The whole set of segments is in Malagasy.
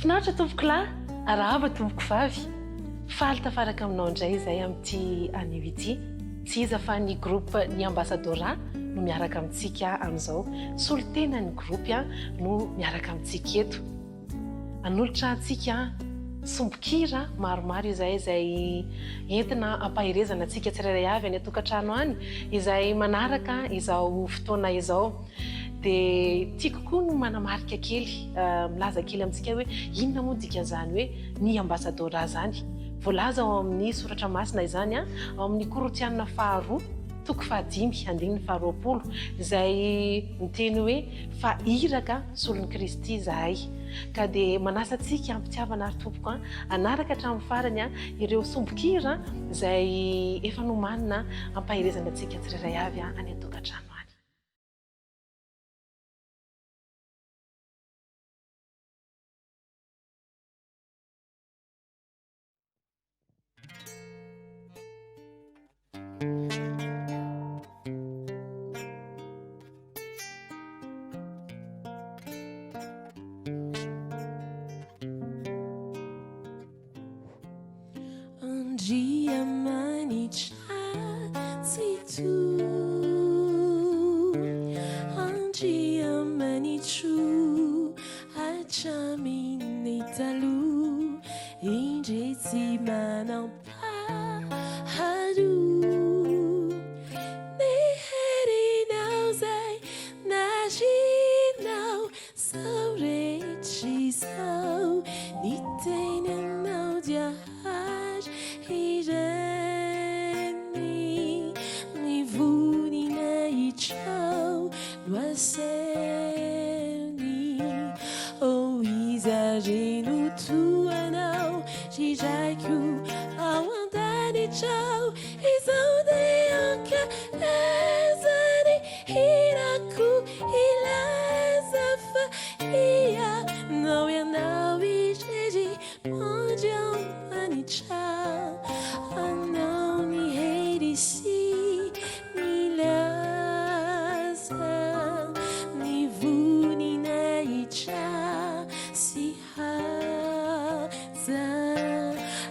Finaritra tompokolahy, arahaba tompokovavy. Faly tafaraka aminao indray izay amin'ity anio ity. Tsy iza fa ny groupe Ny Ambassadora no miaraka amintsika amin'izao. Solontenan'ny groupe no miaraka amintsika eto. Hanolotra antsika sombin-kira maromaro izay izay entina hampaherezana antsika tsirairay avy any an-tokantrano any izay manaraka izao fotoana izao. Dia tiako koa ny manamarika kely, milaza kely amintsika hoe inona moa ny dikan'izany hoe ny ambasadaora izany. Voalaza ao amin'ny soratra masina izany ao amin'ny Korintiana faharoa toko fahadimy andininy faharoapolo izay miteny hoe fa iraka solon'i Kristy izahay. Ka dia manasa antsika am-pitiavana ary tompoko an, hanaraka hatramin'ny farany ireo sombin-kira izay efa nomanina hampaherezana antsika tsirairay avy any an-tokantrano any. Andriamanitra Tsitoha, Andriamanitro hatramin'ny taloha, indre tsy manam-paharoa. Ny herinao izay narianao izao rehetra izao, ny tenanao dia ary ireny ny voninahitrao no asehony. Oh, iza re no toa anao, ry Raiko ao an-danitra ao? Izao dia hankaleza ny hirako hilaza fa Ianao, Ianao irery Andriamanitra, Anao ny hery sy ny laza, ny voninahitra sy haja.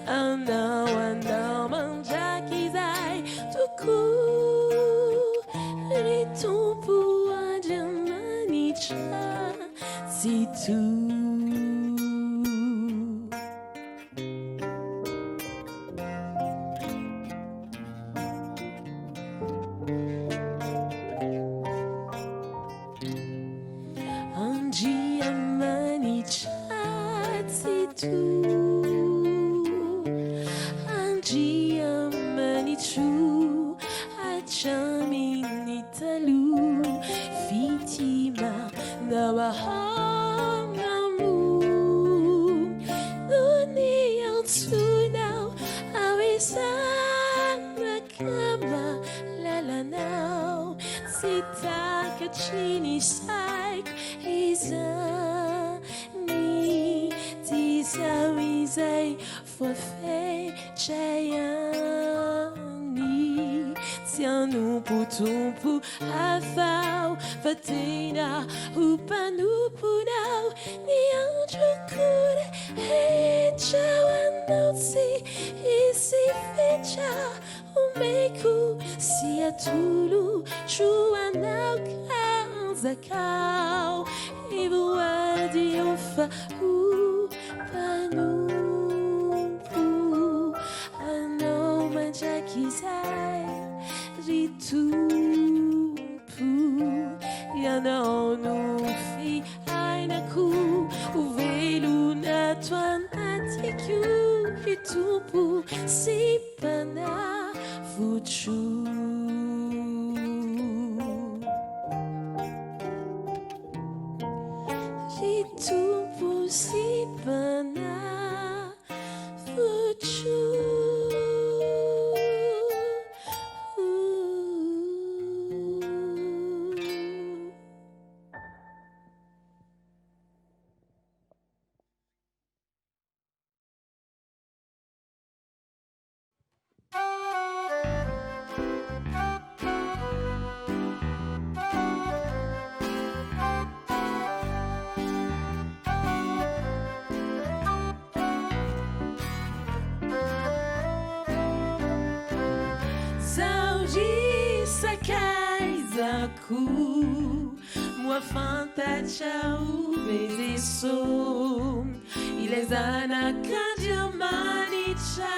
Anao, Anao mandrakizay tokoa, ry Tompo Andriamanitra Tsitoha. Andriamanitra Tsitoha, Andriamanitro hatramin'ny taloha, fitia Nao ahoana moa no niantsoanao aho izanaka malalanao? Tsy takatry ny saiko izany, tsy izaho izay Voafetra ihany, tsy hanompo tompo hafa aho fa tena ho mpanomponao ny androko rehetra ho anao tsy hisy fetra omeko sy atolotro anao ka anjakao ivoadio fa ho Mpanompo anao mandrakizay ry Tompo, Ianao no fiainako, ho velona ato anatiko ry Tompo sy Mpanavotro. Ry Tompo sy Mpanavotro. fiainako Moa fantatrao ve Jeso Ilay Zanak'Andriamanitra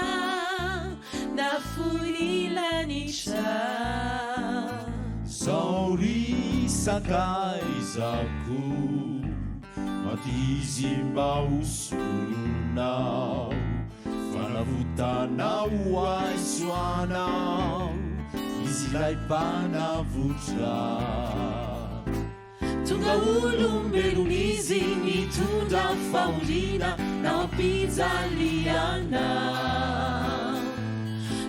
Nafoy ny lanitra Zao ry sakaizako Maty izy mba ho solonao Fanavotana ho ahy sy ho anao Izy ilay Mpanavotra. Tonga olombelona izy nitondra fahoriana nampijaliana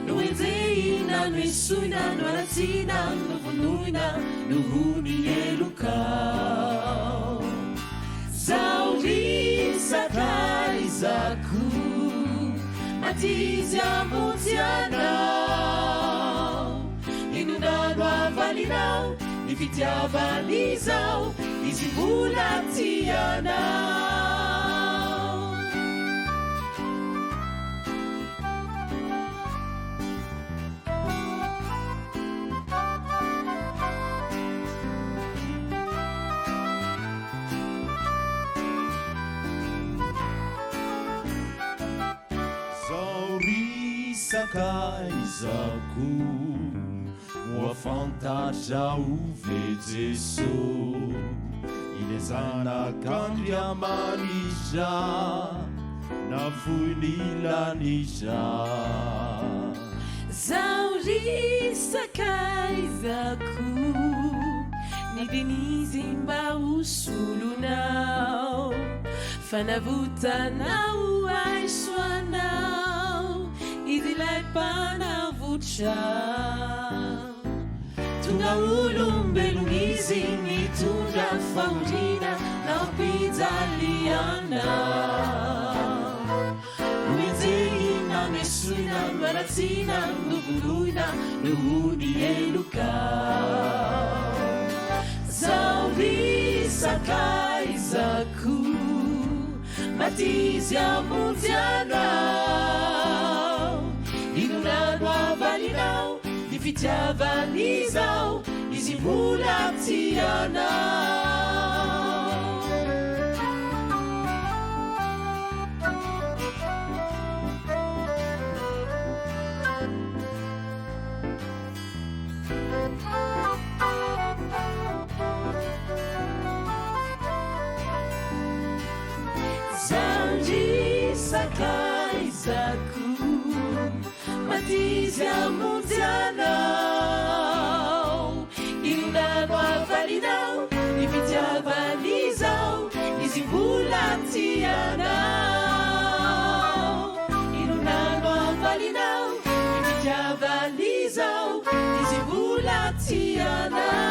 Nohenjehina, noesoina, noharatsiana, novonoina noho ny helokao Zaho ry sakaizako Maty izy hamonjy anao Inona no havalinao Ny fitiavan'izao Izy mbola tia anao. Zao ry sakaizako Moa fantatrao ve Jeso Ilay Zanak'Andriamanitra Nafoy ny lanitra Zaho ry sakaizako Nidin'izy mba ho solonao Fanavotana ho ahy sy ho anao Izy ilay Mpanavotra Tonga olombelona Izy nitondra fahoriana nampijaliana Nohenjehina, noesoina, noharatsiana, novonoina noho ny heloka Zaho ry sakaizako Maty Izy hamonjy anao Inona no havalinao ny fitiavan'izao Izy mbola tia anao. Zandry sakaizako Maty izy hamonjy anao Inona no havalinao Ny fitiavan'izao Izy mbola tia anao Inona no havalinao Ny fitiavan'izao Izy mbola tia anao.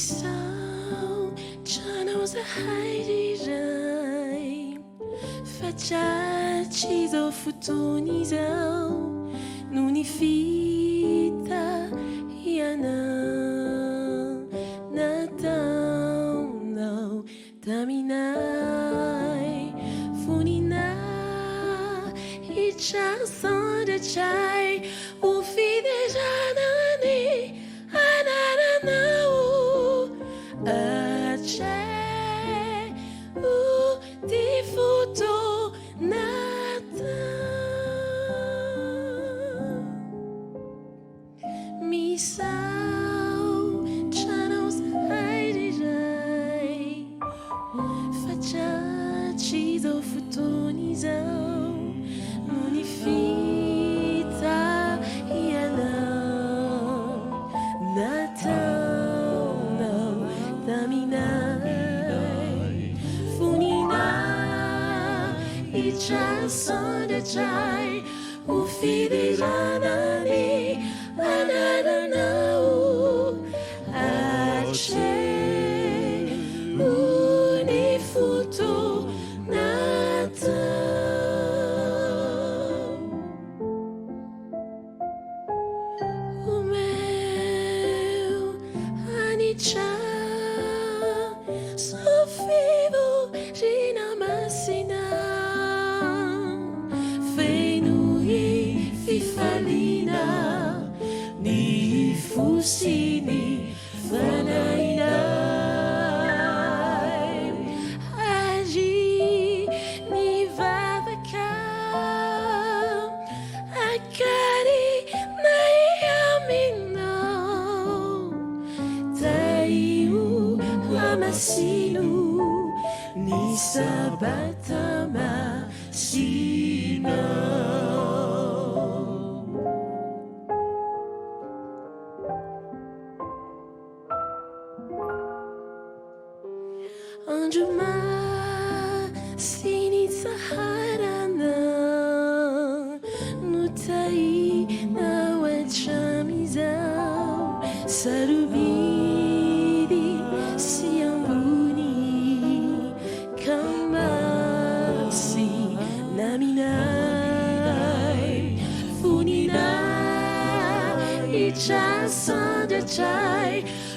Misaotra anao zahay ry Ray fa tratry izao fotoana izao noho ny fitahiana nataonao taminay fony nahitra sandratray ho fiderana ny anaranao hatreo ty fotoana Misaotra anao zahay ry Ray fa tratry izao fotoana izao noho ny fitahianao. Hanitra sandratray ho fiderana ny anaranao Atreho ny fotoana atao. Omeo hanitra zao fivoriana masina Fenoy fifaliana ny fo sy ny fanahinay Ary ny vavaka Akarinay aminao, Tahio hamasino ny sabata masinao. Andro masin'itsaharana no tahinao hatramin'izao, sarobidy sy ambony ka masina aminay, voninahitra sandratray.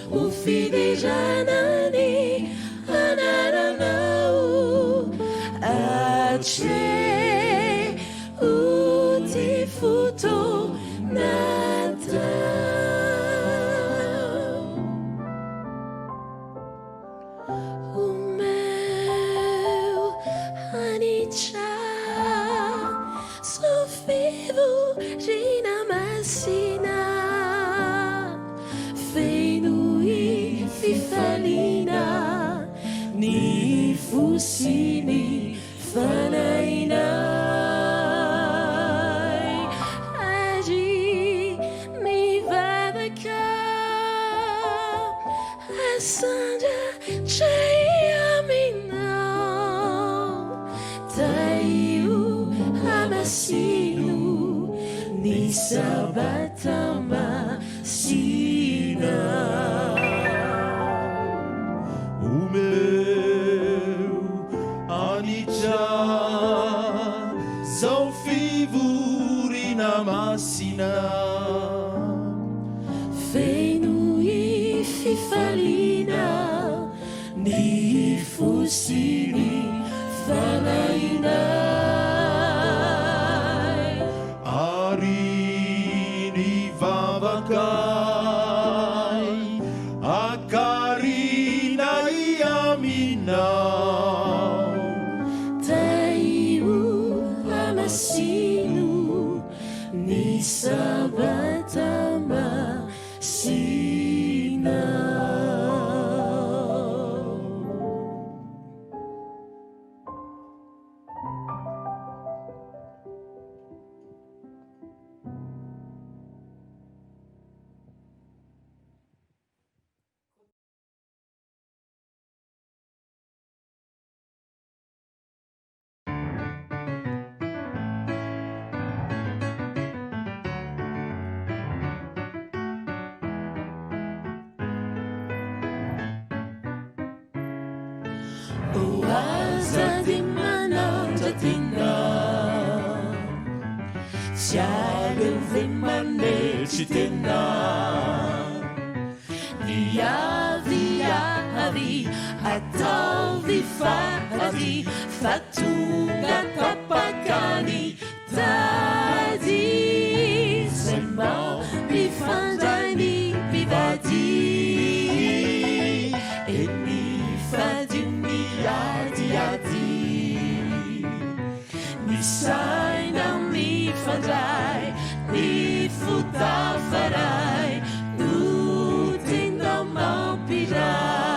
Ho fiderana ny anaranao hatreho ty fotoana tao. Omeo hanitra zao fivoriana masina Fenoy fifaliana ny fo sy ny fanahinay Ary mivavaka Asandratray aminao Tahio hamasino ny sabata masina. Omeo an'Itra zao fivoriana masina. Fenoy fifaliana ny fo sy ny fanahinay. Ary ny vavakay akarinay aminao. Tahio hamasino ny sabata masina. O aza dia manandra-tena, tsy aleo ve manetry tena? Ny avy avy ataovy fady fa tonga tapaka ny tady. Izay mampifandray ny mpivady, eny fadio ny adiady. Ny saina mifandray, ny fo tafaray no tena mampiray.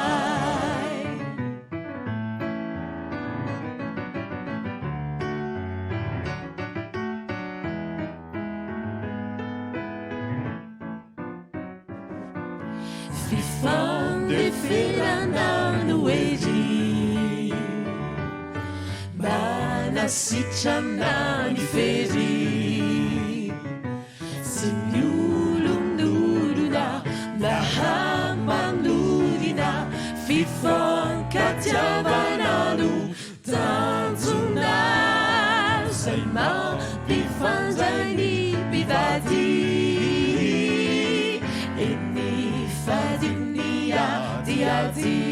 Fifandeferana no hery. Manasitrana ny fery. Tsy miolonolona na hamanolina, fifankatiavana no tanjona. Izay mampifandray ny mpivady. Eny fadio ny adiady.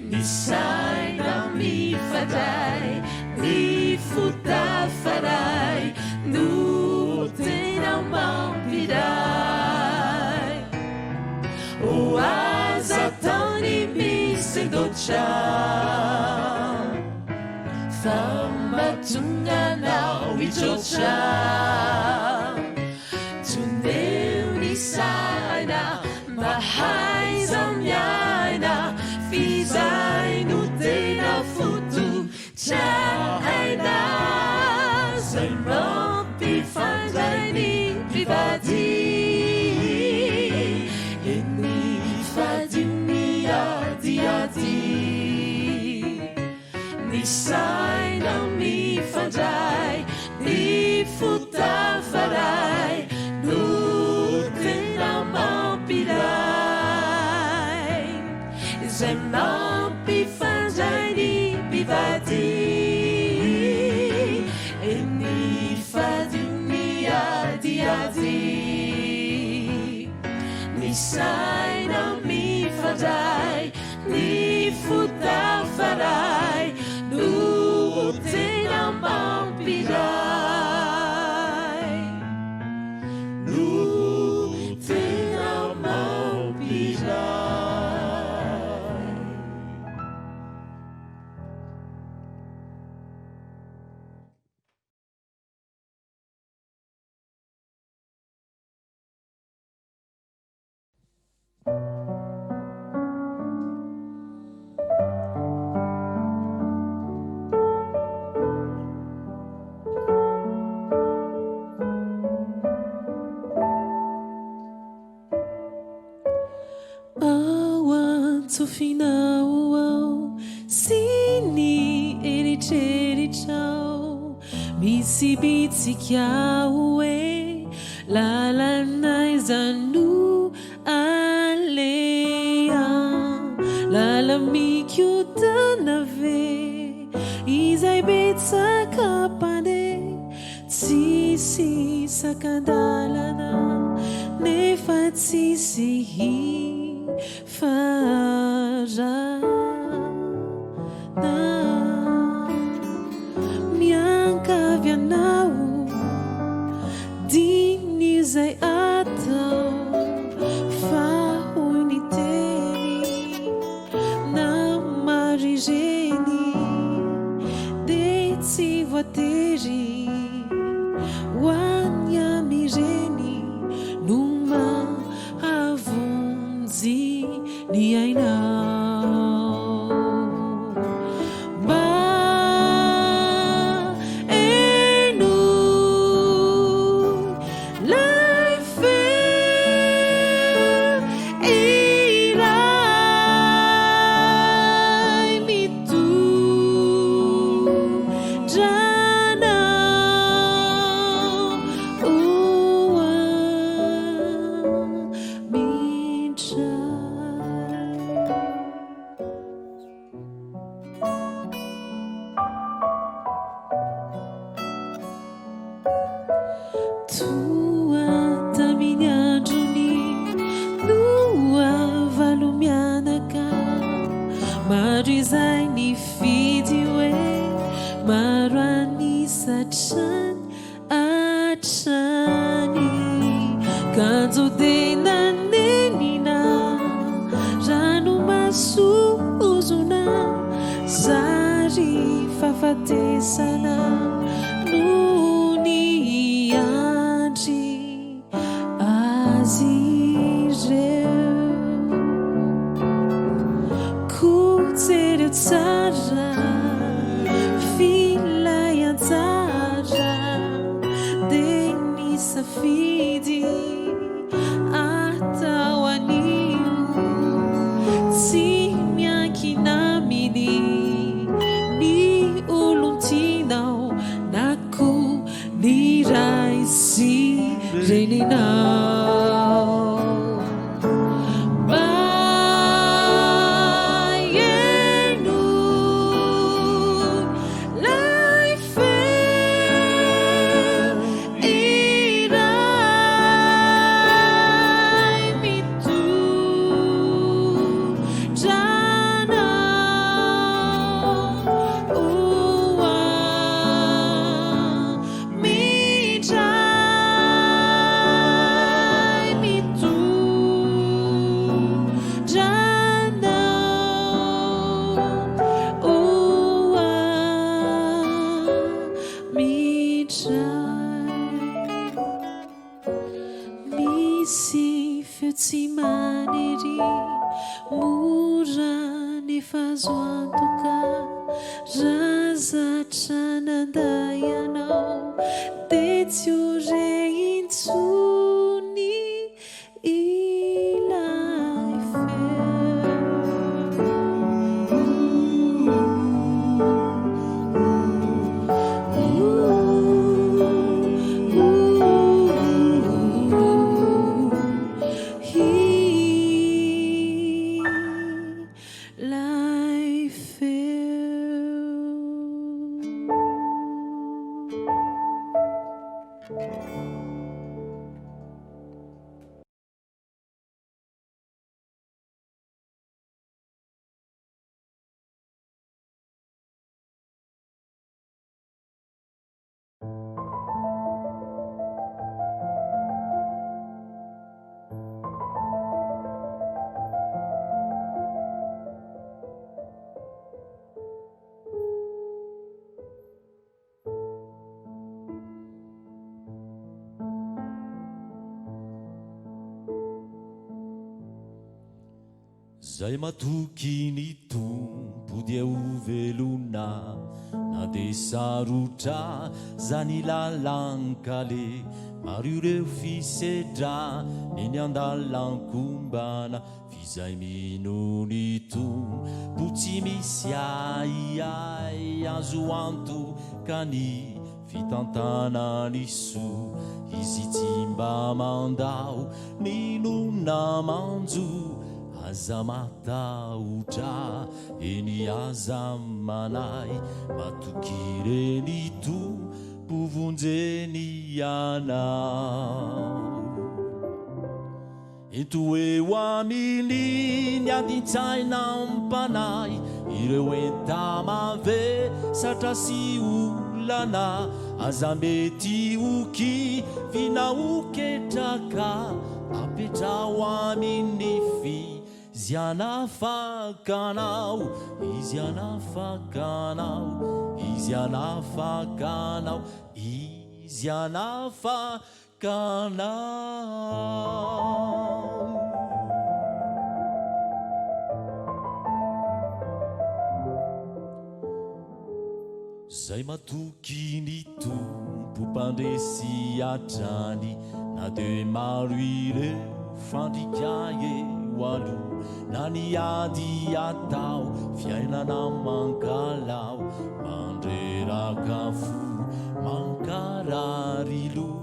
Ny saina mifandray, ny fo tafaray no tena mampiray. O aza atao ny misendoatra fa mba tonga anao hitroatra. Toneo ny saina mba haiza miaina f'izay no tena fototra aina. Zay mampifandray ny mpivady. Eny fadio ny adiady. Ny saina mifandray, ny fo tafaray no tena mampiray. Izay mampifandray ny mpivady. Eny fadio ny adiady. Ny saina mifandray, ny fo tafaray no tena mampiray. No tena mampiray. Ao an-tsofinao ao sy ny eritreritrao misy bitsika hoe lalana aiza no aleha, lala-mikotana ve izay betsaka mpandeha, tsisy sakan-dalana nefa tsisy hifarana. Miangavy anao diniho izay atao fa hoy ny teny na maro ireny dia tsy voatery ho any amin'ireny no mahavonjy ny ainao. Mba henoy lay feo iray mitondra anao ho amindray. Toa tamin'ny androny Noa valo mianaka, maro izay nifidy hoe maro an'isa hatrany hatrany. Kanjo dia nanenina, ranomaso ozona, zary fahafatesana no niandry azy ireo. Koa jereo tsara f'ilay anjara dia ny safidy atao anio, tsy miankina aminy ny azo antoka Raha zatra nandà ianao Dia tsy ho re intsony ilay feo. Ilay feo. Zay matoky ny Tompo dia ho velona na dia sarotra zany lalan-kaleha. Maro ireo fisedra neny an-dalan-kombana f'izay mino ny Tompo tsy misy ahiahy azo antoka ny Fitantanany soa Izy tsy mba mandao N'inona manjo Aza matahotra Eny aza manahy Matoky ireny Tompo vonjeny anao. Ento eo aminy ny adin-tsaina am-panahy, ireo enta-mavesatra sy olana, aza mety ho kivy na ho ketraka, apetraho aminy f'izy hanafaka anao, izy hanafaka anao, izy hanafaka anao, izy hanafaka Kanao. Zay matoky ny Tompo mpandresy hatrany na de maro ireo fandrika eo aloha na ny ady atao fiainana mankalao mandreraka fo mankarary loha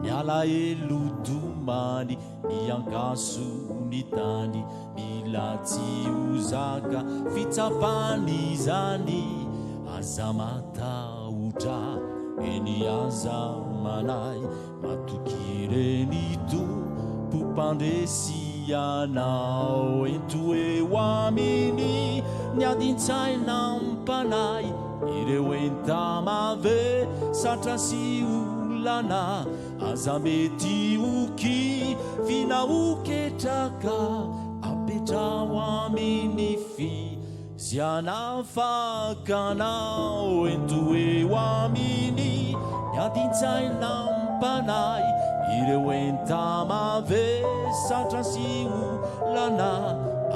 Ny alahelo tomany, ny ankaso ny tany, mila tsy ho zaka fitsapana izany. Aza matahotra, eny aza manahy, matoky ireny Tompo mpandresy anao. Ento eo aminy ny adin-tsaina am-panahy, ireo enta-mavesatra sy olana, aza mety ho kivy na ho ketraka, apetraho aminy f'izy hanafaka anao, ento eo aminy ny adin-tsaina am-panahy, ireo enta-mavesatra sy olana,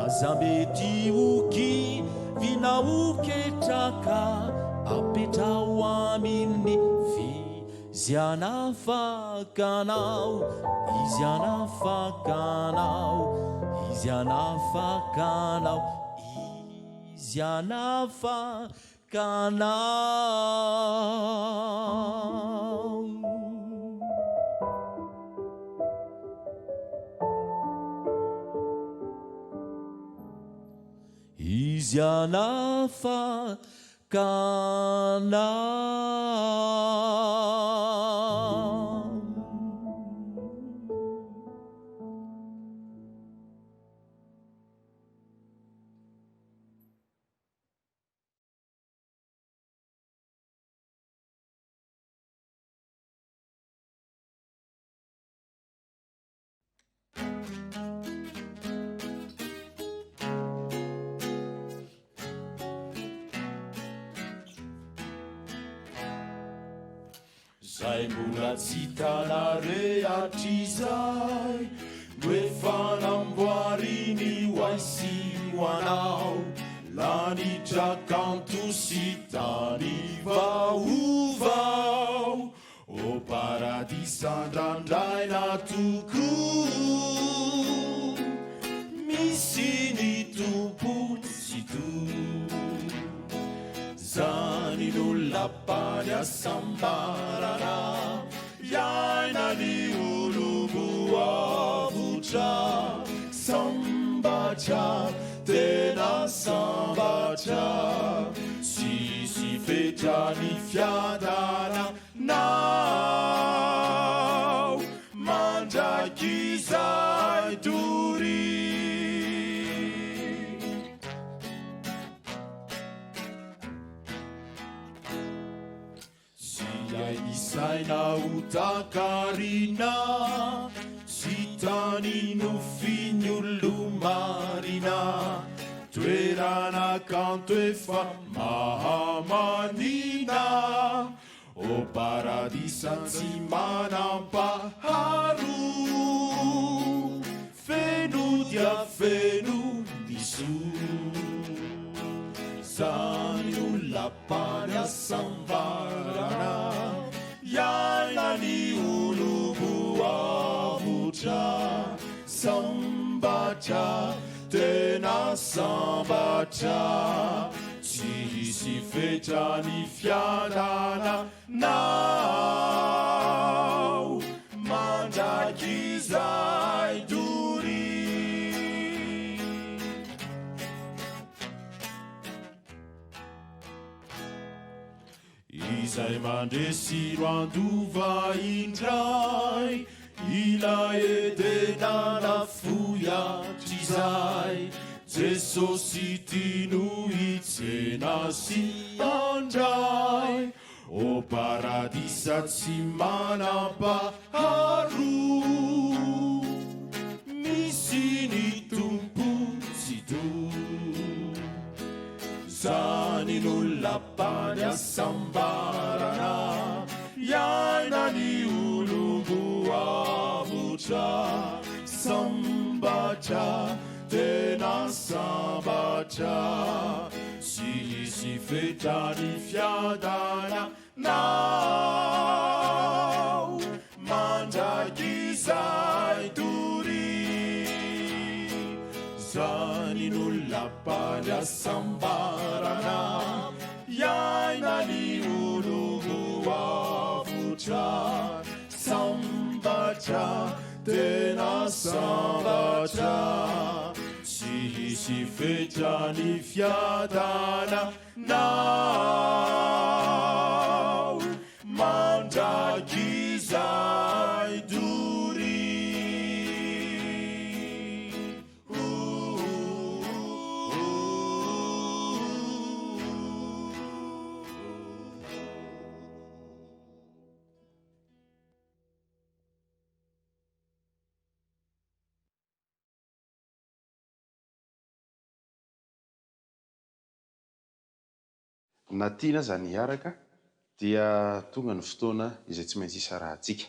aza mety ho kivy. Vina ho ketraka apetraho aminy f'izy hanafaka anao, izy hanafaka anao, izy hanafaka anao, izy hanafaka anao. Izy hanafaka anao. Zay mbola tsy hitanare hatrizay no efa namboariny ho ahy sy ho anao. Lanitra kanto sy tany vaovao, Ô paradisa andrandraina tokoa, Misy ny Tompo Tsitoha. Zany no lapan'ny hasambarana, Iainan'ny olom-boavotra. Sambatra, tena sambatra, Tsisy fetra ny fiadanana. Nao mandrakizay doria. Tsy hain'ny saina ho takarina, tsy tany nofin'ny olo-marina, toerana kanto efa mahamanina. Ô paradisa tsy manam-paharoa, feno dia feno ny soa. Izany no lapan'ny hasambarana, iainan'ny olom-boavotra. Sambatra, tena sambatra. Tsy hisy fetra ny fiadananao mandrakizay doria. Izay mandresy ro handova indray ilay Edena nafoy hatrizay. Jesosy tiano hitsena sy handray Ô paradisa tsy manam-paharoa Misy ny Tompo Tsitoha Zany no lapan'ny hasambarana iainan'ny olom-boavotra. Sambatra, tena sambatra, tsy hisy fetra ny fiadananao mandrakizay doria. Zany no lapan'ny hasambarana iainan'ny olom-boavotra. Sambatra, tena sambatra, tsy hisy fetra ny fiadananao mandrakizay doria. Na tiana aza ny hiaraka dia tonga ny fotoana izay tsy maintsy hisarahantsika.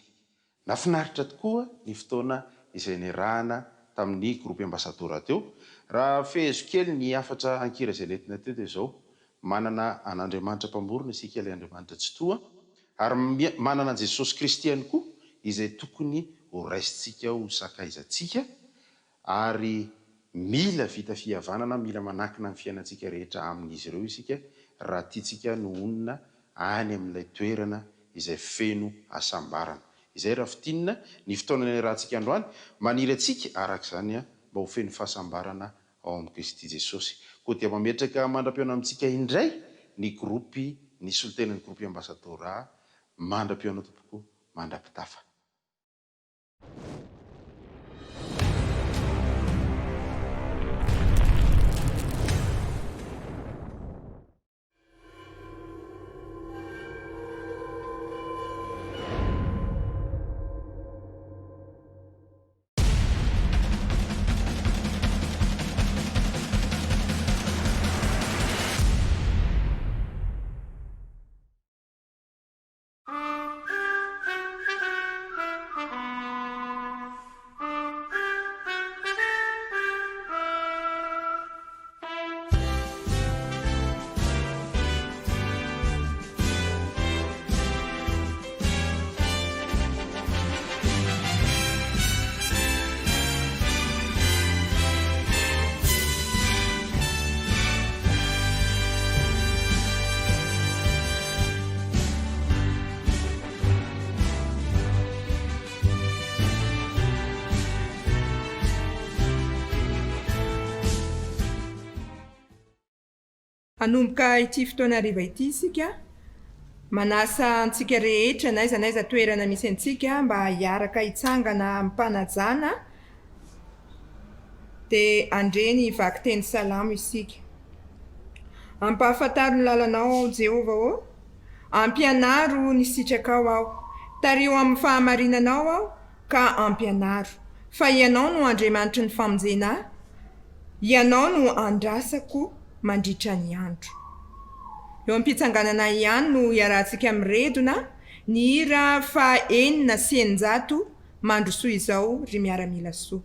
Nahafinaritra tokoa ny fotoana izay niarahana tamin'ny Groupe Ambassador teo. Raha fehezo kely ny hafatra an-kira izay nentina teo dia izao, manana an'Andriamanitra Mpamorona isika ilay Andriamanitra Tsitoha ary manana an'i Jesosy Kristy ihany koa izay tokony ho raisintsika ho sakaizantsika Ary mila vita fihavanana, mila manankina ny fiainantsika rehetra amin'izy ireo isika raha tiantsika ny honina any amin'ilay toerana izay feno hasambarana. Izay raha fintinina ny fotoana niarahantsika androany, maniry antsika araka izany mba ho feno fahasambarana ao amin'i Kristy Jesosy. Koa dia mametraka mandra-pihaona amintsika indray ny groupe, ny solontenan'ny groupe Ambassadora, mandra-pihaona tompoko, mandra-pitafa. Hanomboka ity fotoana hariva ity isika, manasa antsika rehetra n'aiza n'aiza toerana misy antsika mba hiaraka hitsangana amim-panajana dia handre ny vakiteny salamo isika. Ampahafantaro ny lalanao aho Jehovah ô, ampianaro ny sitrakao aho, tariho amin'ny fahamarinanao aho ka ampianaro, fa Ianao no Andriamanitry ny famonjena ahy, Ianao no andrasako mandritra ny andro. Eo am-pitsanganana ihany no iarahantsika miredona ny hira faha 606 Mandrosoa izao ry miaramila soa.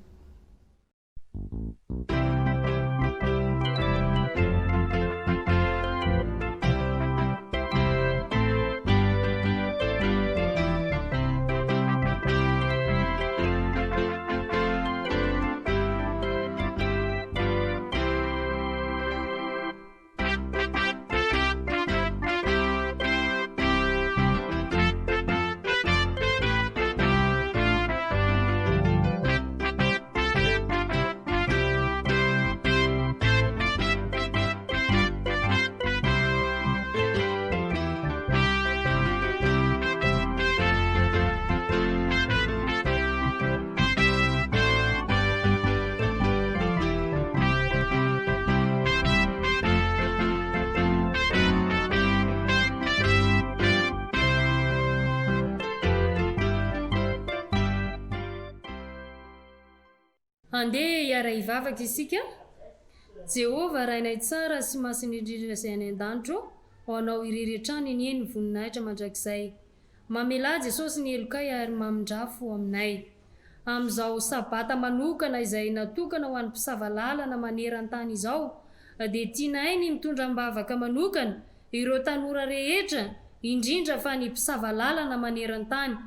Andeha hiara-hivavaka isika. Jehovah, Rainay tsara sy masina indrindra izay any an-danitra ô, ho Anao irery hatrany anie ny voninahitra mandrakizay. Mamelà Jesosy ny helokay ary mamindrà fo aminay. Amin'izao Sabata manokana izay natokana ho an'ny mpisava lalana maneran-tany izao dia tianay ny mitondra am-bavaka manokana ireo tanora rehetra indrindra fa ny mpisava lalana maneran-tany.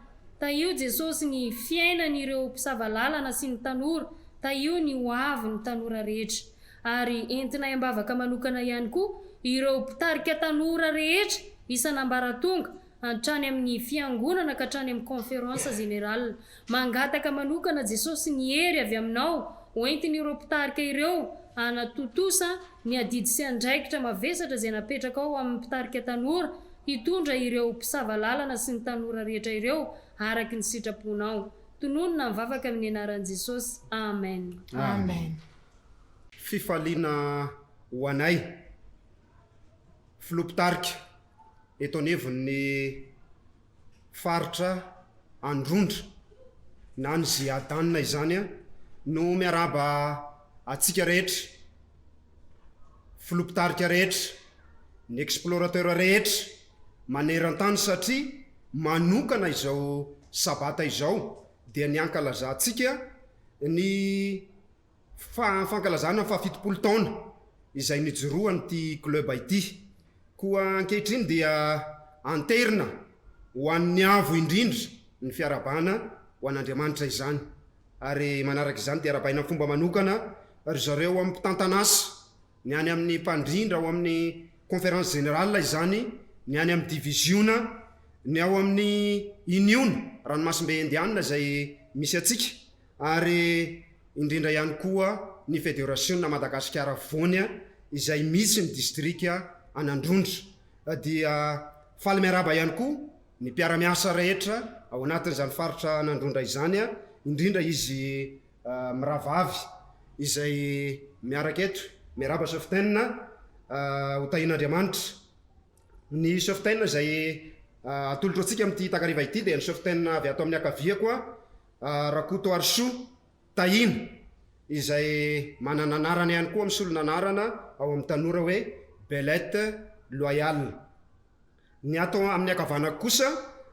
Tahio Jesosy ny fiainan'ireo mpisava lalana sy ny tanora, tahio ny ho avin'ny tanora rehetra. Ary entinay am-bavaka manokana ihany koa ireo mpitarika tanora rehetra isan'ambaratonga hatrany amin'ny fiangonana ka hatrany amin'ny conférence générale. Mangataka manokana Jesosy ny hery avy aminao ho entin'ireo mpitarika ireo hanatontosa ny adidy sy andraikitra mavesatra izay napetrakao amin'ny mpitarika tanora hitondra ireo mpisava lalana sy ny tanora rehetra ireo araky ny sitraponao. Tononina ny vavaka amin'ny anaran'i Jesosy. Amen. Amen. Fifaliana ho anay Filoha mpitarika eto anivon'ny faritra Androndra na ny Ziadan izany no miarahaba antsika rehetra, filoha mpitarika rehetra, ny explorateur rehetra maneran-tany satria manokana izao sabata izao dia ny hankalazantsika ny Fankalazana ny fahafitopolo taona izay nijoroan'ity club ity. Koa ankehitriny dia anterina ho an'ny avo indrindra ny fiarahabana ho an'Andriamanitra izany. Ary manaraka izany dia arahabaina amin'ny fomba manokana ry zareo amin'ny mpitantan'asa, ny any amin'ny mpandrindra ao amin'ny Conférence Générale izany, ny any amin'ny diviziona, ny ao amin'ny Uniona Ranomasimbe Indiana izay misy antsika. ary indrindra ihany koa ny Federasiona Madagasikara Vonia izay misy ny distrika Anandrondra. Dia faly miarahaba ihany koa ny mpiara-miasa rehetra ao anatin'izany faritra Anandrondra izany, indrindra izy mirahavavy izay miaraka eto. Miarahaba Cheftaine, ho tahian'Andriamanitra. Ny Cheftaine izay atolotro antsika amin'ity takariva ity dia ny Cheftaine avy ato amin'ny ankaviako, Rakotoarisoa Tahiana, izay manana anarana ihany koa amin'ny solon'anarana ao amin'ny tanora hoe Belette Loyale. Ny ato amin'ny ankavanako kosa,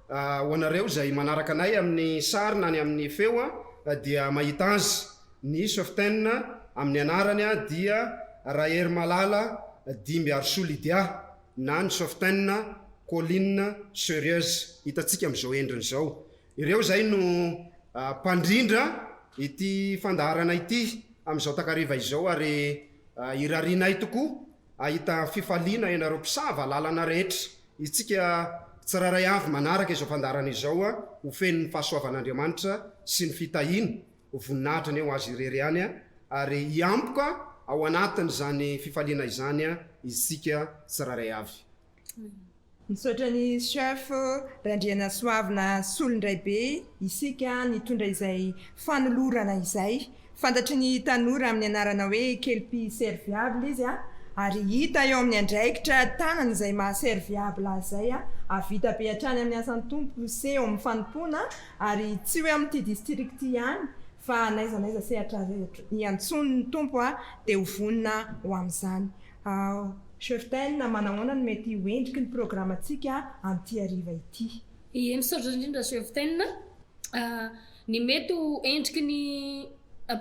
ho anareo izay manaraka anay amin'ny sary na ny amin'ny feo dia mahita azy, ny Cheftaine amin'ny anarany dia Raherimalala Dimbiarisoa Lydia na ny Cheftaine Colline Serieuse hitantsika amin'izao endriny izao. Ireo izay no mpandrindra ity fandaharana ity amin'izao takariva izao ary irarianay tokoa hahita fifaliana ianareo mpisava lalana rehetra. Isika tsirairay avy manaraka izao fandaharana izao ho feno ny fahasoavan'Andriamanitra sy ny fitahiany, ho voninahitra anie ho Azy irery ihany ary hiampoka. ao anatin'izany fifaliana izany isika tsirairay avy. Misaotra ny Chef Randrianasoavina Solondraibe isika nitondra izay fanolorana izay. Fantatry ny tanora amin'ny anarana hoe Kelpi Serviable izy ary hita eo amin'ny andraikitra tanany izay maha serviable azy izay. Hahavita be hatrany amin'ny asan'ny Tompo sy eo amin'ny fanompoana ary tsy ho eo amin'ity district ity ihany fa n'aiza n'aiza sehatra iantsoan'ny Tompo dia ho vonona ho amin'izany. Cheftaine, manahoana no mety ho endriky ny programantsika amin'ity hariva ity? Ie, misaotra indrindra Cheftaine. Ny mety ho endriky ny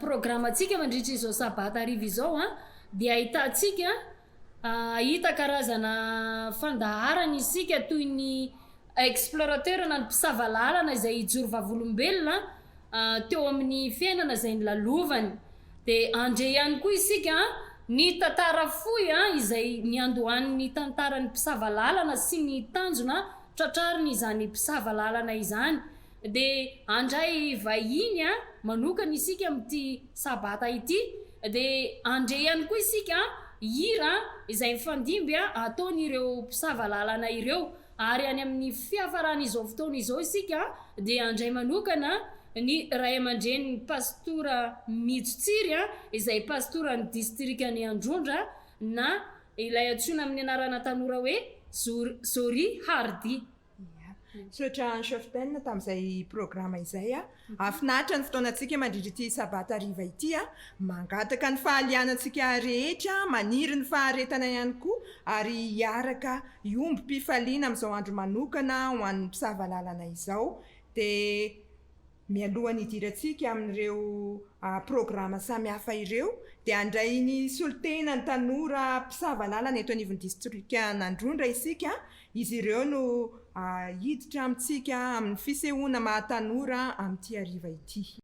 programantsika mandritra izao sabata hariva izao dia ahitantsika hahita karazana fandaharana isika toy ny explorateur na ny mpisava lalana izay hijoro vavolombelona teo amin'ny fiainana izay nolalovany. Dia handre ihany koa isika ny tantara fohy izay niandohan'ny tantaran'ny mpisava lalana sy ny tanjona tratrarin'izany mpisava lalana izany. Dia handray vahiny manokana isika amin'ity sabata ity. Dia handre ihany koa isika hira izay mifandimby ataon'ireo mpisava lalana ireo. Ary any amin'ny fiafaran'izao fotoana izao isika dia handray manokana ny ray aman-drenin'ny Pastora Mijo Tsiry izay pastoran'ny distrikan'i Androndra na ilay antsoina amin'ny anarana tanora hoe Zory Hardy. Misaotra an'i Chef Ben tamin'izay programa izay. Hahafinaritra ny fotoanantsika mandritra ity sabata hariva ity. Mangataka ny fahalianantsika rehetra, maniry ny faharetana ihany koa ary hiaraka hiombom-pifaliana amin'izao andro manokana ho an'ny mpisava lalana izao. Dia mialohan'ny hidirantsika amin'ireo programa samihafa ireo dia handray ny solontena ny tanora mpisava lalana eto anivon'ny distrikan'Androndra isika. Izy ireo no hiditra amintsika amin'ny fisehoana maha tanora amin'ity hariva ity.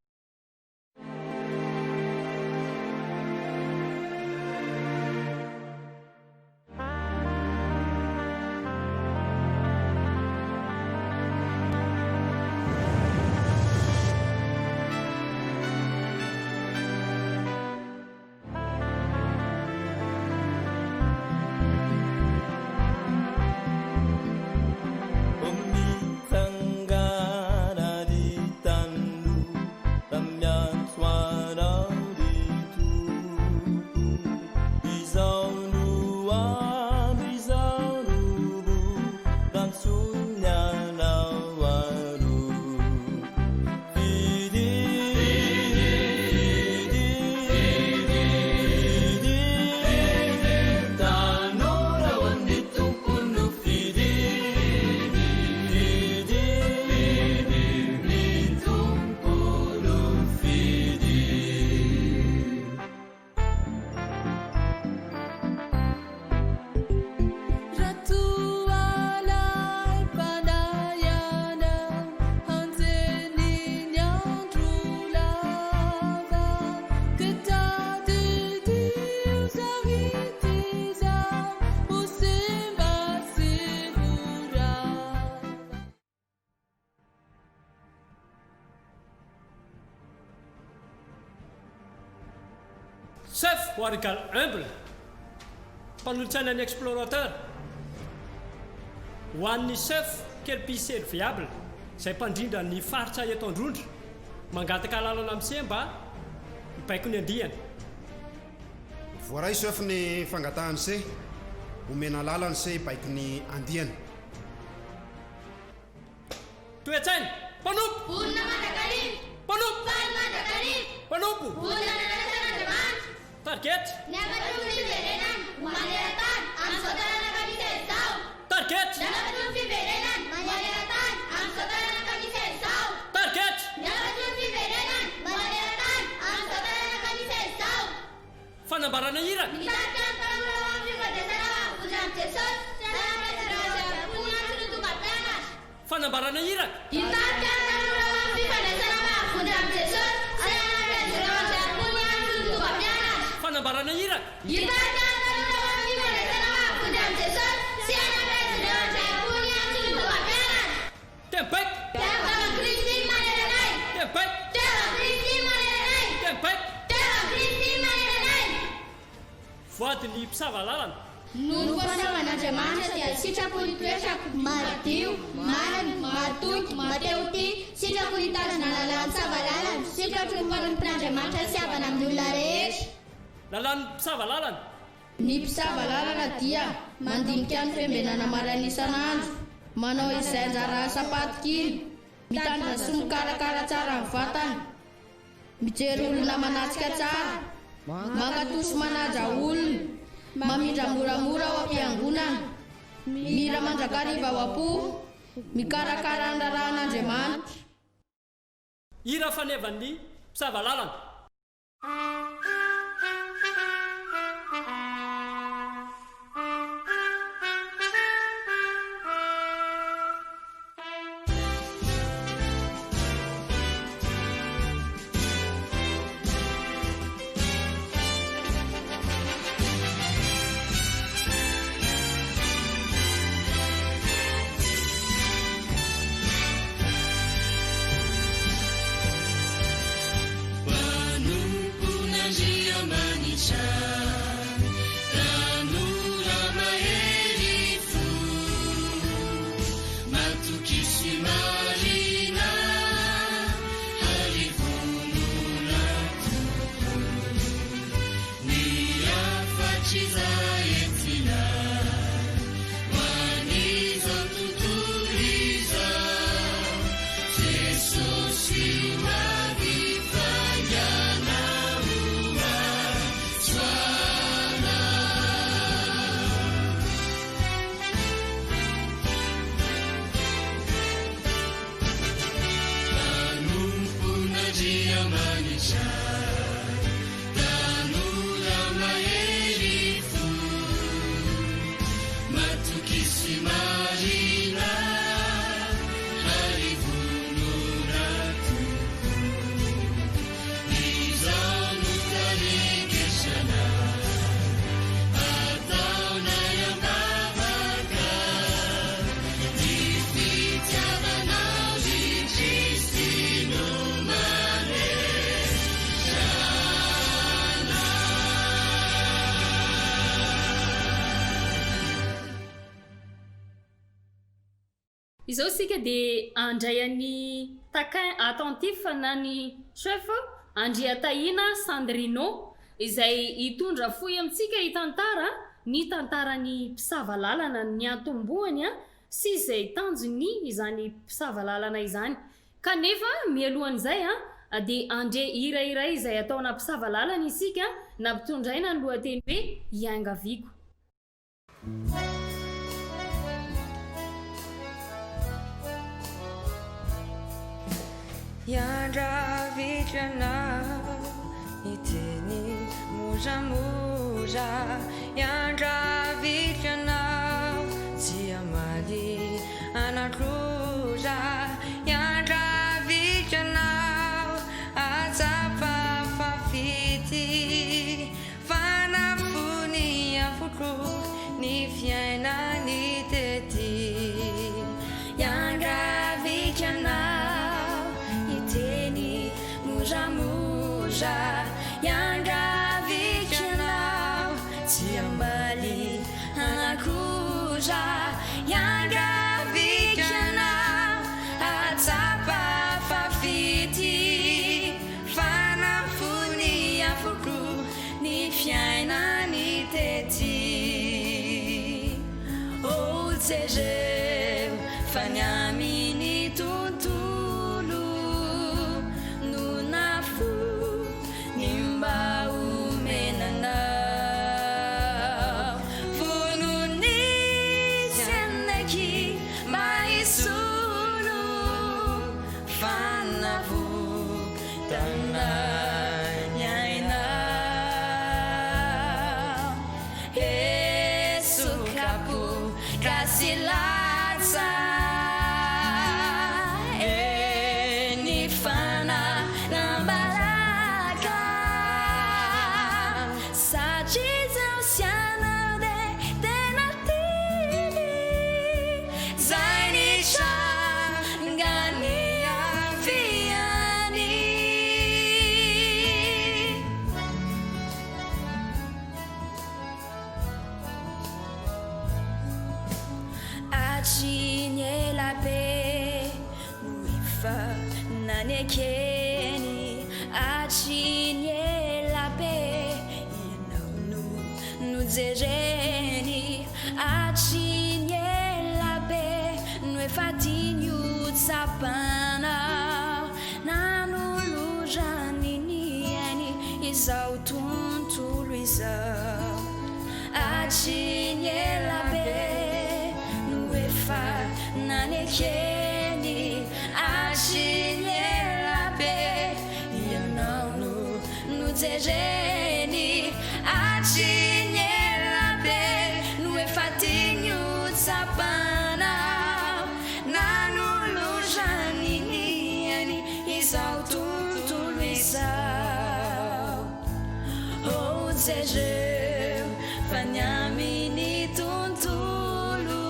Mitsangana ry tanora miantso anao ry Tompo Izao no andro izao no nantsoiny anao hanompo Raha toa alaim-panahy ianao hanjenin'ny andro lava, dia tadidio izao ity izao ho simba sy ho rava. Chef Wargal Humble, mpanolotsaina ny Explorateur, ho an'ny Chef Kelpi Serviable, izay mpandrindra ny faritra eto Androndra, mangataka alalana amin'ny se mba hibaiko ny andiany. Voaray Chef ny fangatahan'ny se, omena alalana se hibaiko ny andiany. Toe-tsaina, Mpanompo! Vonona mandrakariva. Mpanompo! Faly mandrakariva. Mpanompo! Vonona nandrasan'Andriamanitra. Target! Ny hafatry ny fiverenana maneran-tany amin'izao taranaka misy azy izao. Target! Ny hafatry ny fiverenana maneran-tany amin'izao taranaka misy azy izao. Target! Ny hafatry ny fiverenana maneran-tany amin'izao taranaka misy azy izao. Fanambarana iraka. Mitarika ny tanora ho amin'ny fifandraisana mahavonjy amin'i Jesosy sy hanampy azy ireo handray am-po ny antso no tonga mpianatra. Fanambarana iraka. Hitarika ny tanora ho amin'ny fifandraisana mahavonjy amin'i Jesosy sy hanampy azy ireo handray am-po ny antso no tonga mpianatra. Fanambarana iraka. Hitarika ny tanora ho amin'ny fifandraisana mahavonjy amin'i Jesosy sy hanampy azy ireo handray am-po ny antso no tonga mpianatra. Tembaiko. Tiavan'i Kristy manerana ahy. Tembaiko. Tiavan'i Kristy manerana ahy. Tembaiko. Tiavan'i Kristy manerana ahy. Tanjon'ny mpisava lalana. Noho ny fahasoavan'Andriamanitra dia sitrako ny toetrako, madio, marina, mahatoky, mahatehotia, sitrako ny hitazona ny lalàn'ny mpisava lalana, sitrako ny ho mpanompon'Andriamanitra sy havana amin'ny olona rehetra. Lalàn'ny mpisava lalana. Ny mpisava lalana dia mandinika ny fiambenana maraina isan'andro, manao izay anjara asam-pahatokiana, mitandrina sy mikarakara tsara ny vatana, Mijery olona manatrika tsara, mankatò sy manaja olona, mamindra moramora ao am-piangonana, mihira mandrakariva ao am-po, mikarakara ny raharahan'Andriamanitra. Hira fanevan'ny mpisava lalana. Mpanompon'Andriamanitra, tanora mahery fo. Matoky sy marina ary vonona tokoa. Ny hafatr'izay entina ho an'izao tontolo izao. Jesosy ho avy faingana ho antsoina. Mpanompon'Andriamanitra, tanora mahery fo, matoky sy marina ary vonona tokoa. Izao no tarigesana ataonay am-bavaka, ny fitiavanao ry Kristy no manery anay. Izao isika dia handray an'i Taquin Attentif na ny Chef Andriatahina Sandrino izay hitondra fohy amintsika hitantara ny tantaran'ny mpisava lalana, ny niantombohany sy izay tanjon'ny izany mpisava lalana izany. Kanefa mialohan'izay dia handre hira iray izay ataona mpisava lalana isika nampitondraina ny lohateny hoe Iangaviako. Iangaviko ianao hiteny moramora, iangaviko ianao tsy hamaly anak'oza, iangaviko ianao hahatsapa fa fitia. Fanafody avokoa ny fiainany tety. Iangaviko ianao hiteny moramora, iangaviko ianao tsy hamaly anakora, iangaviko ianao hahatsapa fa fitia. Fanafody avokoa ny fiainany tety. Oh jereo fa ny amin'ny tontolo no nafony mba homena anao. Vonony sy hanaiky mba hisolo Fanavotana ny aina. Eso kapoka sy latsa eny fanalam-baraka. Satria izaho sy ianao dia tena tiany. Zay nitranga niaviany. Hatry ny ela be no efa nanekeny Hatry ny ela be ianao no nojereny Hatry ny ela be no efa tiany ho tsapana Nanolorany ny ainy izao tontolo izao Hatry ny ela be no efa nanekeny Hatry ny ela be ianao no nojereny Hatry ny ela be no efa tiany ho tsapana Nanolorany ny ainy izao tontolo izao Oh jereo fa ny amin'ny tontolo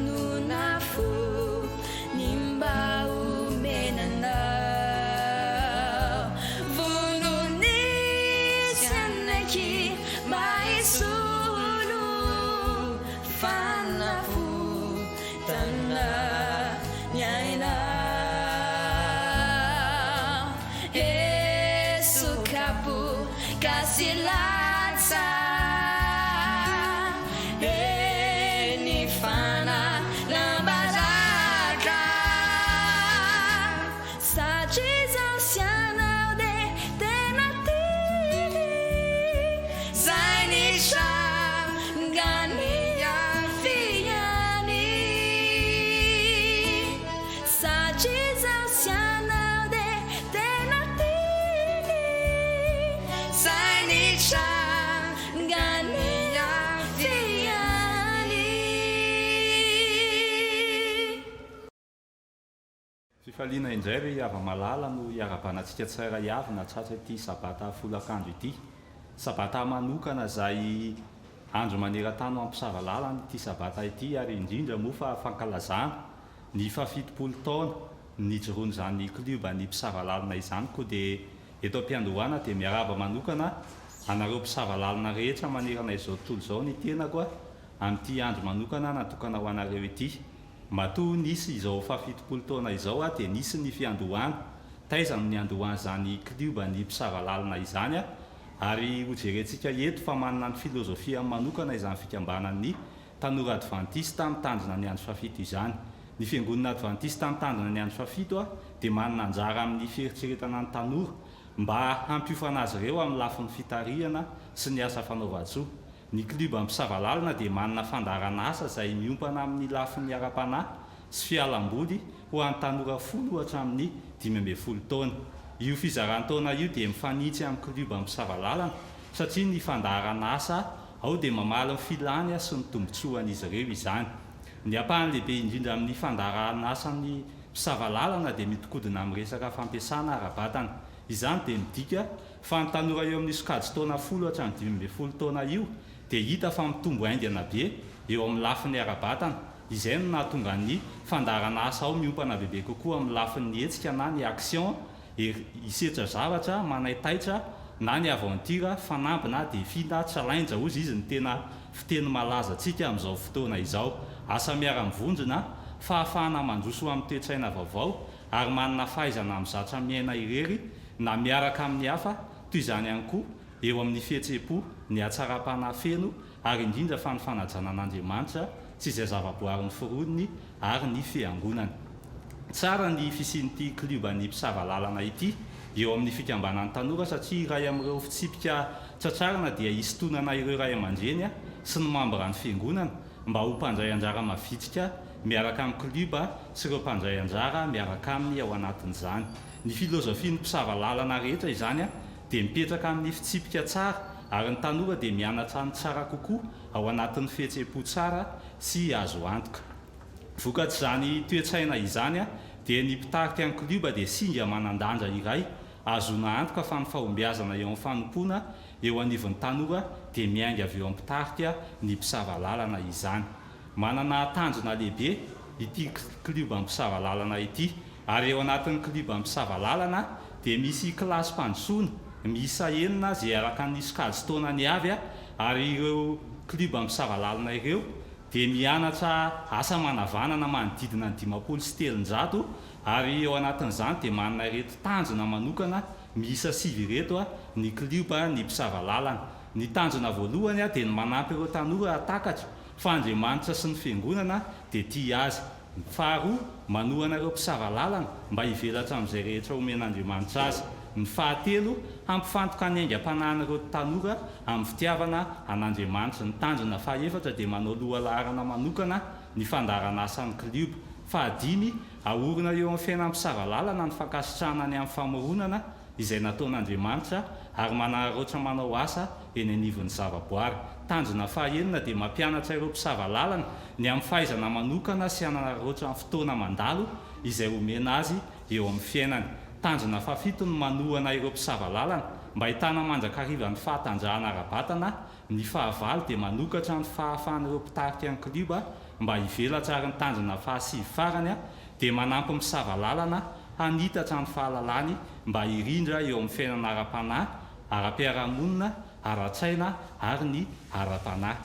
no nafoiny mba homena anao Vonona izy hanaiky mba hisolo fanavotana ny aina Eso kapoka sy latsa Eny fanalam-baraka Satria izaho sy ianao dia tena tiany Izay nitranga niaviany Satria izaho sy ianao dia tena tiany Izay nitranga niaviany. Fifaliana indray ry hava-malala no hiarahabana antsika tsirairay avy nahatratra ity sabata folakandro ity. Sabata manokana izay andro maneran-tany ho an'ny lalana ity sabata ity ary indrindra moa fa fankalazana ny fahafitopolo taona nijoroan'izany klioban'ny mpisava lalana izany koa dia eto am-piandohana dia miarahaba manokana anareo mpisava lalana rehetra manerana izao tontolo izao ny tenako amin'ity andro manokana natokana ho anareo ity. Matoa nisy izao fahafitopolo taona izao dia nisy ny fiandohana. Taiza no niandohan'izany klioban'ny mpisava lalana izany? Ary hojerentsika eto fa manana ny filozofiany manokana izany fikambanan'ny Tanora Advantista Mitandrina ny Andro Fahafito izany. Ny Fiangonana Advantista Mitandrina ny Andro Fahafito dia manana anjara amin'ny fieritreretana ny tanora mba hampiofana azy ireo amin'ny lafiny fitarihana sy ny asa fanaovan-tsoa. Ny klioba Mpisavalalana dia manana fandaharan'asa izay miompana amin'ny lafiny ara-panahy sy fialamboly ho an'ny tanora folo hatramin'ny 15 taona. Io fizaran-taona io dia mifanitsy amin'ny klioba Mpisavalalana satria ny fandaharan'asa ao dia mamaly ny filany sy ny tombontsoan'izy ireo izany. Ny ampahany lehibe indrindra amin'ny fandaharan'asan'ny Mpisavalalana dia mitokodina amin'ny resaka fampiasana ara-batana. Izany dia midika Fa ny tanora eo amin'ny sokajin-taona folo hatramin'ny 15 taona io dia hita fa mitombo haingana be eo amin'ny lafiny ara-batana, izay no nahatonga ny fandaharan'asa ao miompana bebe kokoa amin'ny lafiny hetsika na ny action, hisetra zavatra manaitaitra na ny aventure, fanamby na défi na challenge hozy izy ny tena fiteny malaza antsika amin'izao fotoana izao. Asa miara-mivondrona, fahafahana mandroso ho amin'ny toe-tsaina vaovao ary manana fahaizana mizatra miaina irery na miaraka amin'ny hafa, toy izany ihany koa eo amin'ny fihetseham-po, ny hatsaram-panahy feno, ary indrindra fa ny fanajana an'Andriamanitra sy izay zavaboary noforoniny ary ny Fiangonany. Tsara ny fisian'ity klioban'ny mpisava lalana ity eo amin'ny fikambanan'ny tanora satria iray amin'ireo fitsipika tratrarina dia hisintonana ireo ray aman-dreny sy ny mambran'ny fiangonana mba ho mpandray anjara mavitrika miaraka amin'ny klioba sy ireo mpandray anjara miaraka aminy ao anatin'izany. Ny filozofian'ny mpisava lalana rehetra izany dia mipetraka amin'ny fitsipika tsara ary ny tanora dia mianatra ny tsara kokoa ao anatin'ny fihetseham-po tsara sy azo antoka. Vokatr'izany toe-tsaina izany dia ny mpitarika ny klioba dia singa manan-danja iray ahazoana antoka fa ny fahombiazana eo amin'ny fanompoana eo anivon'ny tanora dia miainga avy eo amin'ny mpitarika ny mpisava lalana izany. Manana tanjona lehibe ity klioba mpisava lalana ity Ary eo anatin'ny klioba mpisava lalana dia misy kilasim-pandrosoana miisa enina izay araka ny sokajin-taonany avy ary ireo klioba mpisava lalana ireo dia mianatra asa manavanana manodidina ny 350 ary ao anatin'izany dia manana ireto tanjona manokana miisa sivy ireto ny klioba ny mpisava lalana. Ny tanjona voalohany dia ny manampy ireo tanora hahatakatra fa Andriamanitra sy ny Fiangonana dia tia azy. Ny faharoa, manohana ireo mpisava lalana mba hivelatra amin'izay rehetra omen'Andriamanitra azy. Ny fahatelo, hampifantoka ny aingam-panahin'ireo tanora amin'ny fitiavana an'Andriamanitra. Ny tanjona fahefatra dia manao lohalaharana manokana ny fandaharan'asan'ny klioba. Fahadimy, ahorina eo amin'ny fiainan'ny mpisava lalana ny fankasitrahana ny amin'ny famoronana izay nataon'Andriamanitra ary manararaotra manao asa eny anivon'ny zavaboary. Tanjona fahaenina dia mampianatra ireo mpisava lalana ny amin'ny fahaizana manokana sy hanararaotra ny fotoana mandalo izay omena azy eo amin'ny fiainany. Tanjona fahafito ny manohana ireo mpisava lalana mba hitana mandrakariva ny fahatanjahana ara-batana Ny fahavalo dia manokatra ny fahafahan'ireo mpitarika ny klioba mba hivelatra ary ny tanjona fahasivy farany dia manampy ny mpisava lalana hanitatra ny fahalalany mba hirindra eo amin'ny fiainana ara-panahy, ara-piarahamonina, ara-tsaina ary ny ara-panahy.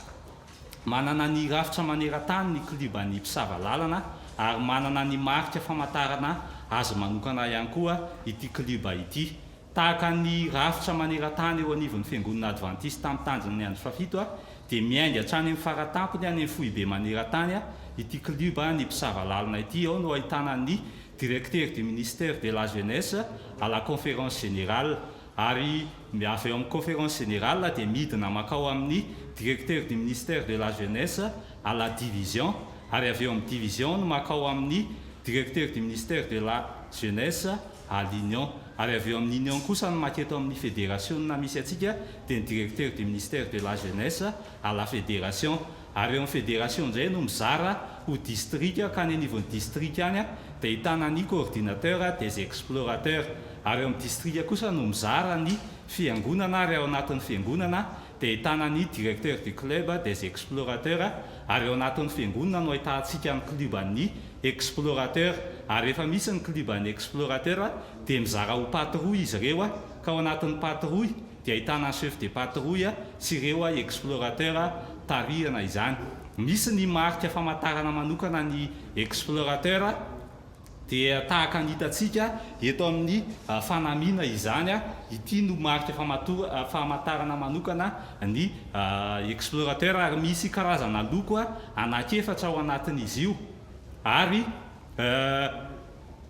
Manana ny rafitra maneran-tany ny klioban'ny mpisava lalana ary manana ny marika famantarana azy manokana ihany koa ity klioba ity. Tahaka ny rafitra maneran-tany eo anivon'ny Fiangonana Advantista Mitandrina ny Andro Fahafito, dia miainga hatrany amin'ny faratampony any amin'ny foibe maneran-tany ity klioba ny mpisava lalana ity. Ao no ahitana ny Directeur du Ministère de la Jeunesse à la Conférence Générale. Ary avy eo amin'ny Conférence Générale dia midina mankao amin'ny Directeur du Ministère de la Jeunesse à la Division. Ary avy eo amin'ny Division no mankao amin'ny Directeur du Ministère de la Jeunesse à l'Union. Ary avy eo amin'ny Union kosa no maka eto amin'ny Federasionina misy antsika dia ny Directeur du Ministère de la Jeunesse à la Fédération. Ary eo amin'ny Fédération indray no mizara ho distrika ka any anivon'ny distrika any dia ahitana ny Coordinateur des Explorateurs. Ary eo amin'ny distrika kosa no mizara ny Fiangonana ary ao anatin'ny Fiangonana dia ahitana ny Directeur du Club des Explorateurs ary ao anatin'ny Fiangonana no ahitantsika ny Klioban'ny Explorateurs ary rehefa misy ny Klioban'ny Explorateurs dia mizara ho patrouille izy ireo ka ao anatin'ny patrouille dia ahitana ny Chef de patrouille sy ireo Explorateurs tarihana izany. Misy ny marika famantarana manokana ny Explorateurs. Dia tahaka ny hitantsika eto amin'ny fanamiana izany, ity no marika famantarana manokana ny Explorateur ary misy karazana loko anankiefatra ao anatin'izy io ary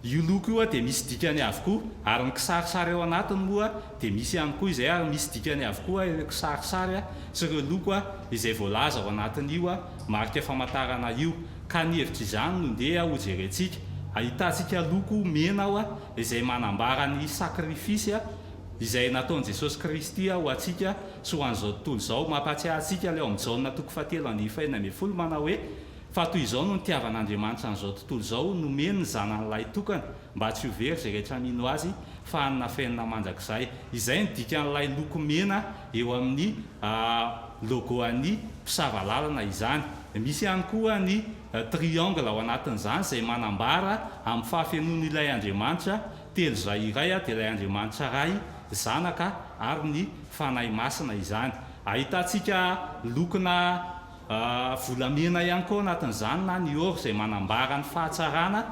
io loko io dia misy dikany avokoa ary ny kisarisary ao anatiny moa dia misy ihany koa izay ary misy dikany avokoa ireo kisarisary sy ireo loko izay voalaza ao anatin'io marika famantarana io. Ka ny hevitr'izany no ndeha ho jerentsika. Ahitantsika loko mena ao izay manambara ny sakrifisy izay nataon'i Jesosy Kristy ho antsika sy ho an'izao tontolo izao. Mampahatsiahy antsika ilay ao amin'ny Jaona toko fahatelo andininy fahenina ambin'ny folo manao hoe, Fa toy izao no nitiavan'Andriamanitra an'izao tontolo izao, nomeny ny Zanany lahitokana, mba tsy ho very izay rehetra mino Azy, fa hanana fiainana mandrakizay. Izay no dikan'ilay loko mena eo amin'ny logo an'ny mpisava lalana izany. Misy ihany koa ny triangle ao anatin'izany izay manambara amin'ny fahafenoan'ilay Andriamanitra telo izay iray dia ilay Andriamanitra Ray, Zanaka ary ny Fanahy Masina izany. Ahitantsika lokona volamena ihany koa ao anatin'izany na ny or izay manambara ny fahatsarana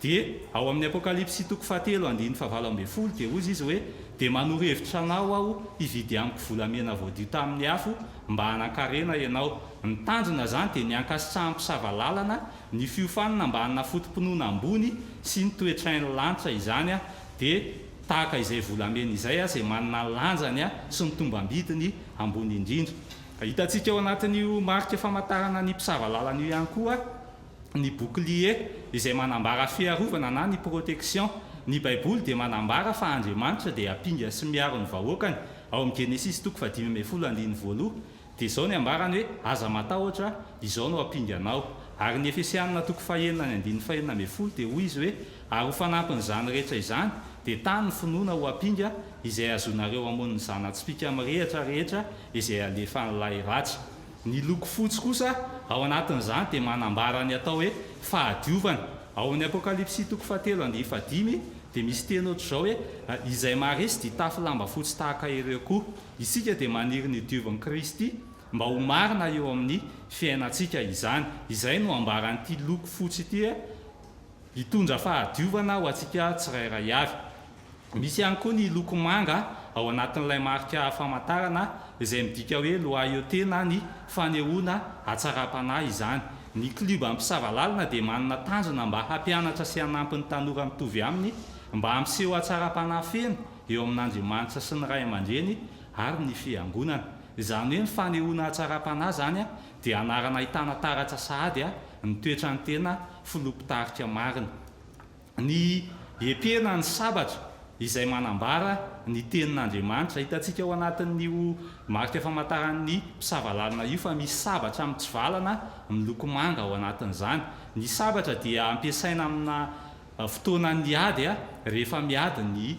Dia ao amin'ny Apokalypsy toko fahatelo andininy fahavalo ambin'ny folo dia hozy izy hoe, Dia manoro hevitra anao aho hividy amiko volamena voadio tamin'ny afo mba hanan-karena ianao. Ny tanjona izany dia ny hankasitrahan'ny mpisava lalana ny fiofanana mba hanana foto-pinoana ambony sy ny toetrain'ny lanitra izany dia tahaka izay volamena izay izay manana ny lanjany sy ny tombam-bidiny ambony indrindra. Hitantsika ao anatin'io marika famantarana ny mpisava lalana io ihany koa ny bouclier izay manambara fiarovana na ny protection. Ny Baiboly dia manambara fa Andriamanitra dia ampinga sy miaro ny vahoakany. Ao amin'ny Genesisy toko fahadimy ambin'ny folo andininy voaloha dia izao ny ambarany hoe, Aza matahotra, izao no ampinganao. Ary ny Efesianina toko fahenina ny andininy fahenina ambin'ny folo dia hoy izy hoe, Ary ho fanampin'izany rehetra izany dia tano ny finoana ho ampinga izay azonareo hamono ny zana-tsipìka mirehitra rehetra izay alefan'ilay ratsy. Ny loko fotsy kosa ao anatin'izany dia manambara ny atao hoe fahadiovana. Ao amin'ny Apokalypsy toko fahatelo andininy fahadimy dia misy teny ohatr'izao hoe, Izay maharesy dia hitafy lamba fotsy tahaka ireo koa. Isika dia maniry ny hodiovin'i Kristy. mba ho marina eo amin'ny fiainantsika izany. Izay no ambaran'ity loko fotsy ity hitondra fahadiovana ho antsika tsirairay avy. Misy ihany koa ny loko manga ao anatin'ilay marika famantarana izay midika hoe loyauté na ny fanehoana hatsaram-panahy izany. Ny klioba mpisava lalana dia manana tanjona mba hampianatra sy hanampy ny tanora mitovy aminy mba hampiseho hatsaram-panahy feno eo amin'Andriamanitra sy ny ray aman-dreny ary ny fiangonana. Izany hoe ny fanehoana hatsaram-panahy izany dia anarana ahitana taratra sahady ny toetran'ny tena filoha mpitarika marina. Ny épée na ny sabatra izay manambara ny tenin'Andriamanitra. Hitantsika ao anatin'io marika famantaran'ny mpisava lalana io fa misy sabatra mitsivalana miloko manga ao anatin'izany. Ny sabatra dia ampiasaina amina fotoanan'ny ady rehefa miady ny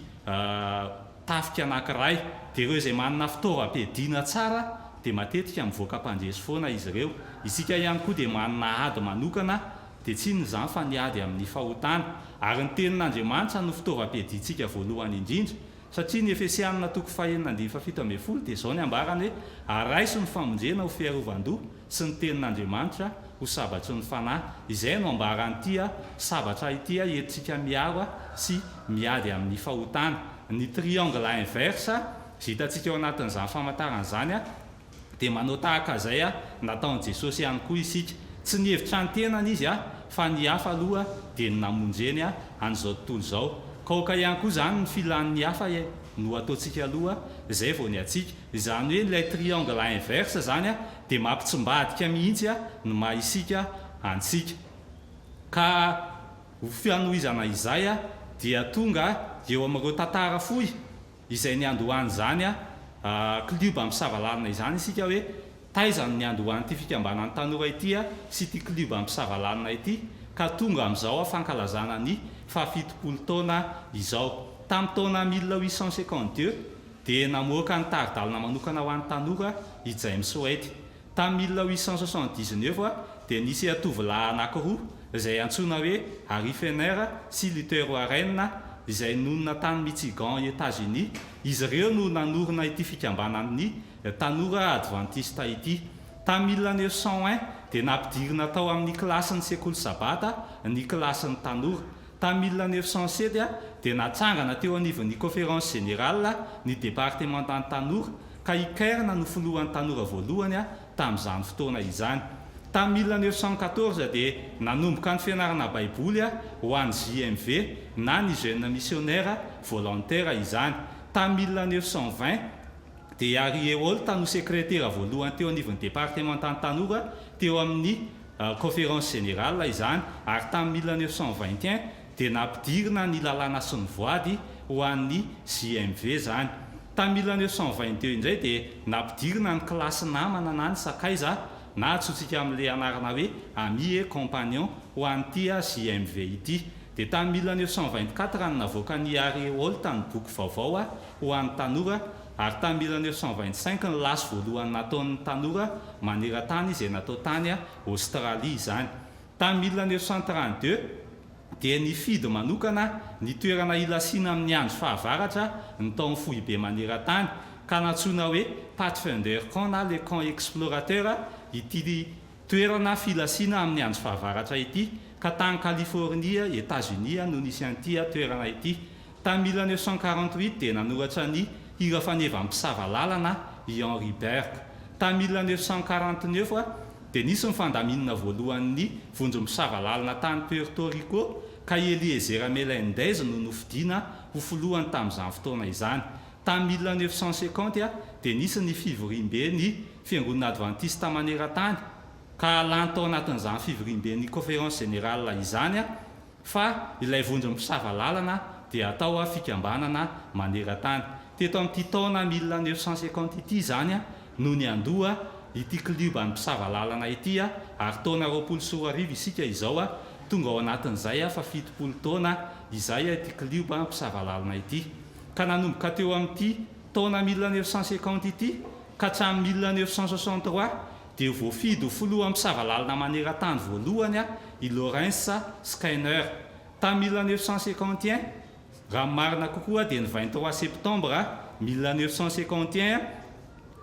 tafika anankiray. Dia ireo izay manana fitaovam-piadiana tsara dia matetika mivoaka mpandresy foana izy ireo. Isika ihany koa dia manana ady manokana Dia tsy inona izany fa ny ady amin'ny fahotana. Ary ny Tenin'Andriamanitra no fitaovam-piadiantsika voalohany indrindra. Satria ny Efesianina toko fahenina andininy fahafito ambin'ny folo dia izao ny ambarany hoe, Araiso ny famonjena ho fiarovan-doha sy ny Tenin'Andriamanitra ho sabatry ny Fanahy. Izay no ambaran'ity sabatra ity entintsika miaro sy miady amin'ny fahotana. Ny triangle inverse izay hitantsika ao anatin'izany famantarana izany dia manao tahaka izay nataon'i Jesosy ihany koa isika. Tsy nihevitra ny tenany Izy fa ny hafa aloha dia ny namonjeny an'izao tontolo izao. Ka aoka ihany koa izany ny filan'ny hafa no ataontsika aloha izay vao ny antsika. Izany hoe ilay triangle inverse izany dia mampitsimbadika mihitsy ny maha isika antsika. Ka ho fanohizana izay dia tonga eo amin'ireo tantara fohy izay niandohan'izany klioba mpisava lalana izany isika hoe taiza no niandohan'ity fikambanan'ny tanora ity sy ity klioba mpisava lalana ity ka tonga amin'izao fankalazana ny fahafitopolo taona izao. Tamin'ny taona 1852 dia namoaka ny tari-dalana manokana ho an'ny tanora i James White. Tamin'ny 1879 dia nisy tovolahy anankiroa izay antsoina hoe Harry Fenner sy Luther Warren izay nonina tany Michigan, Etazonia. Izy ireo no nanorina ity fikambanan'ny Tanora Advantista ity. Tamin'ny 1901 dia nampidirina tao amin'ny kilasin'ny Sekoly Sabata ny kilasin'ny tanora. Tamin'ny 1907 dia natsangana teo anivon'ny Conférence Générale ny departemantan'ny tanora ka i Kern no filohan'ny tanora voalohany tamin'izany fotoana izany. Tamin'ny 1914 dia nanomboka ny fianarana Baiboly ho an'ny JMV na ny Jeunes Missionnaires Volontaires izany. Tamin'ny 1920 dia i Harry Herolt no sekretera voalohany teo anivon'ny departemantan'ny tanora teo amin'ny Conférence Générale izany ary tamin'ny 1921 dia nampidirina ny lalàna sy ny voady ho an'ny JMV izany. Tamin'ny 1922 indray dia nampidirina ny kilasy namana na ny sakaiza na antsointsika amin'ilay anarana hoe Amis et Compagnons ho an'ity JMV ity. Dia tamin'ny 1924 no navoakan'i Harry Holt ny boky vaovao ho an'ny tanora ary tamin'ny 1925 ny lasy voalohany nataon'ny tanora maneran-tany izay natao tany Aostralia izany. Tamin'ny 1932 dia nifidy manokana ny toerana hilasiana amin'ny andro fahavaratra ny tao amin'ny foibe maneran-tany, ka nantsoina hoe Pathfinder Camp na Le Camp Explorateur ity toerana filasiana amin'ny andro fahavaratra ity, ka tany Californie, Etazonia no nisy an'ity toerana ity. Tamin'ny 1948 dia nanoratra ny hira fanevan'ny mpisava lalana i Henry Bergh. Tamin'ny 1949 dia nisy ny fandaminana voalohan'ny vondron'ny mpisava lalana tany Puerto Rico, ka i Eliezer Melendez no nofidina ho filohany tamin'izany fotoana izany. Tamin'ny 1950 dia nisy ny fivoriamben'ny Fiangonana Advantista maneran-tany, ka lany tao anatin'izany fivoriamben'ny Conférence Générale izany fa ilay vondron'ny mpisava lalana dia atao fikambanana maneran-tany. Teto amin'ity taona 1950 ity izany no niandoha ity klioban'ny mpisava lalana ity ary taona 2020 isika izao, tonga ao anatin'izay fa 70 taona izay ity klioba mpisava lalana ity. Ka nanomboka teo amin'ity taona 1950 ity ka hatramin'ny 1963 dia voafidy ho filoha mpisava lalana maneran-tany voalohany i Lawrence Skinner. Tamin'ny 1951, raha ny marina kokoa dia ny 23 septambra 1951,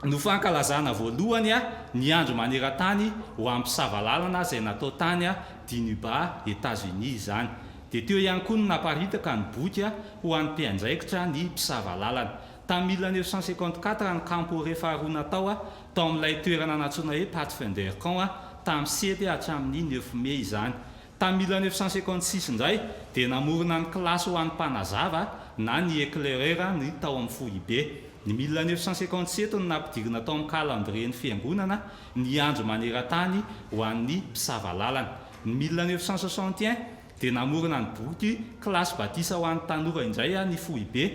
No fankalazana voalohany ny andro maneran-tany ho an'ny mpisava lalana izay natao tany Dinuba, Etats-Unis izany. Dia teo ihany koa no naparitaka ny boky ho an'ny mpiandraikitra ny mpisava lalana. Tamin'ny 1954 ny Camporee faharoa natao tao amin'ilay toerana nantsoina hoe Pathfinder Camp tamin'ny sept hatramin'ny neuf mai izany. Tamin'ny 1956 indray dia namorona ny kilasy ho an'ny mpanazava na ny éclaireur ny tao amin'ny foibe. Ny 1957 no nampidirina tao amin'ny calendrier-n'ny fiangonana ny andro maneran-tany ho an'ny mpisava lalana. Ny 1961 dia namorona ny boky kilasy batisa ho an'ny tanora indray ny foibe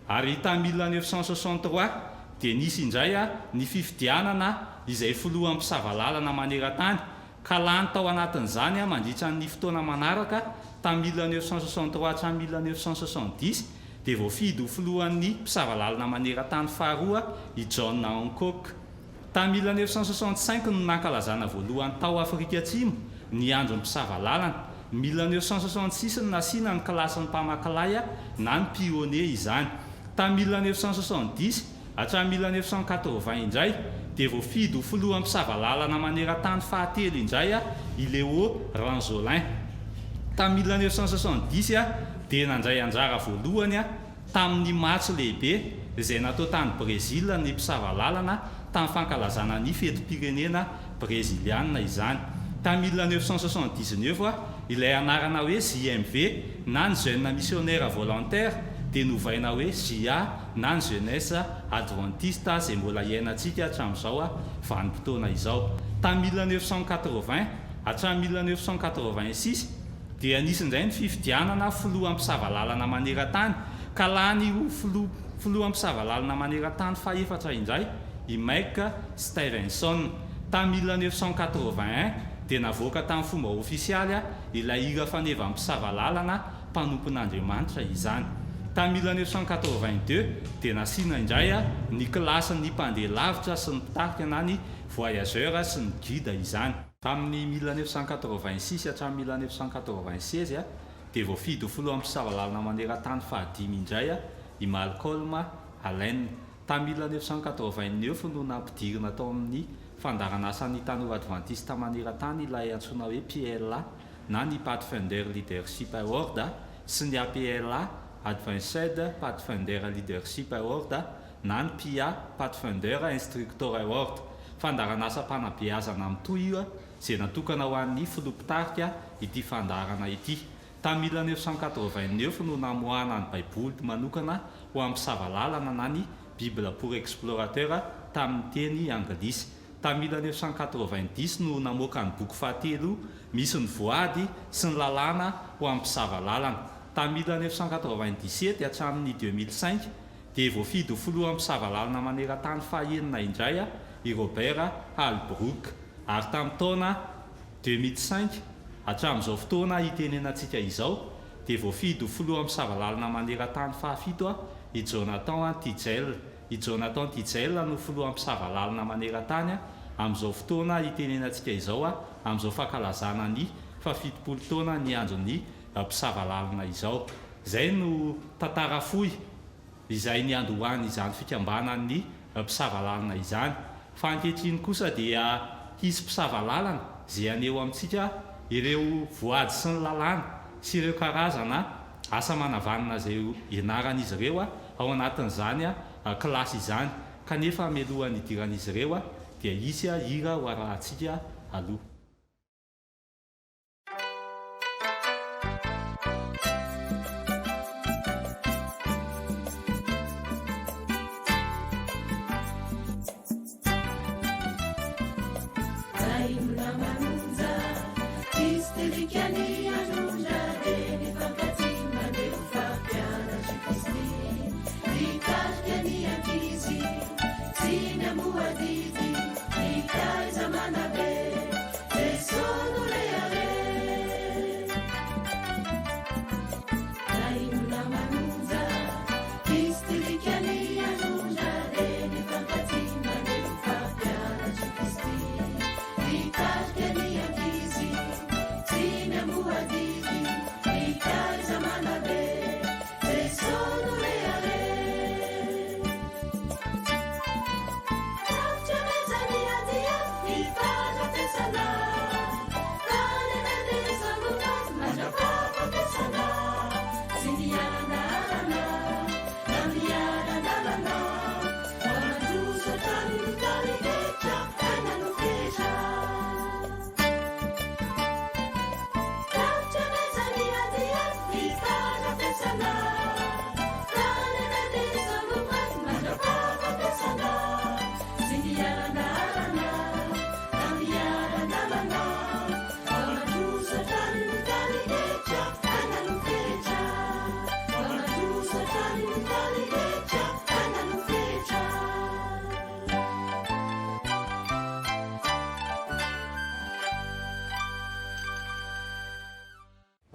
ary tamin'ny 1963 dia nisy indray ny fifidianana izay filohan'ny mpisava lalana maneran-tany ka lany tao anatin'izany mandritra ny fotoana manaraka tamin'ny 1963 hatramin'ny 1970 dia voafidy ho filohan'ny mpisava lalana maneran-tany faharoa i John Hancock. Tamin'ny 1965 no nankalazana voalohany tao Afrika Atsimo ny andron'ny mpisava lalana. Ny 1966 no nasiana ny kilasin'ny mpamaky lay na ny pionnier izany. Tamin'ny 1970 hatramin'ny 1980 indray dia voafidy ho filohan'ny mpisava lalana maneran-tany fahatelo indray i Léo Ranzolin. Tamin'ny 1970 dia nandray anjara voalohany tamin'ny matso lehibe izay natao tany Brezila ny mpisava lalana tamin'ny fankalazana ny fetim-pirenena breziliana izany. Tamin'ny 1979, ilay anarana hoe JMV na ny Jeunes Missionnaires Volontaires dia novaina hoe JA na ny Jeunesse Adventiste izay mbola iainantsika hatramin'izao vanim-potoana izao. Tamin'ny 1980 hatramin'ny 1986, dia nisy indray ny fifidianana filoha mpisava lalana maneran-tany ka lany ho filoha filoha mpisava lalana maneran-tany fahefatra indray i Mike Stevenson. Tamin'ny 1981 dia navoaka tamin'ny fomba ofisialy ilay hira fanevan'ny mpisava lalana mpanompon'Andriamanitra izany. Tamin'ny 1982 dia nasiana indray ny kilasin'ny mpandeha lavitra sy ny mpitarika na ny voyageur sy ny guide izany. Tamin'ny 1986 hatramin'ny 1996 dia voafidy ho filohan'ny mpisava lalana maneran-tany fahadimy indray i Malcolm Allen. Tamin'ny 1989 no nampidirina tao amin'ny fandaharan'asan'ny Tanora Advantista Maneran-tany ilay antsoina hoe PLA na ny Pathfinder Leadership Award sy ny APLA, Advanced Pathfinder Leadership Award, na ny PIA, Pathfinder Instructor Award. Fandaharan'asam-panabeazana mitohy io izay natokana ho an'ny filoha mpitarika ity fandaharana ity. Tamin'ny 1989 no namoahana ny Baiboly manokana ho an'ny mpisava lalana na ny Bible pour explorateurs tamin'ny teny anglisy. Tamin'ny 1990 no namoaka ny boky fahatelo misy ny voady sy ny lalàna ho an'ny mpisava lalana. Tamin'ny 1997 hatramin'ny 2005 dia voafidy ho filohan'ny mpisava lalana maneran-tany fahenina indray i Robert Halbrook, ary tamin'ny taona 2005 hatramin'izao fotoana itenenantsika izao dia voafidy ho filohan'ny mpisava lalana maneran-tany fahafito i Jonathan Tijel. I Jonathan Tijel no filohan'ny mpisava lalana maneran-tany amin'izao fotoana itenenantsika izao amin'izao fankalazana ny fahafitopolo taona ny andron'ny mpisava lalana izao. Izay no tantara fohy izay niandohan'izany fikambanan'ny mpisava lalana izany. Fa ankehitriny kosa dia hisy mpisava lalana izay haneho amintsika ireo voady sy ny lalàna sy ireo karazana asa manavanana izay ianaran'izy ireo ao anatin'izany kilasy izany. Kanefa mialohan'ny hidiran'izy ireo dia hisy hira ho arahantsika aloha.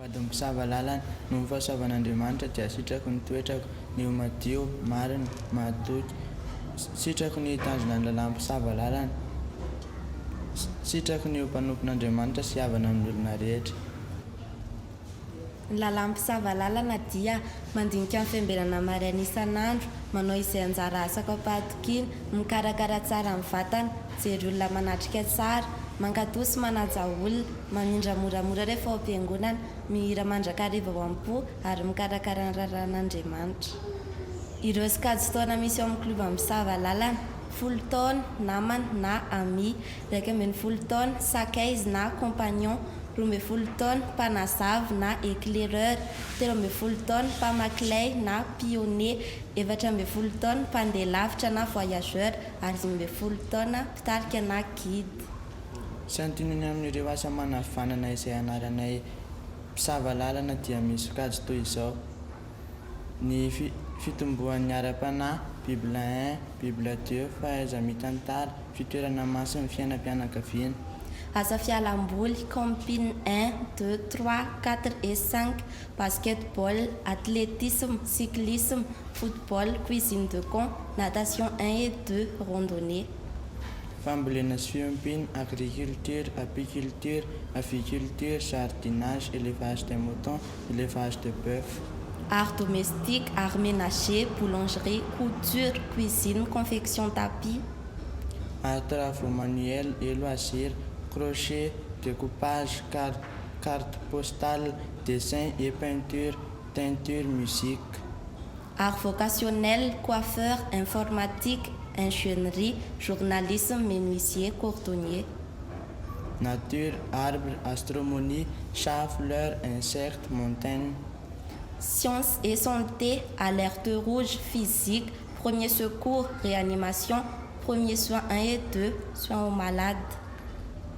Vadin'ny mpisava lalana, Noho ny fahasoavan'Andriamanitra dia sitrako ny toetrako, ny ho madio, marina, mahatoky. Sitrako ny hitandrina ny lalàn'ny mpisava lalana. Sitrako ny ho mpanompon'Andriamanitra sy havana amin'ny olona rehetra. Ny lalàn'ny mpisava lalana dia, mandinika ny fiambenana maraina isan'andro, manao izay anjara asako am-pahatokiana, mikarakara tsara ny vatana, mijery olona manatrika tsara, mankatò sy manaja olona, mamindra moramora rehefa ao am-piangonana, mihira mandrakariva ao am-po ary mikarakara ny raharahan'Andriamanitra. Ireo sokajin-taona misy ao amin'ny klioba mpisava lalana, folo taona, namana na ami, 11 taona, sakaiza na compagnon, 12 taona, mpanazava na éclaireur, 13 taona, mpamaky lay na pionnier, 14 taona, mpandeha lavitra na voyageur, ary 15 taona, mpitarika na guide. Santionany amin'ireo asa manavanana izay anaranay mpisava lalana dia misy sokajy toy izao, Ny fitomboan'ny ara-panahy, Bible un, Bible deux, fahaiza-mitantara, fitoerana masin'ny fiainam-pianakaviana. Asa fialam-boly, Camping un, deux, trois, quatre et cinq, basket-ball, athlétisme, cyclisme, football, cuisine de camp, natation un et deux, randonnée. Fambolena sy fiompiana, agriculture, apiculture, aviculture, jardinage, élevage des moutons, élevage de bœuf. Art domestique, art ménager, boulangerie, couture, cuisine, confection tapis. Art travaux manuels et loisirs, crochet, découpage, carte, carte postale, dessin et peinture, teinture, musique. Art vocationnel, coiffeur, informatique, ingénierie, journalisme, menuisier, cordonnier. Nature, arbre, astronomie, chat, fleur, insecte, montagne. Sciences et santé, alerte rouge, physique, premier secours, réanimation, premier soin 1 et 2, soins aux malades.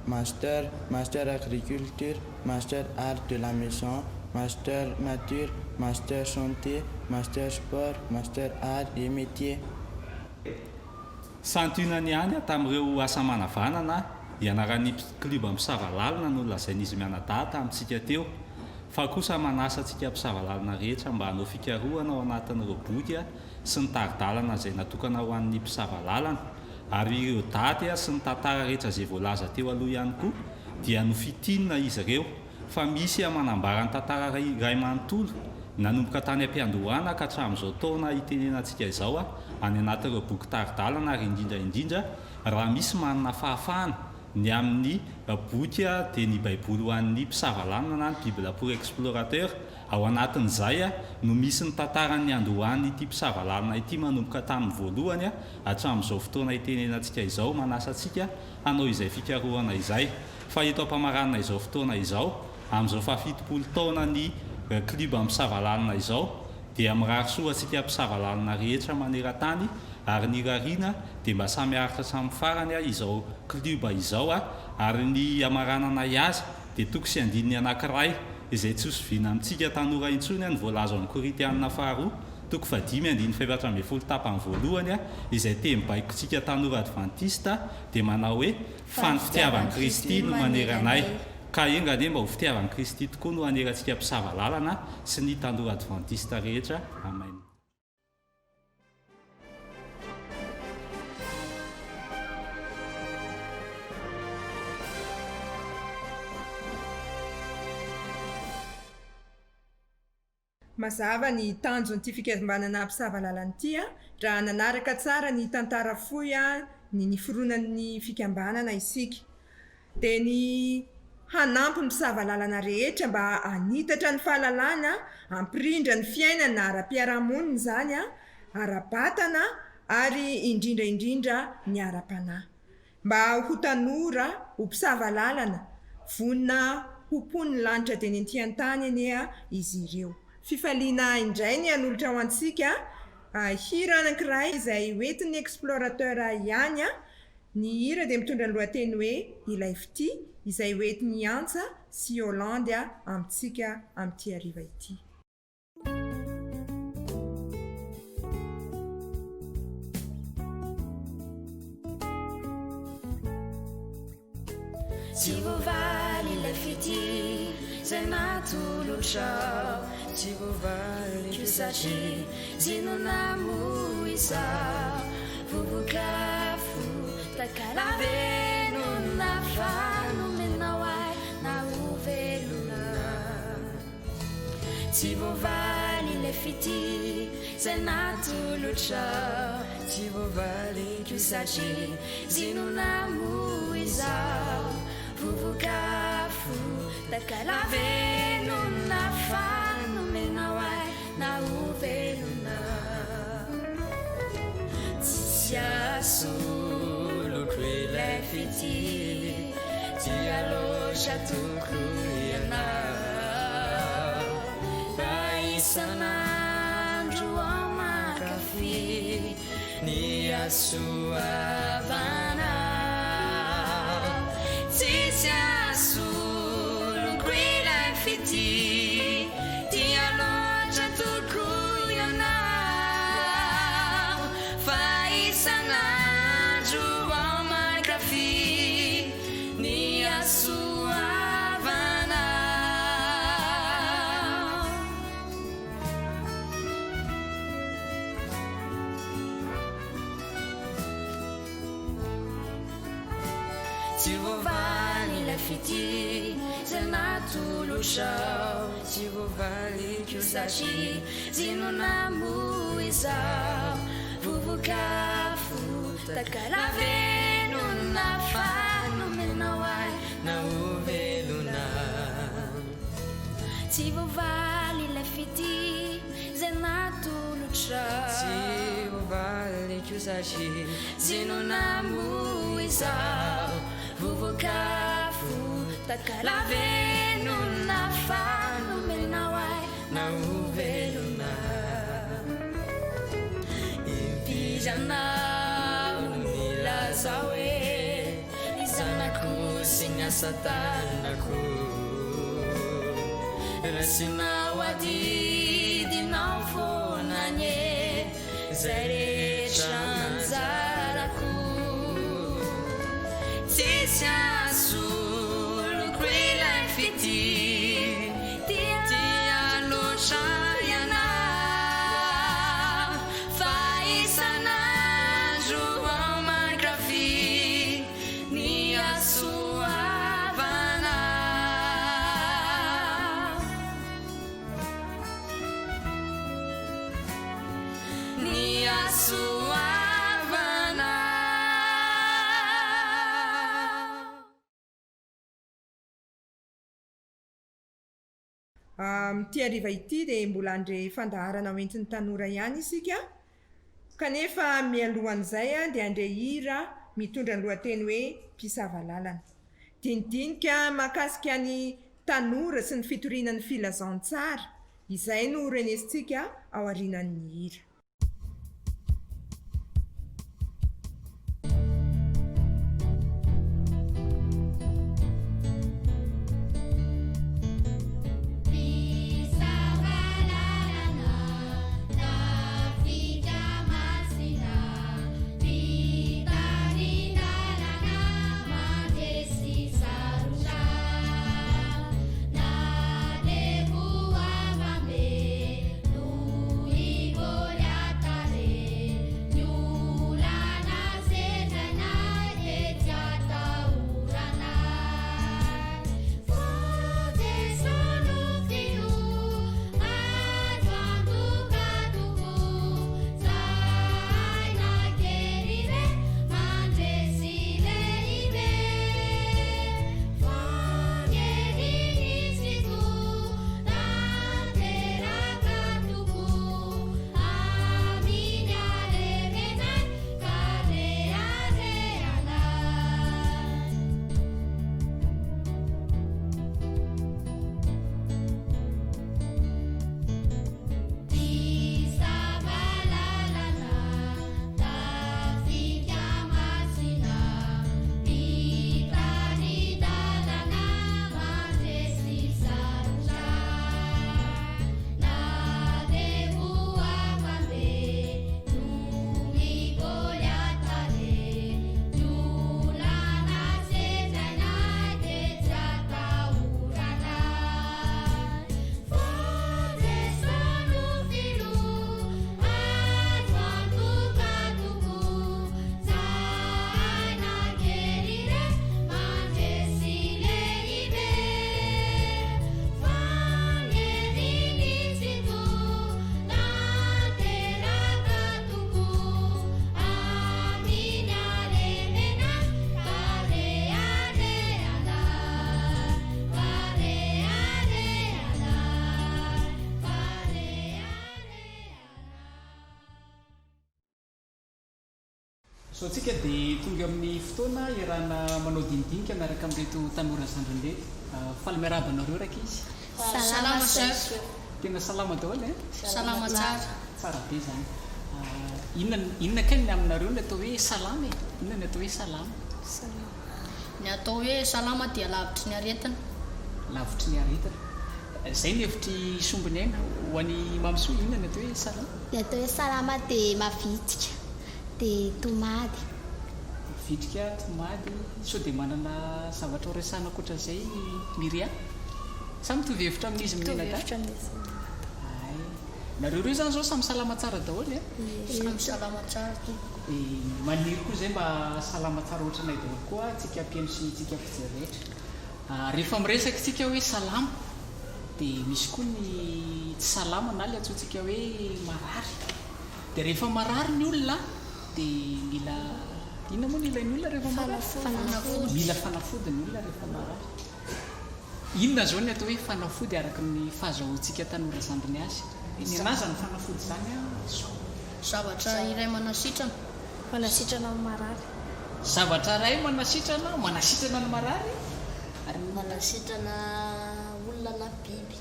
Master, master agriculture, master art de la maison, master nature, master santé, master sport, master art et métier. Santionany ihany tamin'ireo asa manavanana ianaran'ny klioba mpisava lalana no nolazain'izy mianadahy tamintsika teo, fa kosa manasa antsika mpisava lalana rehetra mba hanao fikarohana ao anatin'ireo boky sy ny tari-dalana izay natokana ho an'ny mpisava lalana, ary ireo daty sy ny tantara rehetra izay voalaza teo aloha ihany koa dia nofintinina izy ireo fa misy manambara ny tantara iray manontolo nanomboka tany am-piandohana ka hatramin'izao taona itenenantsika izao any anatin'ireo boky tari-dalana ary indrindra indrindra raha misy manana fahafahana ny amin'ny boky dia ny Baiboly ho an'ny mpisava lalana na ny Bible pour explorateur Ao anatin'izay no misy ny tantaran'ny niandohan'ity mpisava lalana ity manomboka tamin'ny voalohany hatramin'izao fotoana itenenantsika izao. Manasa antsika hanao izay fikarohana izay. Fa eto am-pamaranana izao fotoana izao, amin'izao fahafitopolo taonan'ny Klioba Mpisava Lalana izao, dia mirary soa antsika mpisava lalana rehetra maneran-tany ary ny irariana dia mba samy haharitra hatramin'ny farany izao klioba izao ary ny hamarananay azy dia toko sy andininy anankiray izay tsy hosoviana amintsika tanora intsony ny voalaza ao amin'ny Korintianina faharoa, toko fahadimy andininy fahefatra ambin'ny folo tapany voalohany, izay teny baikontsika tanora advantista dia manao hoe, Fa ny fitiavan'i Kristy no manery anay. Ka enga anie mba ho fitiavan'i Kristy tokoa no hanery antsika mpisava lalana sy ny tanora advantista rehetra. Amen. Mazava ny tanjon'ity fikambanana mpisava lalana ity raha nanaraka tsara ny tantara fohy ny niforonan'ny fikambanana isika. Dia ny hanampy ny mpisava lalana rehetra mba hanitatra ny fahalalana, hampirindra ny fiainana ara-piarahamonina izany, ara-batana ary indrindra indrindra ny ara-panahy. Mba ho tanora, ho mpisava lalana, vonona ho mponin'ny lanitra dieny ety an-tany anie izy ireo. Fifaliana indray ny hanolotra ho antsika hira anankiray izay hoentin'ny Explorateur ihany. Ny hira dia mitondra ny lohateny hoe Ilay Fitia, izay hoentin'i Antsa sy Yolande amintsika amin'ity hariva ity. Tsy voavaly ilay fitia. izay natolotrao Tsy voavaliko satria tsy no namoy izaho Vovok'afo takalavenona fa nomenao ahy na ho velona Tsy voavaly ilay fitia izay natolotrao Tsy voavaliko satria tsy no namoy izaho Vovok'afo takalavenona fa nomenao ahy na ho velona Tsisy ahasoloko ilay fitia Tia loatra toko ianao Fa isan'andro aho mankafy ny hasoavanao Tsisy ahasoloko ilay fitia Tia loatra toko ianao Fa isan'andro aho mankafy ny hasoavanao. Tsy voavaly ilay fitia izay natolotrao Tsy voavaliko satria tsy no namoy izaho Vovok'afo takalavenona fa nomenao ahy na ho velona. Tsy voavaly ilay fitia izay natolotrao. Tsy voavaliko satria tsy no namoy izaho Vovok'afo takalavenona fa nomenao ahy na ho velona. Impiry ianao no nilaza hoe ny zanako sy ny asa tanako Raisinao adidinao foana anie izay rehetra anjarako Tsisy ahasoloko ilay fitia Tia loatra ianao Fa isan'andro aho mankafy ny hasoavanao Ny hasoavanao. Amin'ity hariva ity dia mbola handre fandaharana hoentin'ny tanora ihany isika, kanefa mialohan'izay dia handre hira mitondra ny lohateny hoe Mpisava lalana. Dinidinika mahakasika ny tanora sy ny fitoriana ny filazantsara, izay no horenesintsika aorianan'ny hira. Mpisava lalana, tafika masina, mpitari-dalana mandresy sarotra, na dia goavambe noho i Goliata. Izao tsika dia tonga amin'ny fotoana iarahana manao dinidinika miaraka amin'ireto tanora zandriny ireto. Faly miarahaba anareo rankizy. Salama chef. Tena salama daholo eh? Salama tsara. Tsara be izany. Inona inona kay ny aminareo ny atao hoe salama e? Inona ny atao hoe salama? Salama. Ny atao hoe salama dia lavitry ny aretina. Lavitry ny aretina. Izay ny hevitr'i Sombiniaina. Ho an'i Mamisoa, inona ny atao hoe salama? Ny atao hoe salama dia mavitrika, dia tomady. Mavitrika, tomady. Sao dia manana zavatra ho resahina ankoatra izay i Myria? Sa mitovy hevitra amin'izy Mitovy mianadahy? hevitra amin'izy mianadahy. Hay. Nareo ireo izany izao samy salama tsara daholo e? Ie. Samy salama tsara tompoko. Dia maniry koa izay mba salama tsara ohatranay daholo koa tsika mpihaino sy tsika mpijery rehetra. Rehefa miresaka isika hoe salama dia misy koa ny tsy salama na ilay antsointsika hoe marary. Dia rehefa marary ny olona dia mila inona moa no ilain'ny olona rehefa marary? Fanafody. Mila fanafody ny olona rehefa marary. Inona izao ny atao hoe fanafody araka ny fahazahoantsika tanora zandriny azy? Ny anà izany fanafody izany an, izao. Zavatra iray manasitrana. Manasitrana ny marary. Zavatra iray manasitrana, manasitrana ny marary ary. Manasitrana olona na biby.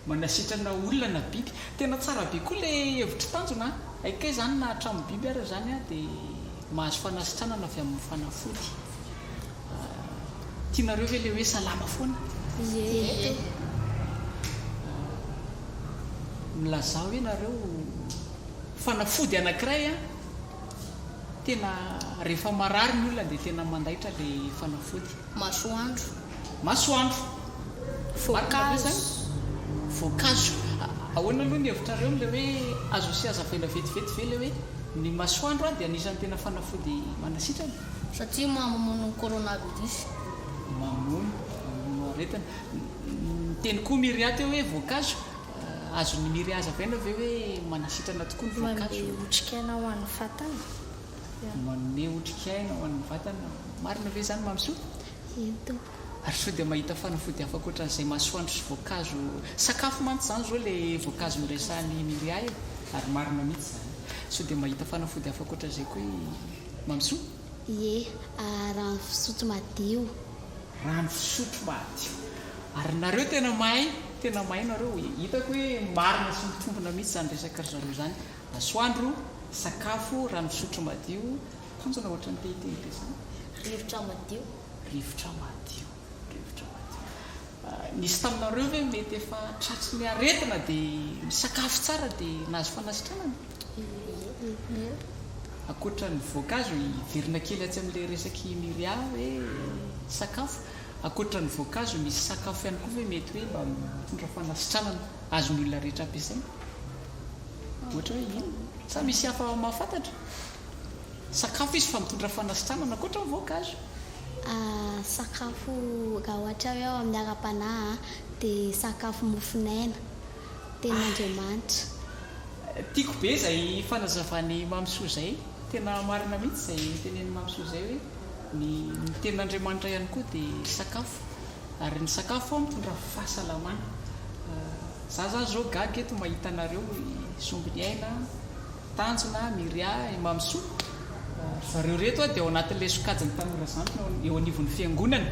Manasitrana olona na biby. Tena tsara be koa ilay hevitr'i Tanjona an! Hay kay izany na hatramin'ny biby ary izany an dia mahazo fanasitranana avy amin'ny fanafody. Tianareo ve ilay hoe salama foana? Ie. Milazà hoe nareo fanafody anankiray an! Tena rehefa marary ny olona dia tena mandaitra le fanafody. Masoandro. Masoandro. Marina ve Voankazo. zany? Voankazo. Ahoana aloha ny hevitrareo amin'ilay hoe azo sy hazavaina vetivety ve ilay hoe ny masoandro dia anisan'ny tena fanafody manasitrana? Satria mamono ny coronavirus. Mamono, mamono aretina. Niteny koa Myria teo hoe voankazo. Azon'i Myria hazavaina ve hoe manasitrana tokoa ny voankazo? Manome otrikaina ho an'ny vatana. Manome otrikaina ho an'ny vatana. Marina ve izany Mamisoa? Eny tompoko. Ary sao dia mahita fanafody hafa ankoatran'izay masoandro sy voankazo, sakafo mantsy izany izao ilay voankazo noresahan'i Myria e, ary marina mihitsy izany. Sao dia mahita fanafody hafa ankoatran'izay koa i Mamisoa? Ie, rano fisotro madio. Rano fisotro madio. Ary nareo tena mahay, tena mahay nareo, hitako hoe marina sy mitombina mihitsy izany resaka ry zareo izany. Masoandro, sakafo, rano fisotro madio, tanjona ohatran'ny te hiteny be izany. Rivotra madio. Rivotra madio, rivotra madio. Nisy taminareo ve mety efa tratry ny aretina dia misakafo tsara dia nahazo fanasitranana? Ie. Ankoatra ny voankazo, hiverina kely atsy amin'ilay resak'i Myria hoe sakafo. Ankoatra ny voankazo, misy sakafo ihany koa ve mety hoe mba mitondra fanasitranana azon'ny olona rehetra ampiasaina? Ohatra hoe inona? Sa misy hafa mahafantatra? Sakafo izy fa mitondra fanasitranana ankoatra ny voankazo. Sakafo raha ohatra hoe ao amin'ny ara-panahy dia sakafo mofon'aina, tenin'Andriamanitra. Tiako be izay fanazavan'i Mamisoa izay, tena marina mihitsy izay tenenin'i Mamisoa izay hoe ny ny tenin'Andriamanitra ihany koa dia sakafo ary ny sakafo mitondra fahasalamana. Za zany zao gaga eto mahita anareo i Sombiniaina, Tanjona, Myria, i Mamisoa, ry zareo ireto dia ao anatin'ilay sokajin'ny tanora zandriny eo anivon'ny fiangonana.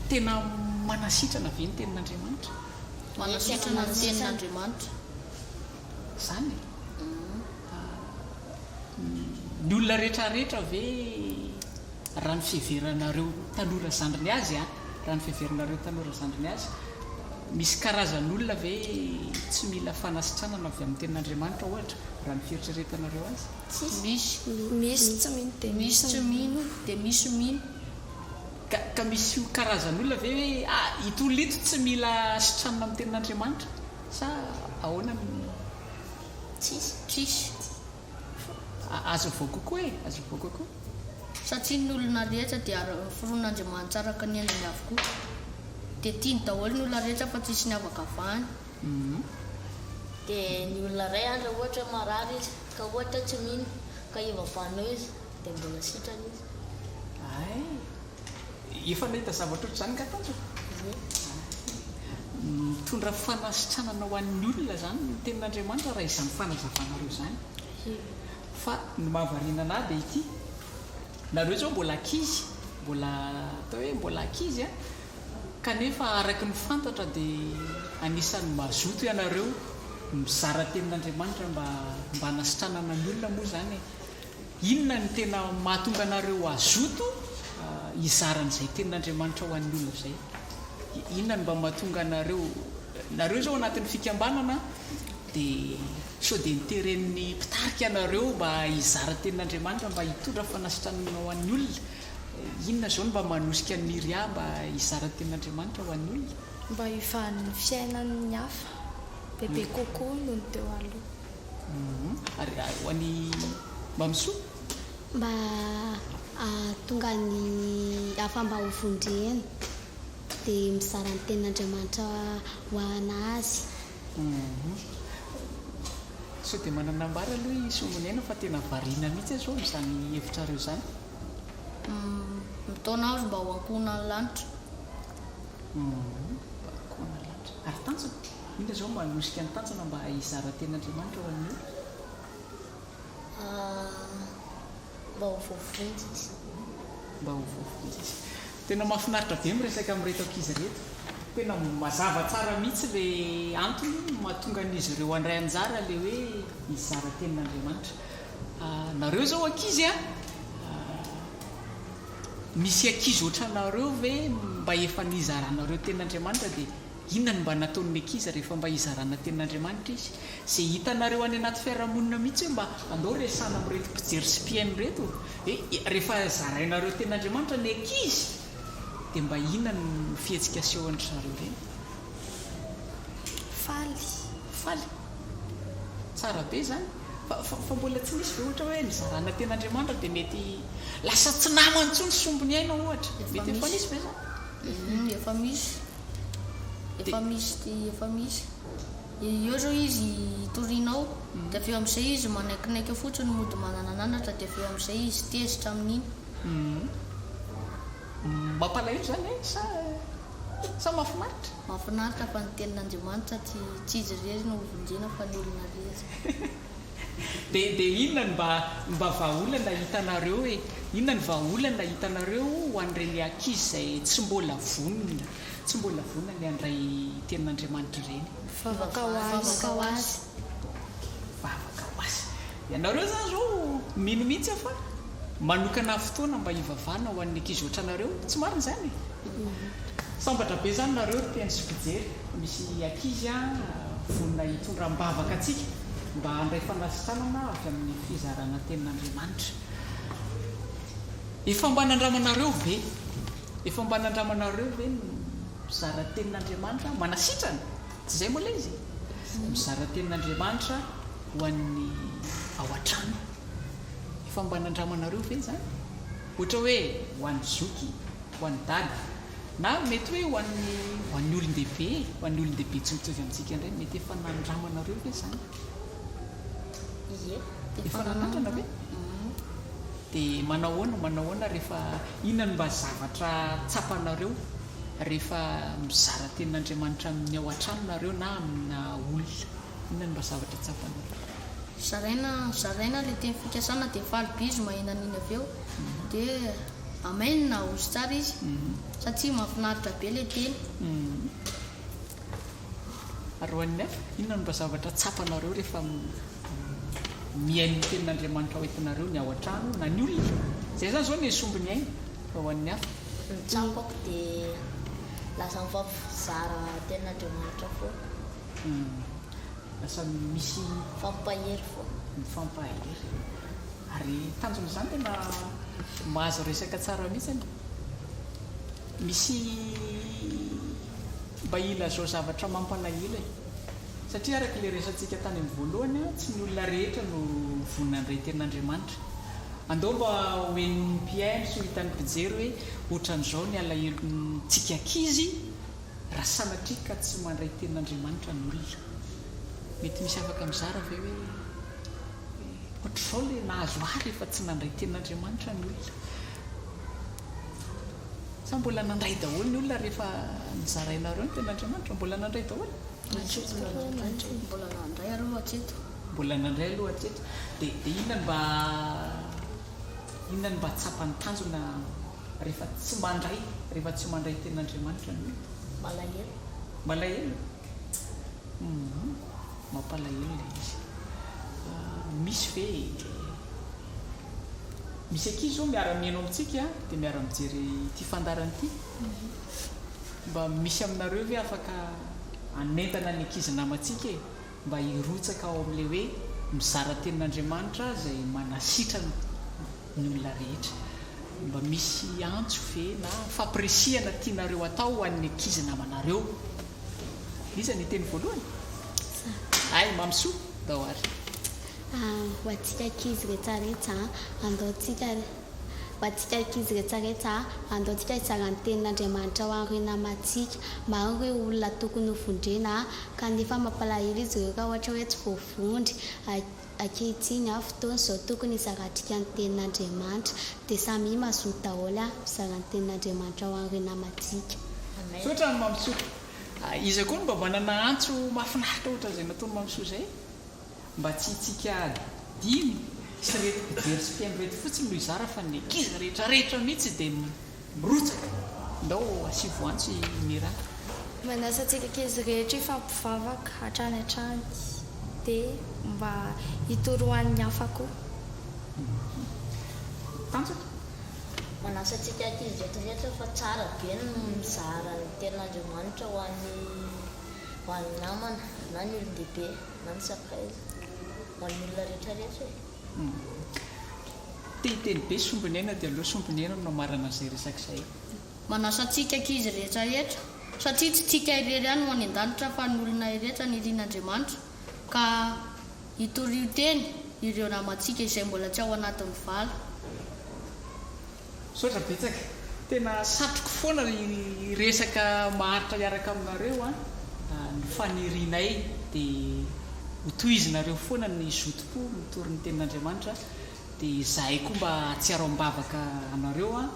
Tena manasitrana ve ny tenin'Andriamanitra? Manasitrana ny tenin'Andriamanitra. Izany e? Ny olona rehetra rehetra ve raha ny fiheveranareo tanora zandriny azy an, raha ny fiheveranareo tanora zandriny azy, misy karazan'olona ve tsy mila fanasitranana avy amin'ny tenin'Andriamanitra ohatra, raha ny fieritreretanareo azy? Tsisy. Misy. Misy tsy mino dia misy tsy mino dia misy mino. Ka ka misy karazan'olona ve hoe ah ito olona ito tsy mila sitranina amin'ny tenin'Andriamanitra sa ahoana no. Tsisy. Tsisy. Azavao kokoa e, azavao kokoa. Satria ny olona rehetra dia noforon'Andriamanitra araka ny endriny avokoa. Dia tiany daholo ny olona rehetra fa tsisy niavakavahany. Dia ny olona iray any raha ohatra hoe marary izy ka ohatra tsy mino ka ivavahanao izy dia mbola sitrana izy. Hay! Efa nahita zavatra ohatr'izany nga Tanjo? Ie. Mitondra fanasitranana ho an'ny olona izany ny tenin'Andriamanitra raha izany fanazavanareo izany. Ie. Fa ny mahavariana anah dia ity, nareo izao mbola ankizy, mbola atao hoe mbola ankizy an, kanefa araka ny fantatra dia anisan'ny mazoto ianareo mizara tenin'Andriamanitra mba mba hanasitranana ny olona moa izany e. Inona no tena mahatonga anareo hazoto hizara an'izay tenin'Andriamanitra ho an'ny olona izay? Inona no mba mahatonga anareo, nareo izao anatin'ny fikambanana dia sao dia noteren'ny mpitarika anareo mba hizara tenin'Andriamanitra mba hitondra fanasitranana ho an'ny olona? Inona izao no mba manosika an'i Myria mba hizara tenin'Andriamanitra ho an'ny olona? Mba hivahan'ny fiainan'ny hafa bebe kokoa noho ny teo aloha. Ary ho an'i Mamisoa? Mba hahatonga ny hafa mba ho vondrena dia mizara ny tenin'Andriamanitra ho an'azy. Sao dia manana ambara aloha i Sombiniaina fa tena variana mihitsy aho izao amin'izany hevitrareo izany. Mitaona azy mba ho ankohonan'ny lanitra. Mba ankohonan'ny lanitra. Ary tanjona? Inona izao manosika ny tanjona mba hizara tenin'Andriamanitra ho an'ny olona? Mba ho voavonjy izy. Mba ho voavonjy izy. Tena mahafinaritra be miresaka amin'ireto ankizy ireto. Tena mazava tsara mihitsy ilay antony mahatonga an'izy ireo handray anjara ilay hoe hizara tenin'Andriamanitra. Nareo izao ankizy a, misy ankizy ohatranareo ve mba efa nizaranareo tenin'Andriamanitra dia Inona no mba nataon'ny ankizy rehefa mba hizarana tenin'Andriamanitra izy? Izay hitanareo any anaty fiarahamonina mihitsy hoe mba andao resahana amin'ireto mpijery sy mpihaino ireto hoe rehefa zarainareo tenin'Andriamanitra ny ankizy dia mba inona no fihetsika asehon-dry zareo ireny? Faly. Faly. Tsara be izany. Fa, fa, fa mbola tsy nisy ve ohatra hoe nizarana tenin'Andriamanitra dia mety lasa tsy namany intsony sombiny aina ohatra? Mety efa nisy ve izany? Efa misy. Efa misy efa misy. Eo zao izy itorianao dia avy eo amin'izay izy manaikinaiky eo fotsiny mody manana ananatra dia avy eo amin'izay izy tezitra amin'iny. Mampalahelo izany e sa sa mahafinaritra? Mahafinaritra fa ny tenin'Andriamanitra tsy tsy izy irery no hovonjena fa ny olona rehetra. Dia dia inona no mba mba vahaolana hitanareo e? Inona no vahaolana hitanareo ho an'ireny ankizy izay tsy mbola vonona, tsy mbola vonona ny handray tenin'Andriamanitra ireny? Vavaka ho azy. Vavaka ho azy. Vavaka ho azy. Ianareo izany izao mino mihitsy aho fa manokana fotoana mba hivavahana ho an'ny ankizy ohatranareo, tsy marina izany e? Sambatra be izany nareo ry mpihaino sy mpijery. Misy ankizy vonona hitondra am-bavaka antsika mba handray fanasitranana avy amin'ny fizarana tenin'Andriamanitra. Efa mba nandramanareo ve? Efa mba nandramanareo ve ny mizara tenin'Andriamanitra manasitrana? Tsy izay moa ilay izy e? Mizara tenin'Andriamanitra ho an'ny ao an-trano. Efa mba nandramanareo ve izany? Ohatra hoe ho an'ny zoky, ho an'i dada. Na mety hoe ho an'ny ho an'ny olon-dehibe e, ho an'ny olon-dehibe tsy mitovy amintsika indray, mety efa nandramanareo ve izany? Ie, Efa nanandrana ve? Dia manao ahoana, manao ahoana rehefa, inona no mba zavatra tsapanareo rehefa mizara tenin'Andriamanitra amin'ny ao an-trano nareo na amina olona? Inona no mba zavatra tsapanareo? Zaraina, zaraina ilay teny fikasana dia faly be izy maheno an'iny avy eo, dia Amen ozy tsara izy satria mahafinaritra be le teny. Ary ho an'ny hafa, inona no mba zavatra tsapanareo rehefa mihaino ny tenin'Andriamanitra hoentinareo ny ao an-trano na ny olona? Izay izany izao ny sombiny aina fa ho an'ny hafa. Ny tsapako dia lasa mifampizara tenin'Andriamanitra foana. Lasa misy. Mifampahery foana. Mifampahery. Ary tanjona izany tena mahazo resaka tsara mihitsy. Misy mba ilazao zavatra mampalahelo e. Satria araka ilay resatsika tany amin'ny voalohany, tsy ny olona rehetra no vonona handray tenin'Andriamanitra. Andao mba ho henon'ny mpihaino sy ho hitan'ny mpijery hoe ohatran'izao ny alahelontsika ankizy raha sanatria ka tsy mandray tenin'Andriamanitra ny olona. Mety misy afaka mizara ve hoe ohatr'izao ilay nahazo ahy rehefa tsy nandray tenin'Andriamanitra ny olona. Sa mbola nandray daholo ny olona rehefa nizarainareo ny tenin'Andriamanitra? Mbola nandray daholo? Mbola nandray aloha hatreto. Mbola nandray aloha hatreto. Dia dia inona no mba inona no mba tsapan'ny tanjona rehefa tsy mandray rehefa tsy mandray tenin'Andriamanitra ny olona? Malahelo. Malahelo? Humm mampalahelo ilay izy. Misy ve misy ankizy izao miara-mihaino amintsika dia miara-mijery ity fandaharana ity? Mba misy aminareo ve afaka hanentana ny ankizy namantsika e? Mba hirotsaka ao amin'ilay hoe mizara tenin'Andriamanitra izay manasitrana ny olona rehetra. Mba misy antso ve na fampirisihana tianareo atao ho an'ny ankizy namanareo? Iza ny hiteny voalohany? Za. Hay, Mamisoa, ndao ary. Ho antsika ankizy rehetrarehetra, andao tsika Ho antsika ankizy rehetrarehetra, andao tsika hizara ny tenin'Andriamanitra ho an'ireo namantsika. Maro ireo olona tokony ho vondrena, kanefa mampalahelo izy ireo raha ohatra hoe tsy voavondry. Ankehitriny, fotoana izao tokony hizarantsika ny tenin'Andriamanitra. Dia samia mazoto daholo mizara ny tenin'Andriamanitra ho an'ireo namantsika. Misaotra an'i Mamisoa. Iza koa no mba manana antso mahafinaritra ohatran'izay nataon'i Mamisoa izay? Mba tsy itsika dimy sy reto mpijery sy mpihaino reto fotsiny no hizara fa ny ankizy rehetra rehetra mihitsy dia mirotsaka. Ndao asivo antso i Mira. Manasa antsika ankizy rehetra hifampivavaka hatrany hatrany dia mba hitory ho an'ny hafa koa. Tanjona. Manasa antsika ankizy rehetra rehetra fa tsara be ny mizara ny tenin'Andriamanitra ho an'ny ho an'ny namana na ny olon-dehibe. Na ny sakaiza. Ho an'ny olona rehetra rehetra e. Te hiteny be sombiniaina dia aleo sombiniaina no hamarana an'izay resaka izay. Manasa antsika ankizy rehetra rehetra, satria tsy tsika irery ihany no any an-danitra fa ny olona rehetra nirian'Andriamanitra, ka hitorio teny ireo namantsika izay mbola tsy ao anatin'ny vala. Misaotra betsaka. Tena satriko foana hiresaka maharitra hiaraka aminareo an. Ny fanirianay dia ho tohizinareo foana ny zotom-po mitory ny tenin'Andriamanitra. Dia izahay koa mba hahatsiaro am-bavaka anareo an,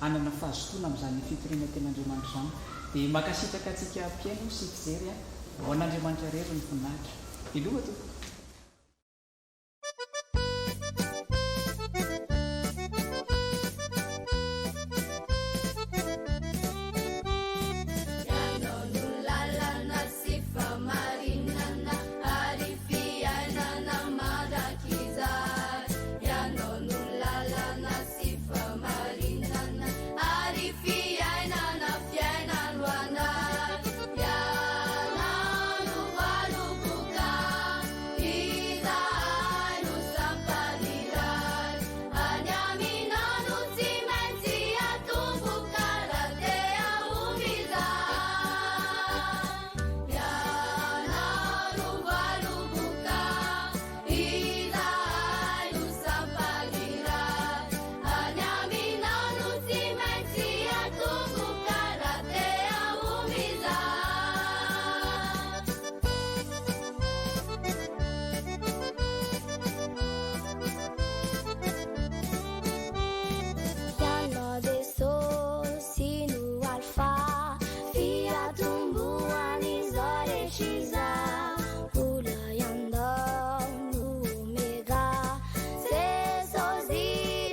hanana fahazotoana amin'izany fitoriana tenin'Andriamanitra izany. Dia mankasitraka antsika mpihaino sy mpijery an. Ho an'Andriamanitra irery ny voninahitra. Veloma tompoko. Ianao no lalana sy fahamarinana ary fiainana mandrakizay. Ianao no lalana sy fahamarinana ary fiainana fiainana ho anay. Ianao no voaloboka. Izahay no sampany iray, any aminao no tsy maintsy atomboka raha te hahomby izahay. Ianao no voaloboka, izahay no sampany iray, any aminao no tsy maintsy atomboka raha te hahomby izahay. Ianao Jesosy no Alfa, fiatombohan'izao rehetra izao. Mbola Ianao no Omega, Jesosy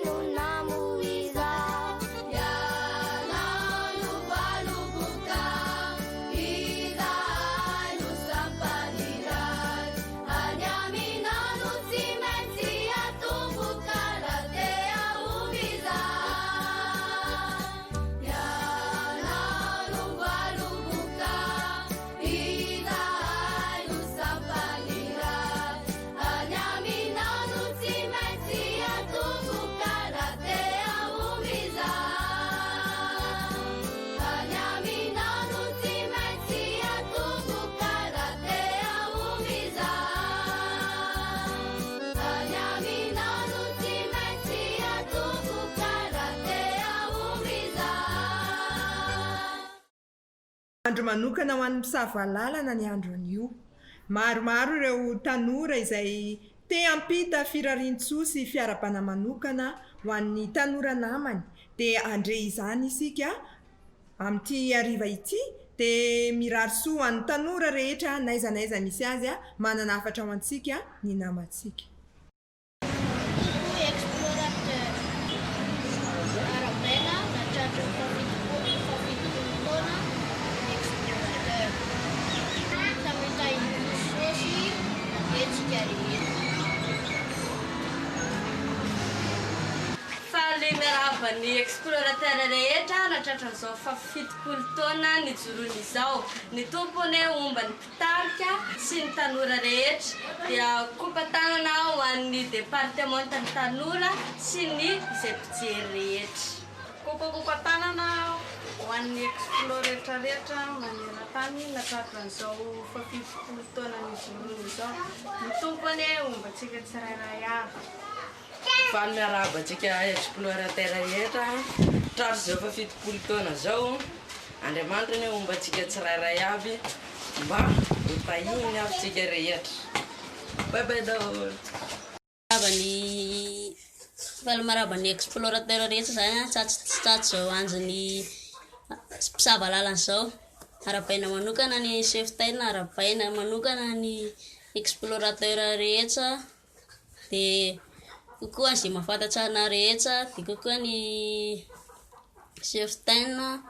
no namoiza. Ianao no voaloboka, Izahay no sampany iray, any aminao no tsy maintsy atomboka raha te hahomby izahay. Ianao no voaloboka, izahay no sampany iray, any aminao no tsy maintsy atomboka raha te hahomby izahay. Any aminao no tsy maintsy atomboka raha te hahomby izahay. Any aminao no tsy maintsy atomboka raha te hahomby izahay. Andro manokana ho an'ny mpisava lalana ny andro anio. Maromaro ireo tanora izay te hampita firarian-tsoa sy fiarahabana manokana ho an'ny tanora namany dia handre izany isika amin'ity hariva ity. Dia mirary soa ho an'ny tanora rehetra n'aiza n'aiza misy azy manana hafatra ho antsika ny namantsika. Coucou explorateur. Arahabaina nahatratra ny fahafitopolo taona ny explorateur. Samy tahin'i Jesosy anie tsika rehetra. Faly miarahaba ny explorateur rehetra nahatratra an'izao fahafitopolo taona nijoroany izao. Ny Tompo anie homba ny mpitarika sy ny tanora rehetra. Dia kopa-tanana ho an'ny departemantan'ny tanora sy ny izay mpijery rehetra. Kopakopa-tanana ho an'ny explo rehetra rehetra maneran-tany nahatratra an'izao fahafitopolo taona nijoroany izao. Ny Tompo anie homba antsika tsirairay avy. Faly miarahaba antsika explorateur rehetra tratry izao faha 70 taona izao, Andriamanitra anie homba antsika tsirairay avy mba ho tahiny avy tsika rehetra. Bye bye daholo. Miarahaba ny Faly miarahaba ny explorateur rehetra zany an, tratry izao andron'ny mpisava lalana izao. Arahabaina manokana ny chef taina, arahabaina manokana ny explorateur rehetra. Dia coucou an'izay mahafantatra anah rehetra, dia coucou an'i chef Taina.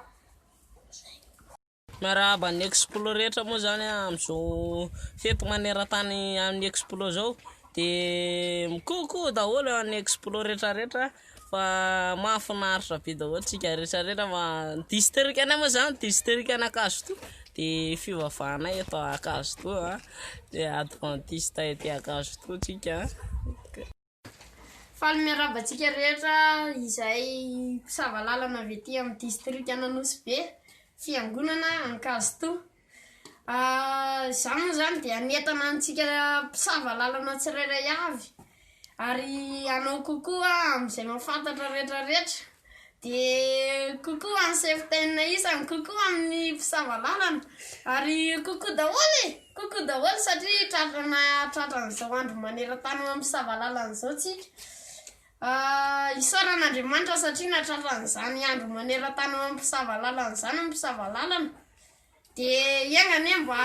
Zay. Miarahaba ny explo rehetra moa zany aho amin'izao fety maneran-tany amin'ny explo zao de micoucou daholo an'ny explo rehetra rehetra fa mahafinaritra be daholo tsika rehetra rehetra fa ny district anay moa zany district an'Ankazoto de fivavahanay eto Ankazoto a de adventiste ety Ankazoto tsika. Faly miarahaba antsika rehetra izay mpisava lalana avy aty amin'ny distrikan'Anosibe, fiangonana Ankazoto. Izaho moa izany dia hanentana antsika mpisava lalana tsirairay avy ary hanao kokoa amin'izay mahafantatra rehetra rehetra. Dia coucou an'i chef Taina isany, coucou amin'ny mpisava lalana ary coucou daholo e! Coucou daholo satria tratrana tratran'izao andro maneran-tany ho an'ny mpisava lalana izao tsika. Isaorana Andriamanitra satria nahatratra an'izany andro maneran-tany ho an'ny mpisava lalana izany ny mpisava lalana. Dia enga anie mba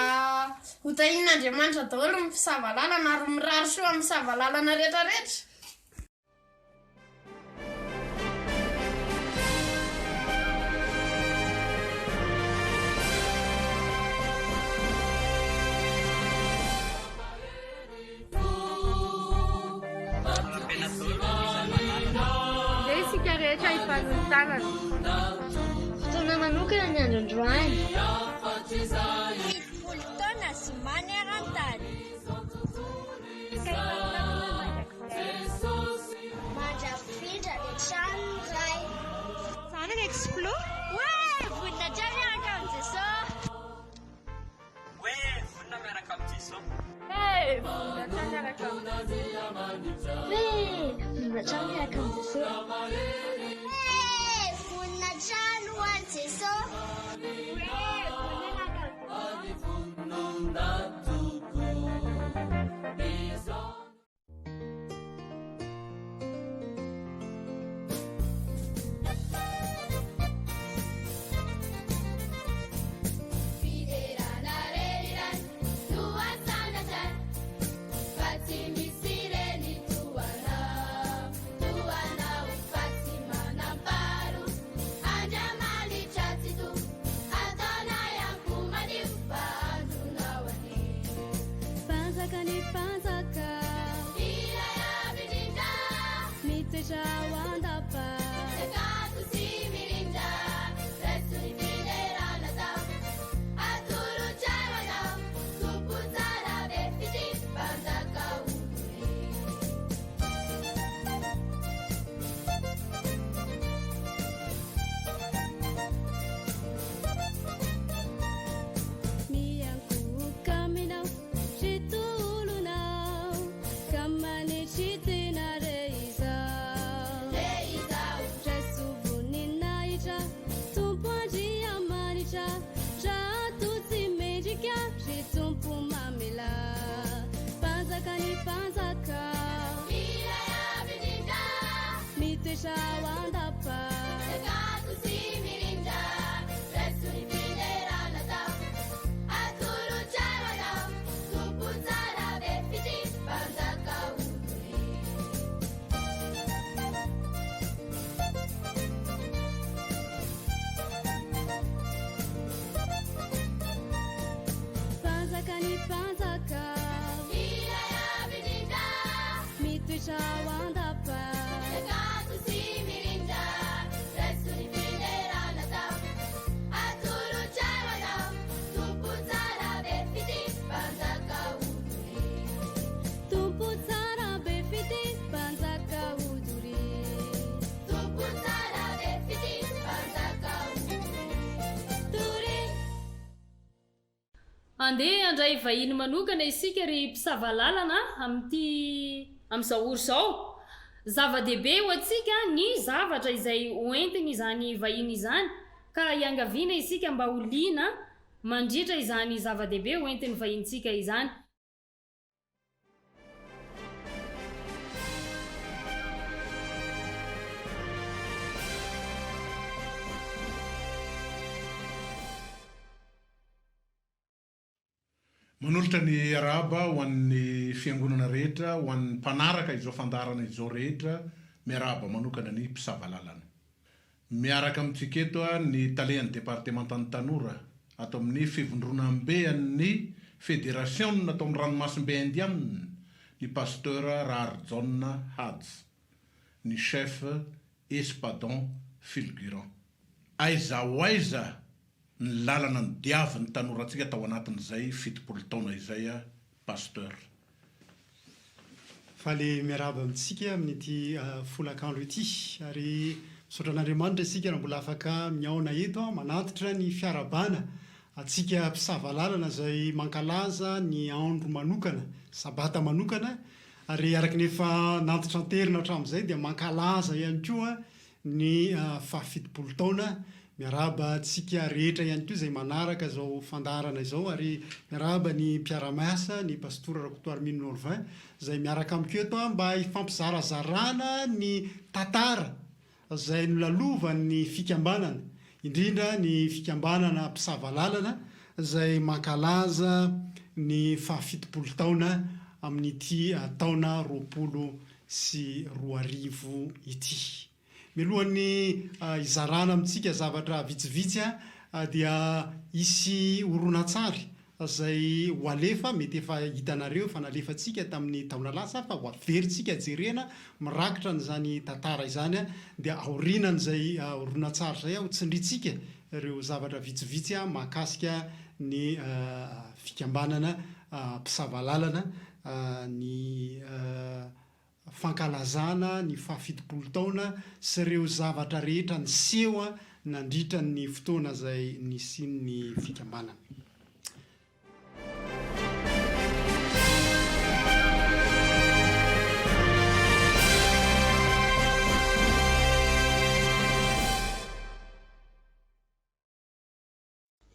ho tahian'Andriamanitra daholo ny mpisava lalana ary mirary soa amin'ny mpisava lalana rehetra rehetra. Ndeha isika rehetra hifanolo-tanana. Fotoana manokana ny andro androany. 70 taona sy maneran-tany. Ka hifanolo-tanana mandrakizay. Mandrafindra ny tranon'ny Ray. Zany ry Explo? Hoe vonona hatrany miaraka amin'i Jesosy. Hoe vonona miaraka amin'i Jesosy. Hoe vonona hatrany miaraka amin'i Jesosy. Hoe vonona hatrany miaraka amin'i Jesosy. Hoe vonona hatrany ho an'i Jesosy. Hoe vonona miaraka amin'i Jesosy. Fiderana rery Ray no asandratra fa tsy misy reny toa anao, toa anao fa tsy manam-paharoa. Andriamanitra Tsitoha, ataonay am-po madio fa andronao anie. Mpanjaka ny mpanjaka. Ilay avo indrindra. Mitoetra ao an-dapa. Kanto sy mirindra. Raiso ny fiderana atao. Atolotra ho anao. Tompo tsara be fitia. Mpanjaka olobe. Miankohoka aminao. Ry tolonao ka manetry tena re izao. Re izao. Raiso voninahitra, Tompo Andriamanitra, raha toa tsy mendrika, ry Tompo mamelà. Mpanjaka ny mpanjaka. Ilay avo indrindra. Mitoetra ao an-dapa. Kanto sy mirindra, raiso ny fiderana atao. Andeha handray vahiny manokana isika ry mpisava lalana amin'ity amin'izao ora izao. Zava-dehibe ho antsika ny zavatra izay hoentin'izany vahiny izany ka iangaviana isika mba ho liana mandritra izany zava-dehibe hoentin'ny vahinintsika izany. Manolotra ny arahaba ho an'ny fiangonana rehetra, ho an'ny mpanaraka izao fandaharana izao rehetra, miarahaba manokana ny mpisava lalana. Miaraka amintsika eto ny Talehan'ny Departemantan'ny Tanora ato amin'ny Fivondronambe an'ny Federasiona ato amin'ny Ranomasimbe Indiana, ny Pasteur Raharijaona Haja, ny Chef Espadon Fulgurant. Aiza ho aiza ny lalana nodiavin'ny tanorantsika tao anatin'izay 70 taona izay Pasteur? Faly miarahaba amintsika amin'ity folakandro ity ary misaotra an'Andriamanitra isika raha mbola afaka mihaona eto manatitra ny fiarahabana antsika mpisava lalana izay mankalaza ny andro manokana, sabata manokana ary araka ny efa nantitranterina hatramin'izay dia mankalaza ihany koa ny fahafitopolo taona. Miarahaba antsika rehetra ihany koa izay manaraka izao fandaharana izao ary miarahaba ny mpiara-miasa, ny Pastora Rakotoarimino Norvin izay miaraka amiko eto mba hifampizarazarana ny tantara izay nolalovan'ny fikambanana, indrindra ny fikambanana Mpisavalalana izay mankalaza ny fahafitopolo taona amin'ity taona 2020 ity. Mialohan'ny hizarana amintsika zavatra vitsivitsy dia hisy horonantsary izay ho alefa, mety efa hitanareo, efa nalefantsika tamin'ny taona lasa fa ho averintsika jerena mirakitra an'izany tantara izany dia aorianan'izay horonantsary izay ho tsindrintsika ireo zavatra vitsivitsy mahakasika ny fikambanana Mpisavalalana, ny fankalazana ny fahafitopolo taona sy ireo zavatra rehetra niseho nandritra ny fotoana izay nisian'ny fikambanana.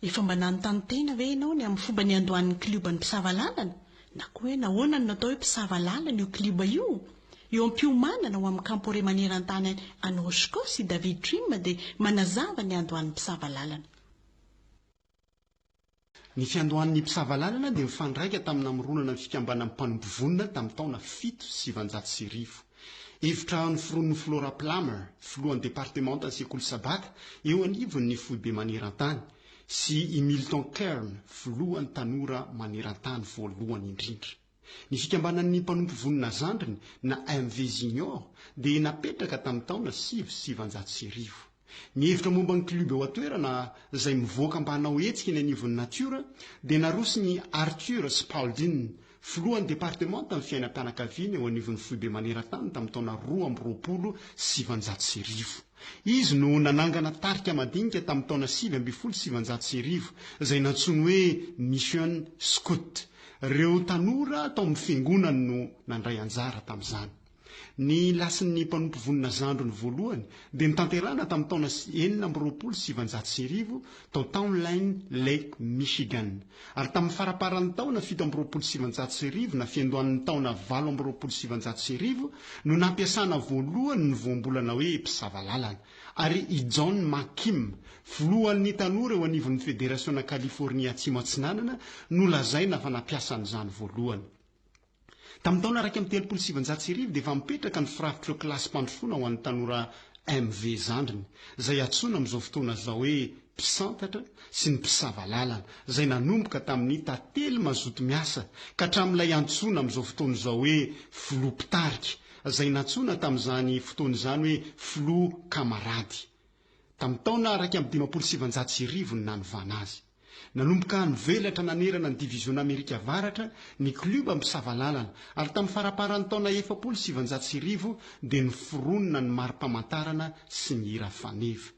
Efa mba nanontany tena ve ianao ny amin'ny fomba niandohan'ny klioban'ny mpisava lalana? Na koa hoe nahoana no natao hoe mpisava lalana io klioba io? Eo am-piomanana ho amin'ny Campore maneran-tany any Oshkosh i David Trim dia manazava ny niandohan'ny mpisava lalana. Ny fiandohan'ny mpisava lalana dia mifandraika tamin'ny namoronana ny Fikambanan'ny Mpanompo Vonona tamin'ny taona 1907. Hevitra noforonin'i Flora Plummer, filohan'ny departemantan'ny Sekoly Sabata eo anivon'ny Foibe Maneran-tany, sy i Milton Kern, filohan'ny Tanora Maneran-tany voalohany indrindra. Ny Fikambanan'ny Mpanompo Vonona Zandriny na MV Junior dia napetraka tamin'ny taona 1909. Ny hevitra momba ny club eo an-toerana izay mivoaka mba hanao hetsika eny anivon'ny natiora dia naroson'i Arthur Spalding, filohan'ny departemantan'ny fiainam-pianakaviana eo anivon'ny Foibe Maneran-tany tamin'ny taona 1922. Izy no nanangana tarika madinika tamin'ny taona 1919 izay nantsoiny hoe Mission Scout. Ireo tanora tao amin'ny fiangonany no nandray anjara tamin'izany. Ny lasin'ny mpanompo vonona zandriny voalohany dia notanterahina tamin'ny taona 1926 tao Townline Lake, Michigan, ary tamin'ny faramparan'ny taona 1927 na fiandohan'ny taona 1928 no nampiasana voalohany ny voambolana hoe mpisava lalana. Ary i John McKim, filohan'ny tanora eo anivon'ny Federasiona Kalifornia Atsimo Atsinanana, no lazaina fa nampiasa an'izany voalohany. Tamin'ny taona 1931 dia efa mipetraka ny firafitr'ireo kilasim-pandrosoana ho an'ny tanora MV zandriny, izay antsoina amin'izao fotoana izao hoe mpisantatra sy ny mpisava lalana, izay nanomboka tamin'ny tantely mazoto miasa ka hatramin'ilay antsoina amin'izao fotoana izao hoe filoha mpitarika, izay nantsoina tamin'izany fotoana izany hoe filoha kamarady. Tamin'ny taona 1951 no nanovana azy. Nanomboka nivelatra nanerana ny Diviziona Amerika Avaratra ny klioba mpisava lalana, ary tamin'ny faramparan'ny taona 1940 dia noforonina ny mari-pamantarana sy ny hira faneva.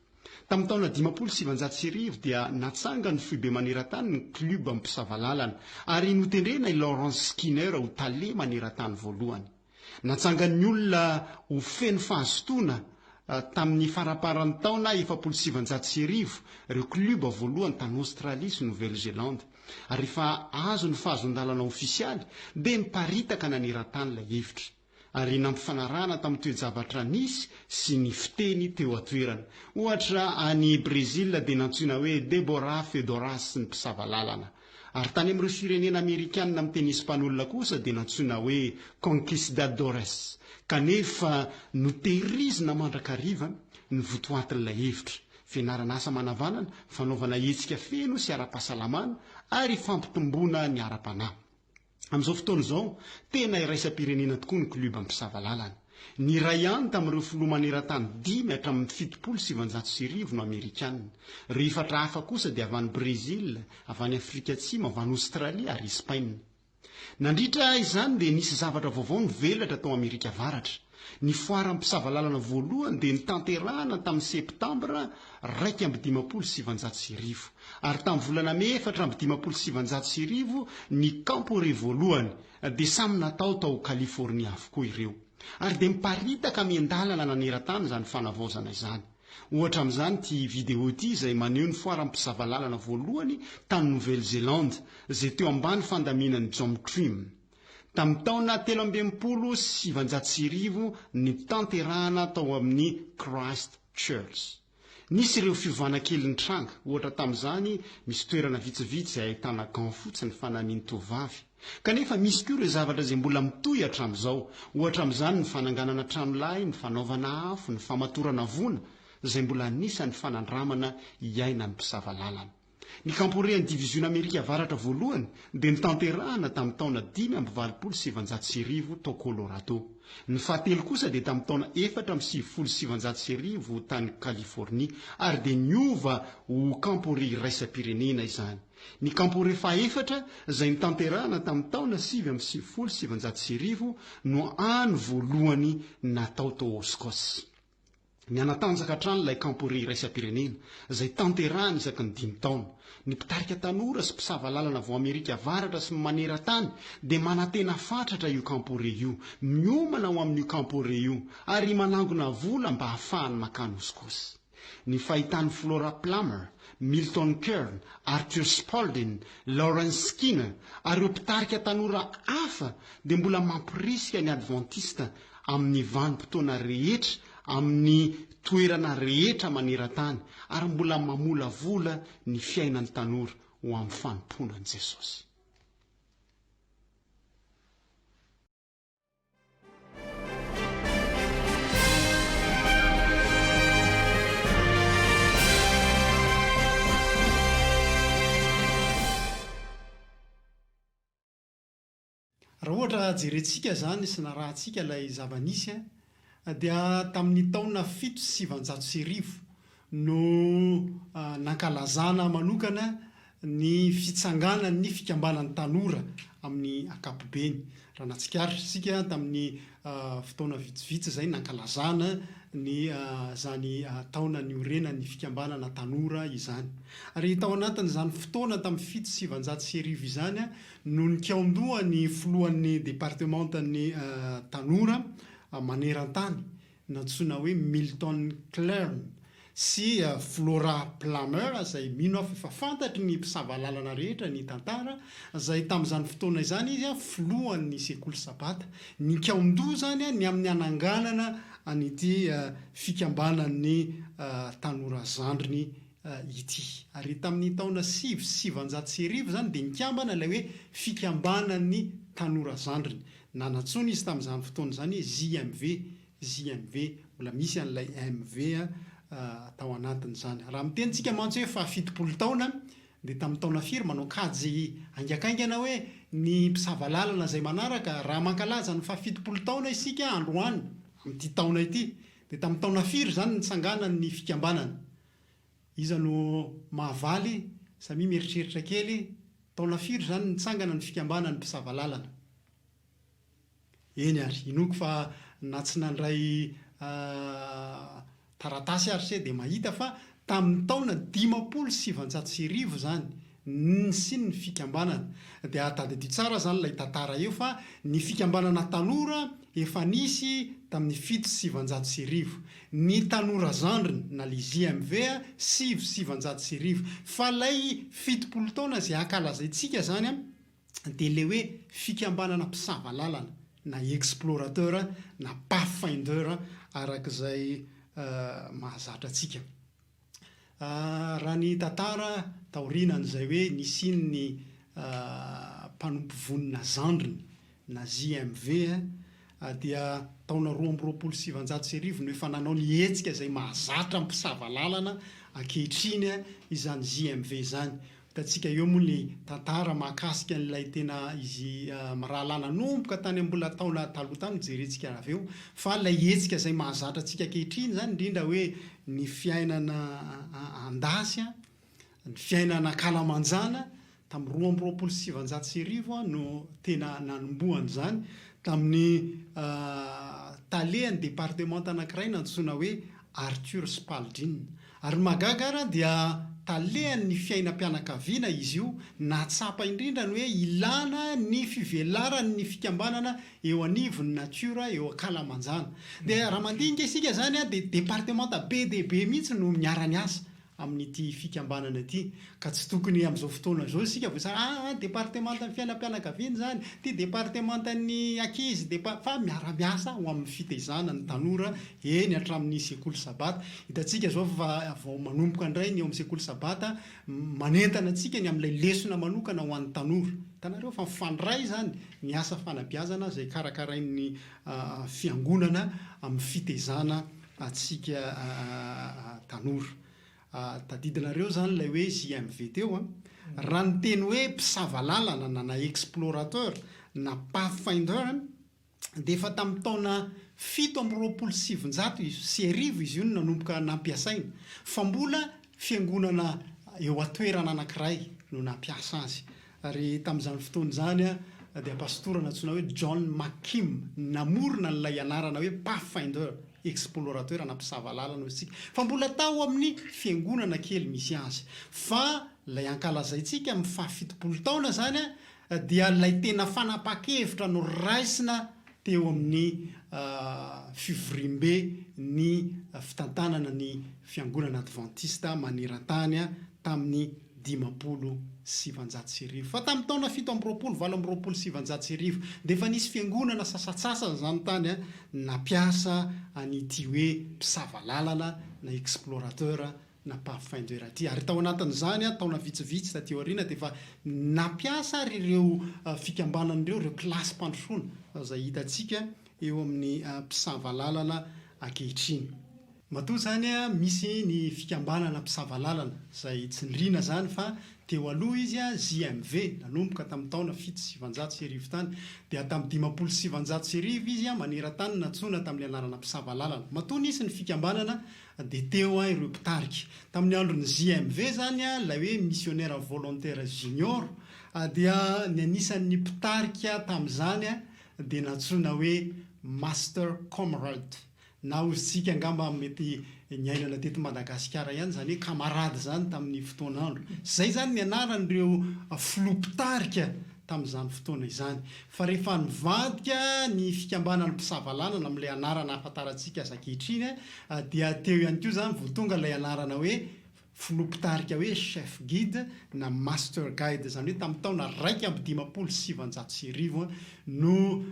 Tamin'ny taona 1950 dia natsangan'ny foibe maneran-tany ny Club Mpisavalalana ary notendrena i Lawrence Skinner ho tale maneran-tany voalohany. Natsangan'ny olona ho feno fahazotoana tamin'ny faramparan'ny taona 1940 ireo klioba voalohany tany Aostralia sy Nouvelle-Zélande, ary rehefa azo ny fahazoan-dalana ofisialy dia niparitaka naneran-tany ilay hevitra, ary nampifanarahana tamin'ny toe-javatra nisy sy ny fiteny teo an-toerana. Ohatra, any Brezila dia nantsoina hoe Deborah Fedoras ny mpisava lalana. Ary tany amin'ireo firenena amerikanina miteny espaniola kosa dia nantsoina hoe conquistadores, kanefa notehirizina mandrakariva ny votoatin'ilay hevitra, fianarana asa manavanana, fanaovana hetsika feno sy ara-pahasalamana, ary fampitomboana ny ara-panahy. Amin'izao fotoana izao, tena iraisam-pirenena tokoa ny klioba mpisava lalana. Ny iray ihany tamin'ireo filoha maneran-tany dimy hatramin'ny 1970 no Amerikanina. Ireo efatra hafa kosa dia avy any Brezila, avy any Afrika Atsimo, avy any Aostralia ary Espaina. Nandritra izany dia nisy zavatra vaovao nivelatra tao Amerika Avaratra. Ny foaran'ny mpisava lalana voalohany dia notanterahana tamin'ny Septambra 1951. Ary tamin'ny volana Mey 1954 ny Camporee voalohany dia samy natao tao Californie avokoa ireo. Ary dia miparitaka miandalana naneran-tany izany fanavaozana izany. Ohatra amin'izany ity video ity izay maneho ny foaran'ny mpisava lalana voalohany tany Nouvelle-Zélande izay teo ambany fandaminan'i John Trim. Tamin'ny taona 1963 notanterahana tao amin'ny Christ Church. Nisy ireo fiovana kely nitranga, ohatra tamin'izany misy toerana vitsivitsy izay ahitana gants fotsy ny fanamian'ny tovovavy. Kanefa misy koa ireo zavatra izay mbola mitohy hatramin'izao, ohatra amin'izany ny fananganana tranolahy, ny fanaovana afo, ny famatorana voana, izay mbola anisan'ny fanandramana iainan'ny mpisava lalana. Ny Kamporean'ny Diviziona Amerika Avaratra voalohany dia notanterahana tamin'ny taona 1985 tao Colorado. Ny fahatelo kosa dia tamin'ny taona 1994 tany Californie, ary dia niova ho Kampore iraisam-pirenena izany. Ny Kampore fahaefatra, izay notanterahana tamin'ny taona 1999 no hany voalohany natao tao Oshkosh. Nihanatanjaka hatrany ilay Camporee iraisam-pirenena, izay tanterahina isaky ny dimy taona. Ny mpitarika tanora sy mpisava lalana avy ao Amerika Avaratra sy maneran-tany dia manantena fatratra io Camporee io, miomana ho amin'io Camporee io, ary manangona vola mba hahafahany mankany Oshkosh. Ny fahitan'i Flora Plummer, Milton Kern, Arthur Spalding, Lawrence Skinner, ary ireo mpitarika tanora hafa dia mbola mamporisika ny Advantista amin'ny vanim-potoana rehetra, amin'ny toerana rehetra maneran-tany, ary mbola mamolavola ny fiainan'ny tanora ho amin'ny fanompoana an'i Jesosy. Raha ohatra jerentsika izany sy narahantsika ilay zava-nisy dia tamin'ny taona 1907 no nankalazana manokana ny fitsanganan'ny fikambanan'ny tanora amin'ny ankapobeny. Raha nahatsikaritra isika tamin'ny fotoana vitsivitsy izay nankalazana ny izany taona niorenan'ny fikambanana tanora izany. Ary tao anatin'izany fotoana tamin'ny 1907 izany no nikaondoha ny filohan'ny departemantan'ny tanora maneran-tany nantsoina hoe Milton Kern sy Flora Plummer izay mino aho fa efa fantatry ny mpisava lalana rehetra ny tantara izay tamin'izany fotoana izany izy filohan'ny sekoly sabata. Nikaondoha izany ny amin'ny hananganana an'ity fikambanan'ny tanora zandriny ity. Ary tamin'ny taona 1909 izany dia nikambana ilay hoe Fikambanan'ny Tanora Zandriny. Nanantsoina izy tamin'izany fotoana izany hoe JMV, JMV, mbola misy an'ilay MV tao anatin'izany. Raha miteny tsika mantsy hoe faha 70 taona dia tamin'ny taona firy manao kajy haingakaingana hoe ny mpisava lalana izay manaraka, raha mankalaza ny faha 70 taona isika androany amin'ity taona ity dia tamin'ny taona firy izany nitsanganan'ny fikambanana? Iza no mahavaly? Samia mieritreritra kely, taona firy izany nitsangana ny fikambanan'ny mpisava lalana? Eny ary, inoako fa na tsy nandray taratasy ary se dia mahita fa Tamin'ny taona 1950 izany nisian'ny fikambanana. Dia tadidio tsara izany ilay tantara eo fa ny fikambanana tanora efa nisy tamin'ny 1907. Ny tanora zandriny na le JMV 1909. Fa ilay 70 taona izay ankalazaintsika izany dia ilay hoe fikambanana mpisava lalana na explorateur na pathfinder araka izay mahazatra antsika. Raha ny tantara taorianan'izay hoe nisian'ny mpanompo vonona zandriny na JMV dia taona 1922 no efa nanao ny hetsika izay mahazatra ny mpisava lalana ankehitriny izany JMV izany. Hitantsika eo moa ny tantara mahakasika an'ilay tena izy mirahalahy nanomboka tany mbola taona taloha tany no jerentsika avy eo fa ilay hetsika izay mahazatra antsika ankehitriny izany indrindra hoe ny fiainana an-dasy, ny fiainana ankalamanjana tamin'ny 1922 no tena nanombohan'izany tamin'ny talehan'ny departemanta anankiray nantsoina hoe Arthur Spalding. Ary ny mahagaga ara dia talehan'ny fiainam-pianakaviana izy io, nahatsapa indrindra ny hoe ilana ny fivelaran'ny fikambanana eo anivon'ny natiora eo ankalamanjana. Dia raha mandinika isika izany dia departemanta be dia be mihitsy no miara-miasa amin'ity fikambanana ity ka tsy tokony amin'izao fotoana izao isika vao hitsara aa departemantan'ny fiainam-pianakaviana izany, ity departemantan'ny ankizy, depa fa miara-miasa ho amin'ny fitaizana ny tanora eny hatramin'ny sekoly sabata. Hitantsika izao fa vao manomboka indray ny eo amin'ny sekoly sabata, manentana antsika ny amin'ilay lesona manokana ho an'ny tanora. Hitanareo fa mifandray izany ny asa fanabeazana izay karakarain'ny fiangonana amin'ny fitaizana antsika tanora. Tadidinareo izany ilay hoe JMV teo an? Raha ny teny hoe mpisava lalana na na explorateur na pathfinder dia efa tamin'ny taona 1927 izy io no nanomboka nampiasaina fa mbola fiangonana eo an-toerana anankiray no nampiasa azy. Ary tamin'izany fotoana izany dia pastora nantsoina hoe John McKim namorona an'ilay anarana hoe Pathfinder, explorateur na mpisava lalana hoy isika, fa mbola tao amin'ny fiangonana kely misy azy. Fa ilay ankalazaintsika amin'ny faha-70 taona izany dia ilay tena fanapahan-kevitra noraisina teo amin'ny fivoriambe ny fitantanana ny Fiangonana Advantista maneran-tany tamin'ny 1950. Fa tamin'ny taona 27 1928 dia efa nisy fiangonana sasantsasany izany tany nampiasa an'ity hoe mpisava lalana na explorateur na pathfinder ity. Ary tao anatin'izany, taona vitsivitsy taty aoriana dia efa nampiasa ary ireo fikambanana ireo, ireo kilasim-pandrosoana izay hitantsika eo amin'ny mpisava lalana ankehitriny. Matoa izany misy ny fikambanana mpisava lalana izay tsindriana izany fa teo aloha izy JMV nanomboka tamin'ny taona 1907 tany dia tamin'ny 1950 izy maneran-tany nantsoina tamin'ny anarana mpisava lalana. Matoa nisy ny fikambanana dia teo ireo mpitarika. Tamin'ny andron'ny JMV izany ilay hoe missionnaire volontaire junior dia ny anisan'ny mpitarika tamin'izany dia nantsoina hoe Master Comrade Na hozy tsika angamba mety niainana teto Madagasikara ihany izany hoe camarade izany tamin'ny fotoan'andro. Izay izany ny anaran'ireo filoha mpitarika tamin'izany fotoana izany. Fa rehefa nivadika ny fikambanan'ny mpisavalalana amin'ilay anarana ahafantarantsika azy ankehitriny dia teo ihany koa izany vao tonga ilay anarana hoe Filoha mpitarika hoe Chef Guide na Master Guide, izany hoe tamin'ny taona 1951 no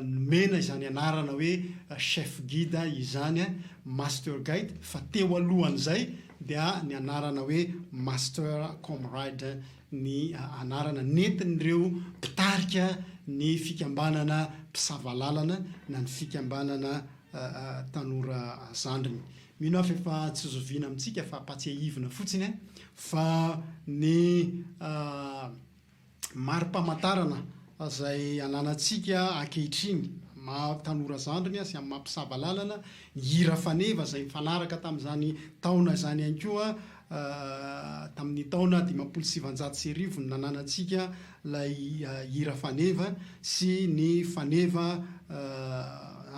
nomena izany anarana hoe Chef Guide izany, Master Guide, fa teo alohan'izay dia ny anarana hoe Master Comrade ny anarana nentin'ireo mpitarika ny fikambanana Mpisavalalana na ny fikambanana Tanora Zandriny. Mino aho fa efa tsy zoviana amintsika fa ampatsiahivina fotsiny fa ny mari-pamantarana izay ananantsika ankehitriny maha tanora zandriny sy amin'ny maha mpisava lalana, ny hira faneva izay mifanaraka tamin'izany taona izany ihany koa tamin'ny taona 1950 no nananantsika ilay hira faneva sy ny faneva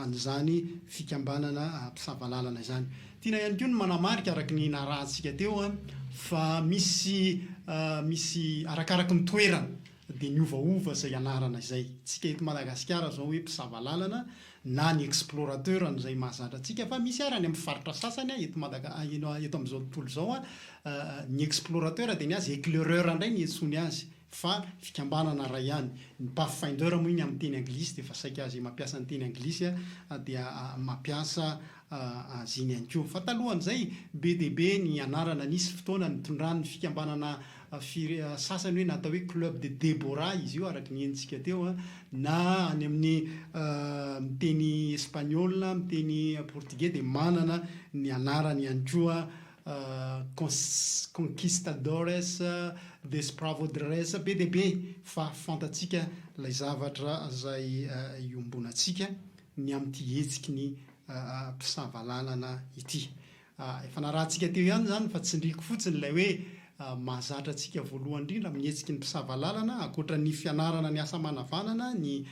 an'izany fikambanana mpisava lalana izany. Tiana ihany koa ny manamarika araka ny narahantsika teo fa misy misy arakaraky ny toerana dia niovaova izay anarana izay. Tsika eto Madagasikara izao hoe mpisava lalana na ny explorateur no izay mahazatra antsika fa misy ary any amin'ny faritra sasany eto Madaga eto amin'izao tontolo izao ny explorateur dia ny azy éclaireur indray ny iantsoany azy fa fikambanana iray ihany. Ny pathfinder moa iny amin'ny teny anglisy dia efa saika izay mampiasa ny teny anglisy dia mampiasa azy iny ihany koa. Fa talohan'izay, be dia be ny anarana. Nisy fotoana nitondran'ny fikambanana firy sasany hoe natao hoe Club de Deborah izy io araka ny henontsika teo, na any amin'ny miteny espaniola, miteny portugais dia manana ny anarany ihany koa Conquistadores, Despravodres, be dia be fa fantatsika ilay zavatra izay iombonantsika ny amin'ity hetsiky ny mpisava lalana ity. Efa narahantsika teo ihany izany fa tsindriako fotsiny ilay hoe mahazatra antsika voalohany indrindra amin'ny hetsiky ny mpisava lalana, ankoatra ny fianarana ny asa manavanana, ny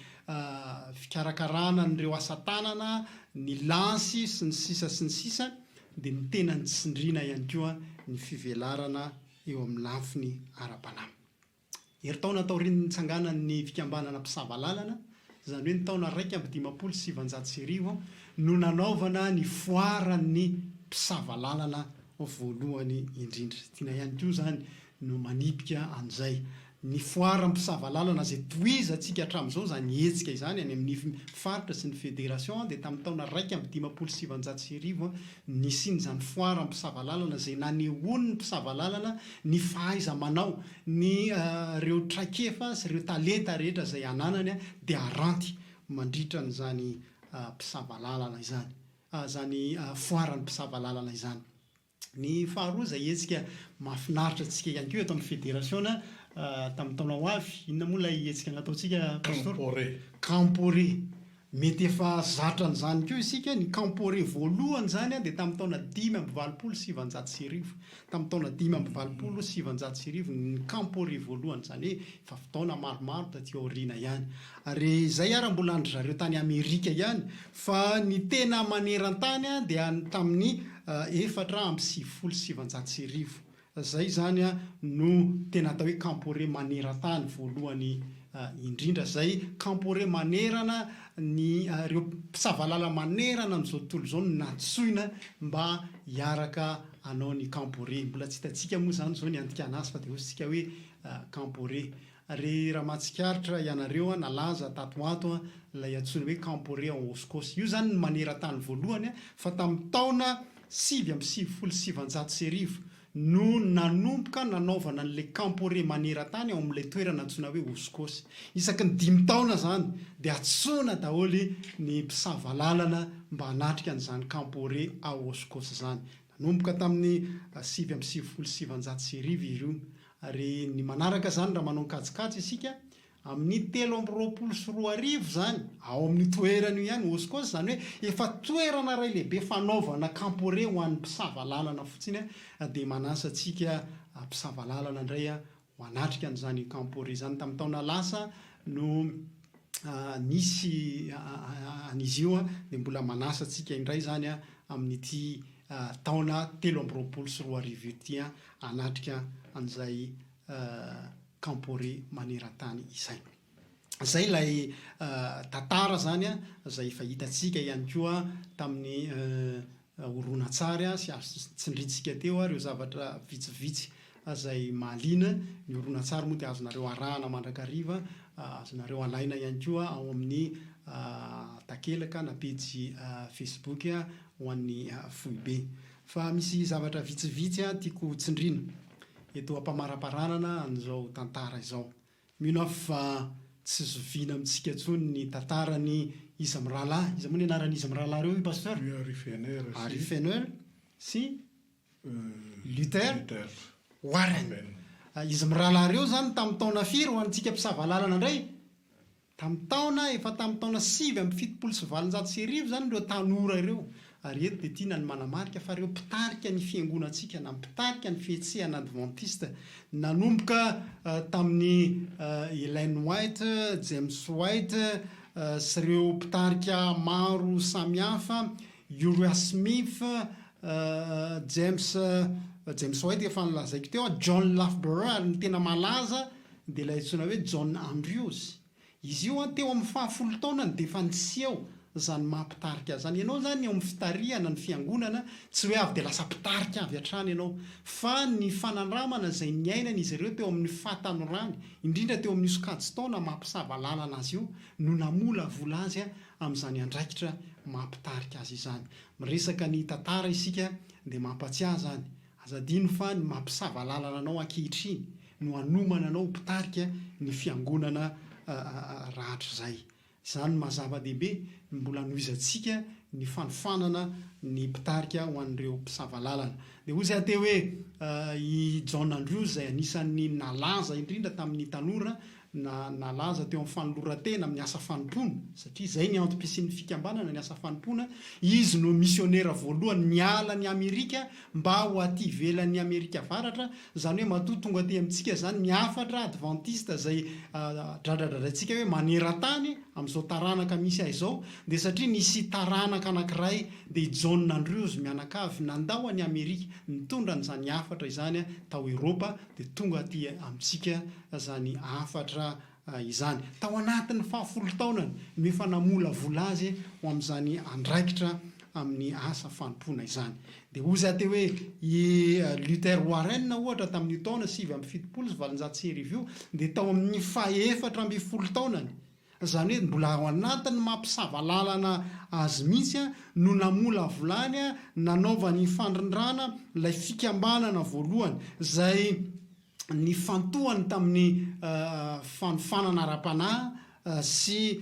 fikarakarana an'ireo asa tanana, ny lansy sy ny sisa sy ny sisa dia ny tena nitsindriana ihany koa ny fivelarana eo amin'ny lafiny ara-panahy. Herintaona taorian'ny nitsanganan'ny fikambanana mpisava lalana, izany hoe ny taona 1951, no nanaovana ny foaran'ny mpisava lalana voalohany indrindra. Tiana ihany koa izany no manipika an'izay. Ny foara mpisava lalana izay tohizantsika hatramin'izao izany hetsika izany any amin'ny faritra sy ny federation dia tamin'ny taona 1951 nisian'izany foara mpisava lalana izay nanehoan'ny mpisava lalana ny fahaiza-manao, ny ireo traikefa sy ireo talenta rehetra izay ananany dia aranty mandritra an'izany mpisava lalana izany, izany foaran'ny mpisava lalana izany. Ny faharoa izay hetsika mahafinaritra antsika ihany koa eto amin'ny federasiona tamin'ny taona ho avy, inona moa ilay hetsika nataontsika Pastor? Camporé. Camporé. Mety efa zatra an'izany koa isika, ny Camporé voalohany izany dia tamin'ny taona 1985. Tamin'ny taona 1985 ny Camporé voalohany, izany hoe efa fotoana maromaro taty aoriana ihany. Ary izay ara mbola an-dry zareo tany Amerika ihany, fa ny tena maneran-tany dia tamin'ny 1994. Izay izany no tena atao hoe Camporé maneran-tany voalohany indrindra. Izay Camporé manerana ny ireo mpisavalala manerana an'izao tontolo izao no nantsoina mba hiaraka hanao ny Camporé. Mbola tsy hitantsika moa izany izao ny handikana azy fa dia hoy isika hoe Camporé. Ry raha mahatsikaritra ianareo an, nalaza tato ho ato an, ilay antsoina hoe Camporé en Oskos. Io izany ny maneran-tany voalohany fa tamin'ny taona 1999 no nanomboka nanaovana an'ilay Camporé maneran-tany ao amin'ilay toerana antsoina hoe Oskos. Isaky ny dimy taona izany dia antsoina daholo ny mpisava lalana mba hanatrika an'izany Camporé ao Oskos izany. Nanomboka tamin'ny 1999 izy io Ary ny manaraka izany raha manao ny kajikajy isika, amin'ny 2023 izany, ao amin'io toerana io ihany, Oskos, izany hoe efa toerana iray lehibe fanaovana camporé ho an'ny mpisava lalana fotsiny, dia manasa antsika mpisava lalana indray ho hanatrika an'izany camporé izany. Tamin'ny taona lasa no nisy an'izy io, dia mbola manasa antsika indray izany amin'ity taona 2023 ity hanatrika an'izay Camporé maneran-tany izay. Izay ilay tantara izany izay efa hitantsika ihany koa tamin'ny horonantsary sy azo tsindrintsika teo ireo zavatra vitsivitsy izay mahaliana. Ny horonantsary moa dia azonareo arahana mandrakariva, azonareo alaina ihany koa ao amin'ny takelaka na pejy Facebook ho an'ny foibe. Fa misy zavatra vitsivitsy tiako tsindrina eto am-pamaraparanana an'izao tantara izao. Mino aho fa tsy zoviana amintsika intsony ny tantaran'i iza mirahalahy, iza moa ny anaran'izy mirahalahy ireo Pasteur? Harry Fenner sy Harry Fenner sy Luther Warren. Izy mirahalahy ireo izany tamin'ny taona firy ho antsika mpisava lalana indray? Tamin'ny taona, efa tamin'ny taona 1879 izany ireo tanora ireo, ary eto dia tiana ny manamarika fa ireo mpitarika ny fiangonantsika na mpitarika ny fihetsehana advantista nanomboka tamin'i Ellen White, James White sy ireo mpitarika maro samihafa, Uriah Smith, James James White efa nolazaiko teo, John Loughborough ary ny tena malaza dia ilay antsoina hoe John Andrews. Izy io teo amin'ny fahafolo taonany dia efa niseho izany maha mpitarika azy izany. Ianao izany eo amin'ny fitarihana ny fiangonana tsy hoe avy dia lasa mpitarika avy hatrany ianao fa ny fanandramana izay niainan'izy ireo teo amin'ny fahatanorany, indrindra teo amin'io sokajin-taona maha mpisava lalana azy io no namolavola azy amin'izany andraikitra maha mpitarika azy izany. Miresaka ny tantara isika dia mampatsiahy izany. Aza adino fa ny maha mpisava lalana anao ankehitriny no hanomana anao ho mpitarika ny fiangonana rahatrizay. Izany no maha zava-dehibe ny mbola hanohizantsika ny fanofanana ny mpitarika ho an'ireo mpisava lalana. Dia hoy izaho teo hoe i John Andrews izay anisan'ny nalaza indrindra tamin'ny tanora na nalaza teo amin'ny fanoloran-tena amin'ny asa fanompoana, satria izay ny antom-pisian'ny fikambanana, ny asa fanompoana, izy no misionera voalohany niala an'i Amerika mba ho aty ivelan'i Amerika Avaratra, izany hoe matoa tonga aty amintsika izany ny hafatra advantista izay dradradradraintsika hoe maneran-tany amin'izao taranaka misy ahy izao, dia satria nisy taranaka anankiray dia i John Andrews mianakavy nandao an'i Amerika nitondra an'izany hafatra izany tao Eropa dia tonga aty amintsika izany hafatra izany. Tao anatin'ny fahafolo taonany no efa namolavola azy ho amin'izany andraikitra amin'ny asa fanompoana izany. Dia hoy izaho teo hoe i Luther Warren ohatra tamin'io taona 1879 io dia tao amin'ny fahefatra ambinifolo taonany, izany hoe mbola ao anatin'ny maha mpisava lalana azy mihitsy no namolavolany nanaovany fandrindrana ilay fikambanana voalohany izay nifantohany tamin'ny fanofanana ara-panahy sy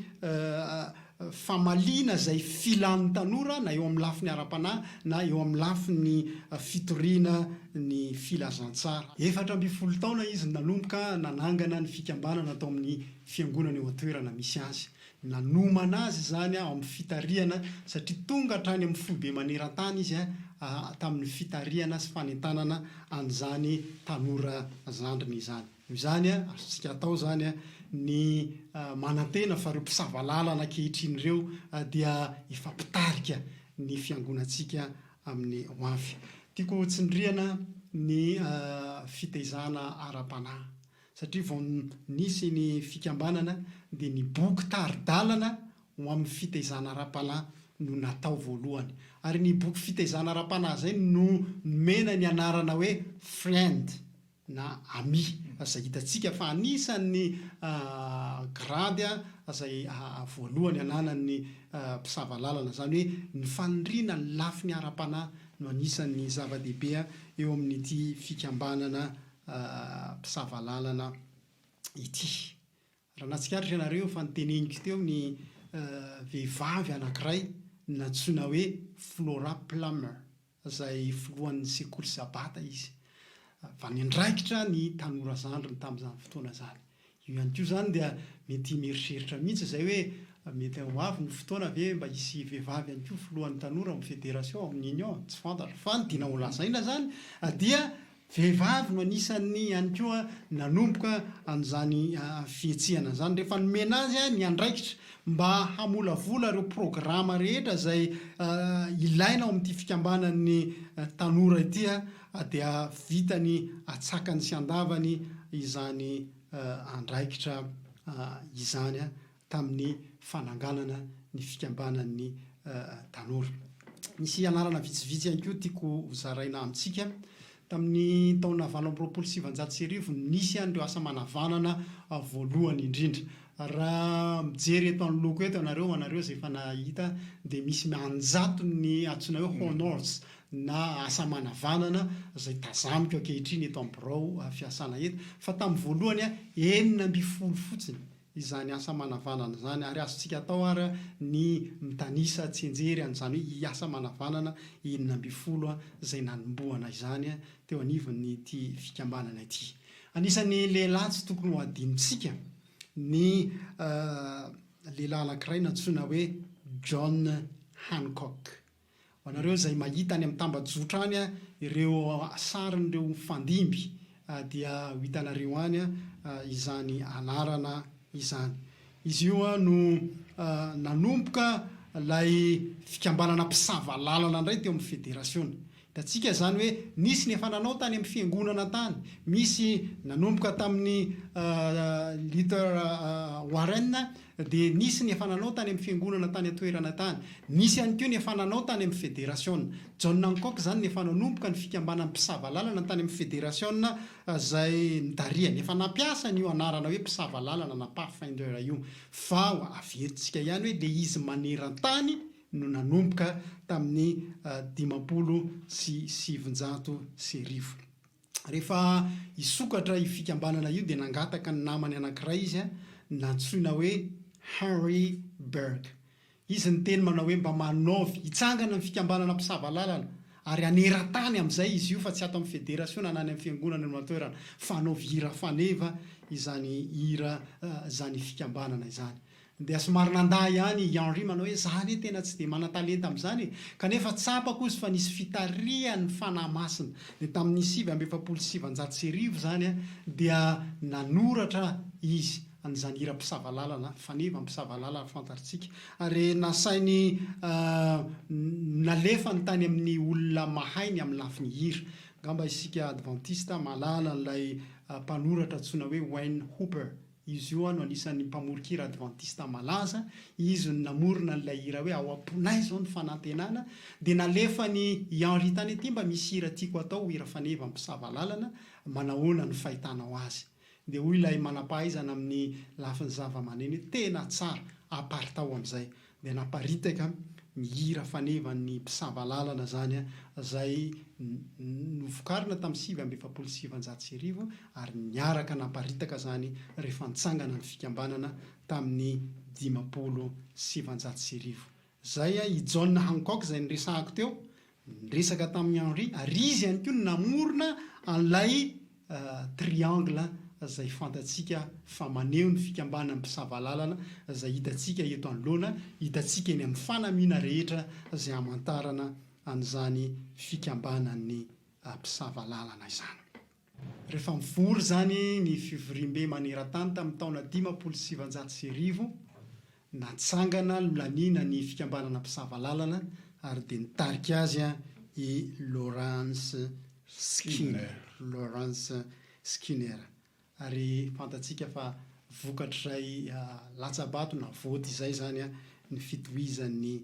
famaliana izay filan'ny tanora na eo amin'ny lafiny ara-panahy na eo amin'ny lafiny fitoriana ny filazantsara. 14 taona izy no nanomboka nanangana ny fikambanana tao amin'ny fiangonana eo an-toerana misy azy. Nanomana azy izany ao amin'ny fitarihana satria tonga hatrany amin'ny foibe maneran-tany izy tamin'ny fitarihana sy fanentanana an'izany tanora zandriny izany. Noho izany, azontsika atao izany ny manantena fa ireo mpisava lalana ankehitriny ireo dia efa mpitarika ny fiangonantsika amin'ny ho avy. Tiako hotsindriana ny fitaizana ara-panahy. Satria vao nisy ny fikambanana dia ny boky tari-dalana ho amin'ny fitaizana ara-panahy no natao voalohany. Ary ny boky fitaizana ara-panahy izay no nomena ny anarana hoe Friend na Ami, izay hitantsika fa anisan'ny grady izay voalohany ananan'ny mpisava lalana. Izany hoe ny fanindriana ny lafiny ara-panahy no anisan'ny zava-dehibe eo amin'ity fikambanana mpisava lalana ity. Raha nahatsikaritra ianareo fa noteneniko teo ny vehivavy anankiray nantsoina hoe Flora Plummer, izay filohan'ny sekoly Sabata izy, fa niandraikitra ny tanora zandriny tamin'izany fotoana izany. Io ihany koa izany dia mety mieritreritra mihitsy izay hoe mety ho avy ny fotoana ve mba hisy vehivavy ihany koa filohan'ny tanora ao amin'ny federation, ao amin'ny union, tsy fantatra. Fa ny tiana holazaina izany dia Vehivavy no anisan'ny ihany koa nanomboka an'izany fihetsehana izany. Rehefa nomena azy ny andraikitra mba hamolavola ireo programa rehetra izay ilaina ao amin'ity fikambanan'ny tanora ity dia vitany atsakany sy andavany izany andraikitra izany. tamin'ny fananganana ny fikambanan'ny tanora. Misy anarana vitsivitsy ihany koa tiako hozaraina amintsika. Tamin'ny taona 1928 no nisy an'ireo asa manavanana voalohany indrindra. Raha mijery eto anoloako eto ianareo, ho anareo izay efa nahita, dia misy an-jatony ny antsoina hoe honors na asa manavanana izay tazaniko ankehitriny eto amin'ny birao fiasana eto. Fa tamin'ny voalohany, 16 fotsiny izany asa manavanana izany, ary azontsika atao ary ny mitanisa tsianjery an'izany hoe i asa manavanana 16 izay nanombohana izany teo anivon'ity fikambanana ity. Anisan'ny lehilahy tsy tokony ho adinontsika ny lehilahy anankiray nantsoina hoe John Hancock. Ho anareo izay mahita any amin'ny tambajotra any ireo sarin'ireo mifandimby dia ho hitanareo any izany anarana izany. Izy io no nanomboka ilay fikambanana mpisava lalana indray teo amin'ny federasiona. Hitantsika izany hoe nisy ny efa nanao tany amin'ny fiangonana tany, misy nanomboka tamin'i Luther Warren dia nisy ny efa nanao tany amin'ny fiangonana tany an-toerana tany, nisy ihany koa ny efa nanao tany amin'ny federasiona. John Hancock izany no efa nanomboka ny fikambanan'ny mpisava lalana tany amin'ny federasiona izay nitarihany. Efa nampiasa an'io anarana hoe mpisava lalana na Pathfinder io. Fa averintsika ihany hoe ilay izy maneran-tany no nanomboka tamin'ny 1950. Rehefa hisokatra io fikambanana io dia nangataka ny namany anankiray izy nantsoina hoe Henry Bergh. Izy niteny manao hoe mba manaovy hitsangana ny fikambanana mpisava lalana ary haneran-tany amin'izay izy io fa tsy ato amin'ny federasiona na any amin'ny fiangonana eo an-toerana fa hanaovy hira faneva izany hira izany fikambanana izany. Dia somary nandà ihany i Henri manao hoe za anie tena tsy dia manan-talenta amin'izany e! Kanefa tsapako ozy fa nisy fitarihan'ny Fanahy Masina. Dia tamin'ny 1949 izany dia nanoratra izy an'izany hira mpisava lalana, faneva mpisava lalana fantatrtsika. Ary nasainy nalefany tany amin'ny olona mahay ny amin'ny lafiny hira. Angamba isika Advantista mahalala an'ilay mpanoratra antsoina hoe Wayne Hooper. Izy io no anisan'ny mpamoron-kira advantista malaza, izy no namorona an'ilay hira hoe Ao am-ponay izao ny fanantenana, dia nalefan'i i Henri tany aty mba misy hira tiako atao ho hira faneva mpisava lalana, manahoana no fahitanao azy? Dia hoy ilay manam-pahaizana amin'ny lafiny zava-maneno hoe tena tsara, aparitao amin'izay. Dia naparitaka ny hira fanevan'ny mpisava lalana izany izay novokarina tamin'ny 1949 ary niaraka naparitaka izany rehefa nitsangana ny fikambanana tamin'ny 1950. Izay i John Hancock izay niresahako teo, Niresaka tamin'i Henri ary izy ihany koa no namorona an'ilay triangle izay fantatsika fa maneho ny fikambanan'ny mpisavalalana izay hitantsika eto anoloana, hitantsika eny amin'ny fanamiana rehetra izay hamantarana an'izany fikambanan'ny mpisavalalana izany. Rehefa nivory izany ny fivoriambe maneran-tany tamin'ny taona 1950, natsangana nolaniana ny fikambanana mpisava lalana ary dia nitarika azy i Lawrence Skinner. Lawrence Skinner. Ary fantatsika fa vokatr'izay latsa-bato na vote izay izany ny fitohizan'ny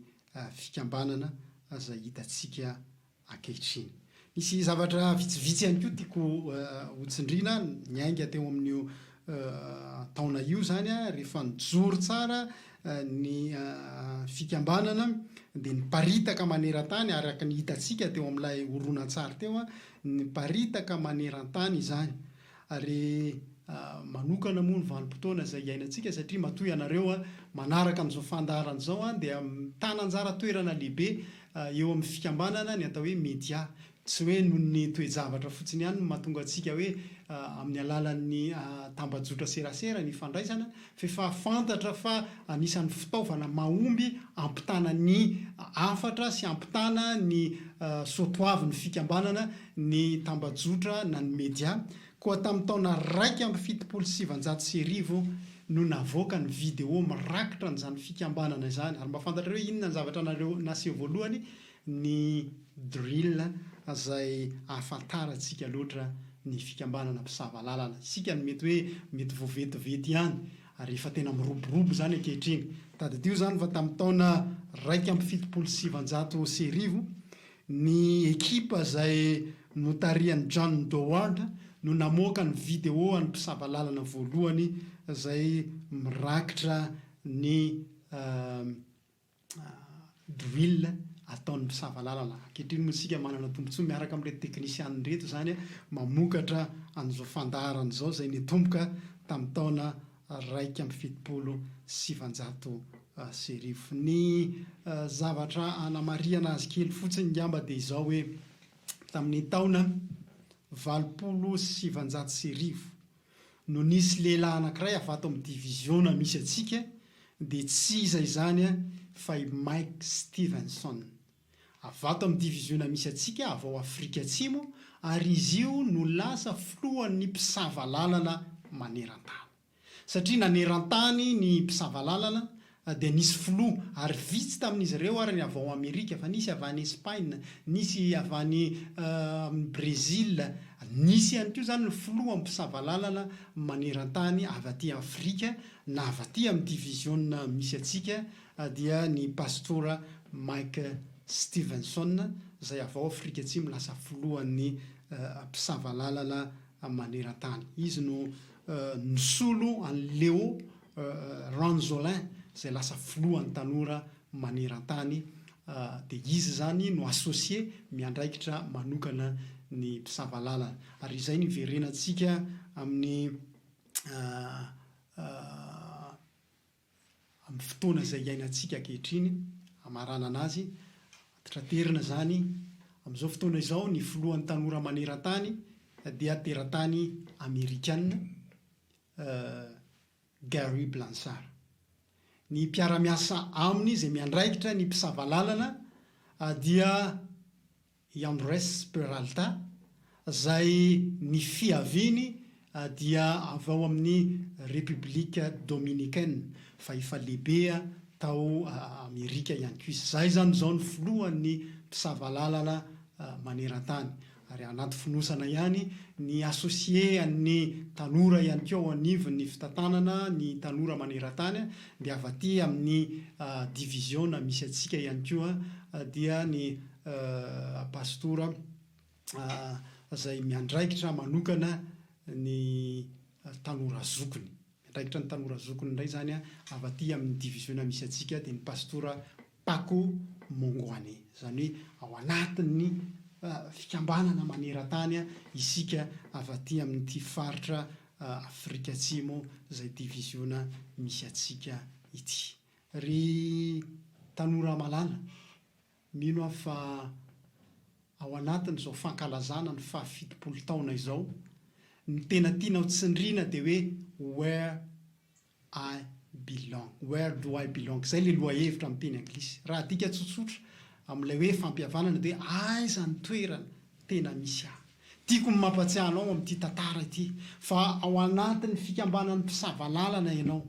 fikambanana izay hitantsika ankehitriny. Misy zavatra vitsivitsy ihany koa tiako hotsindriana, niainga teo amin'io taona io izany rehefa nijoro tsara ny fikambanana dia niparitaka maneran-tany araka ny hitantsika teo amin'ilay horonantsary teo, niparitaka maneran-tany izany. Ary manokana moa ny vanim-potoana izay iainantsika satria matoa ianareo manaraka an'izao fandaharana izao dia mitana anjara toerana lehibe eo amin'ny fikambanana ny atao hoe media. Tsy hoe noho ny toe-javatra fotsiny ihany no mahatonga antsika hoe amin'ny alalan'ny tambajotra serasera ny ifandraisana fa efa fantatra fa anisan'ny fitaovana mahomby hampitana ny hafatra sy hampitana ny soatoavin'ny fikambanana ny tambajotra na ny media, koa tamin'ny taona 1971 no navoaka ny video mirakitra an'izany fikambanana izany, ary mba fantatrareo inona ny zavatra nareo naseho voalohany? Ny drill izay ahafantarantsika loatra ny fikambanana mpisava lalana, isika no mety hoe mety vao vetivety ihany ary efa tena miroborobo izany ankehitriny, tadidio izany fa tamin'ny taona 1971 Ny ekipa izay notarihan'i John Doward no namoaka ny video an'ny mpisava lalana voalohany izay mirakitra ny drill ataon'ny mpisava lalana. Ankehitriny moa isika manana tombontsoa miaraka amin'ireto teknisianina ireto izany mamokatra an'izao fandaharana izao izay nitomboka tamin'ny taona 1971. Ny zavatra hanamarihana azy kely fotsiny ngamba dia izao hoe tamin'ny taona 1980 no nisy lehilahy anankiray avy ato amin'ny diviziona misy antsika dia tsy iza izany fa i Mike Stevenson. Avy ato amin'ny diviziona misy antsika avy ao Afrika Atsimo ary izy io no lasa filohan'ny mpisava lalana maneran-tany. Satria naneran-tany ny mpisava lalana dia nisy filoha, ary vitsy tamin'izy ireo ary ny avy ao Amerika, fa nisy avy any Espaina, nisy avy any amin'ny Brezila, nisy ihany koa izany ny filoha mpisava lalana maneran-tany avy aty Afrika na avy aty amin'ny diviziona misy antsika dia ny Pastora Mike Stevenson izay avy ao Afrika Atsimo lasa filohan'ny mpisava lalana maneran-tany. Izy no nisolo an'i Leo Ranzolin izay lasa filohan'ny tanora maneran-tany dia izy izany no associé miandraikitra manokana ny mpisava lalana. Ary izay no iverenantsika amin'ny amin'ny fotoana izay iainantsika ankehitriny, hamaranana azy, antitraterina izany, amin'izao fotoana izao ny filohan'ny tanora maneran-tany dia teratany amerikana, Gary Blanchard. Ny mpiara-miasa aminy izay miandraikitra ny mpisava lalana dia i Andrés Peralta, izay ny fiaviany dia avy ao amin'ny République Dominicaine, fa efa lehibe tao Amerika ihany koa izy. Izay izany izao ny filohan'ny mpisava lalana maneran-tany. Ary anaty fonosana ihany ny associé an'ny tanora ihany koa ao anivon'ny fitantanana ny tanora maneran-tany dia avy aty amin'ny diviziona misy antsika ihany koa dia ny pastora izay miandraikitra manokana ny tanora zokiny. Miandraikitra ny tanora zokiny indray izany avy aty amin'ny diviziona misy antsika dia ny pastora Paco Mongoane. Izany hoe ao anatin'ny fikambanana maneran-tany isika avy aty amin'ity faritra Afrika Atsimo izay diviziona misy antsika ity. Ry tanora malala, mino aho fa ao anatin'izao fankalazana ny fahafitopolo taona izao, ny tena tiana ho tsindriana dia hoe where I belong, where do I belong, izay ilay lohahevitra amin'ny teny anglisy. Raha adika tsotsotra amin'ilay hoe fampihavanana dia hoe aiza ny toerana tena misy ahy. Tiako ny mampatsiahy anao amin'ity tantara ity fa ao anatin'ny fikambanan'ny mpisava lalana ianao.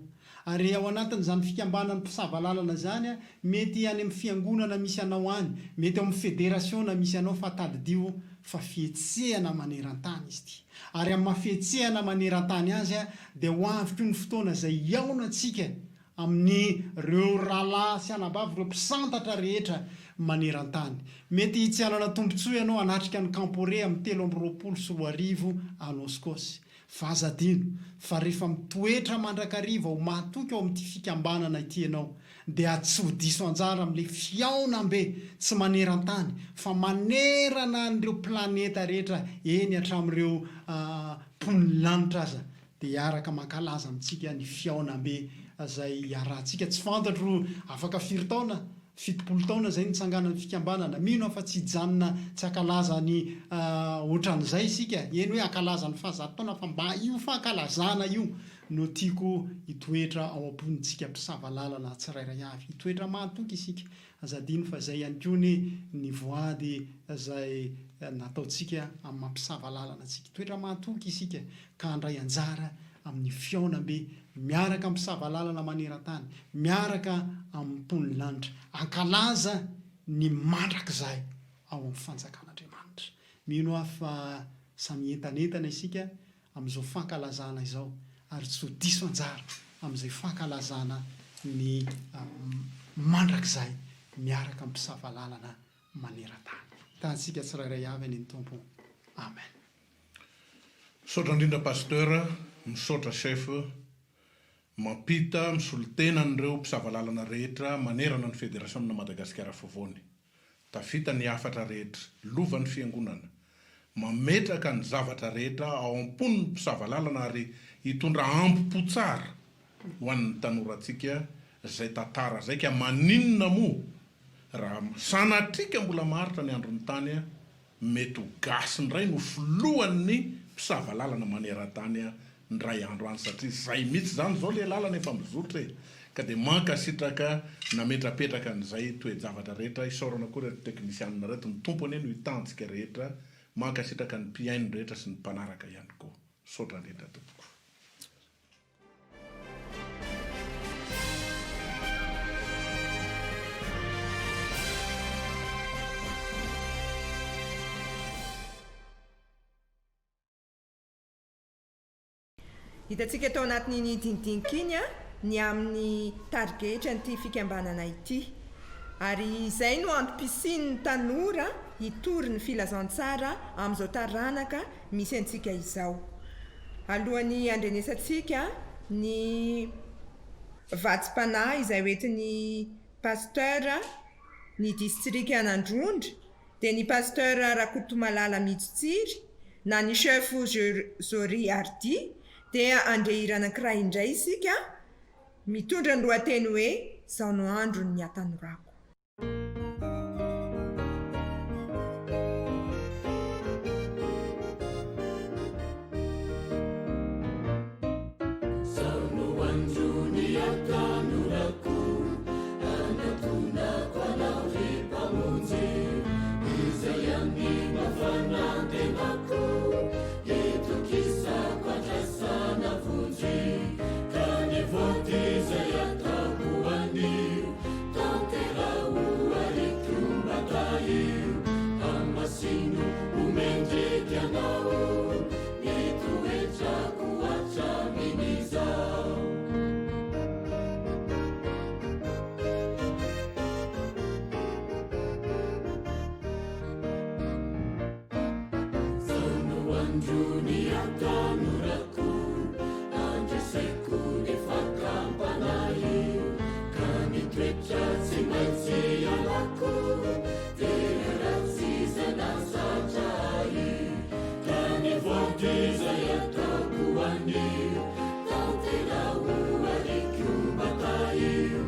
Ary ao anatin'izany fikambanan'ny mpisava lalana izany, mety any amin'ny fiangonana misy anao any, mety ao amin'ny federasiona misy anao fa tadidio fa fihetsehana maneran-tany izy ity. Ary amin'ny maha fihetsehana maneran-tany azy dia ho avy koa ny fotoana izay hihaonantsika amin'ireo rahalahy sy anabavy, ireo mpisantatra rehetra maneran-tany. Mety tsy hanana tombontsoa ianao hanatrika ny Campore amin'ny 2023 any Oshkosh. Fa aza adino fa rehefa mitoetra mandrakariva ho mahatoky ao amin'ity fikambanana ity ianao dia tsy ho diso anjara amin'ilay fihaonambe tsy maneran-tany fa manerana an'ireo planeta rehetra eny hatramin'ireo mponin'ny lanitra aza dia hiaraka mankalaza amintsika ny fihaonambe izay iarahantsika. Tsy fantatro afaka firy taona, 70 taona izay nitsanganan'ny fikambanana. Mino aho fa tsy hijanona tsy hankalaza ny ohatran'izay isika, eny hoe hankalaza ny fahazato taona fa mba io fankalazana io no tiako hitoetra ao am-pontsika mpisava lalana tsirairay avy. Hitoetra mahatoky isika. Aza adino fa izay ihany koa anie ny voady izay nataontsika amin'ny maha mpisava lalana antsika. Hitoetra mahatoky isika ka handray anjara amin'ny fihaonambe miaraka amin'ny mpisava lalana maneran-tany, miaraka amin'ny mponin'ny lanitra, hankalaza ny mandrakizay ao amin'ny fanjakan'Andriamanitra. Mino aho fa samy hientanentana isika amin'izao fankalazana izao ary tsy ho diso anjara amin'izay fankalazana ny mandrakizay miaraka amin'ny mpisava lalana maneran-tany. Tahantsika tsirairay avy anie ny Tompo. Amen. Misaotra indrindra Pasteur, misaotra Chef, mampita misolo tena an'ireo mpisava lalana rehetra manerana ny Federasiona Madagasikara Afovoany. Tafita ny hafatra rehetra, lovan'ny Fiangonana. Mametraka ny zavatra rehetra ao am-pon'ny mpisava lalana ary hitondra ambo-po tsara ho an'ny tanorantsika izay tantara izay ka maninona moa raha sanatria ka mbola maharitra ny andron'ny tany Mety ho gasy ndray no filohan'ny mpisava lalana maneran-tany ndray andro any satria zay mihitsy zany zao le lalana efa mizotra e! Ka dia mankasitraka nametrapetraka an'izay toe-javatra rehetra, isaorana koa reto teknisianina reto, ny Tompo anie no hitantsika rehetra, mankasitraka ny mpihaino rehetra sy ny mpanaraka ihany koa. Misaotra indrindra tompoko. Hitantsika tao anatin'iny dinidinika iny ny amin'ny tarigetran'ity fikambanana ity. Ary izay no antom-pisian'ny tanora hitory ny filazantsara amin'izao taranaka misy antsika izao. Alohan'ny handrenesantsika ny vatsim-panahy izay hoentin'ny Pasteur ny distrikan'Androndra dia ny Pasteur Rakotomalala Mijotsiry na ny Chef Jory Hardy dia handre hira anankiray indray isika mitondra ny lohateny hoe Zao no andron'ny hatanorako. Zao no andron'ny hatanorako Anatonako anao ry Mpamonjy Izay amin'ny mafanantenako Itokisako andrasana vonjy Ka ny voady izay ataoko anio Tanteraho ary koa mba tahio Hamasino ho mendrika anao Ny toetrako hatramin'izao. Izao no andro ny hatanorako, Andreseko ny fakam-panahy, Ka ny toetra tsy maintsy ialako, Dia ratsy izay nahazatra ahy, Ka ny voady izay ataoko anio, Tanteraho ary koa mba tahio,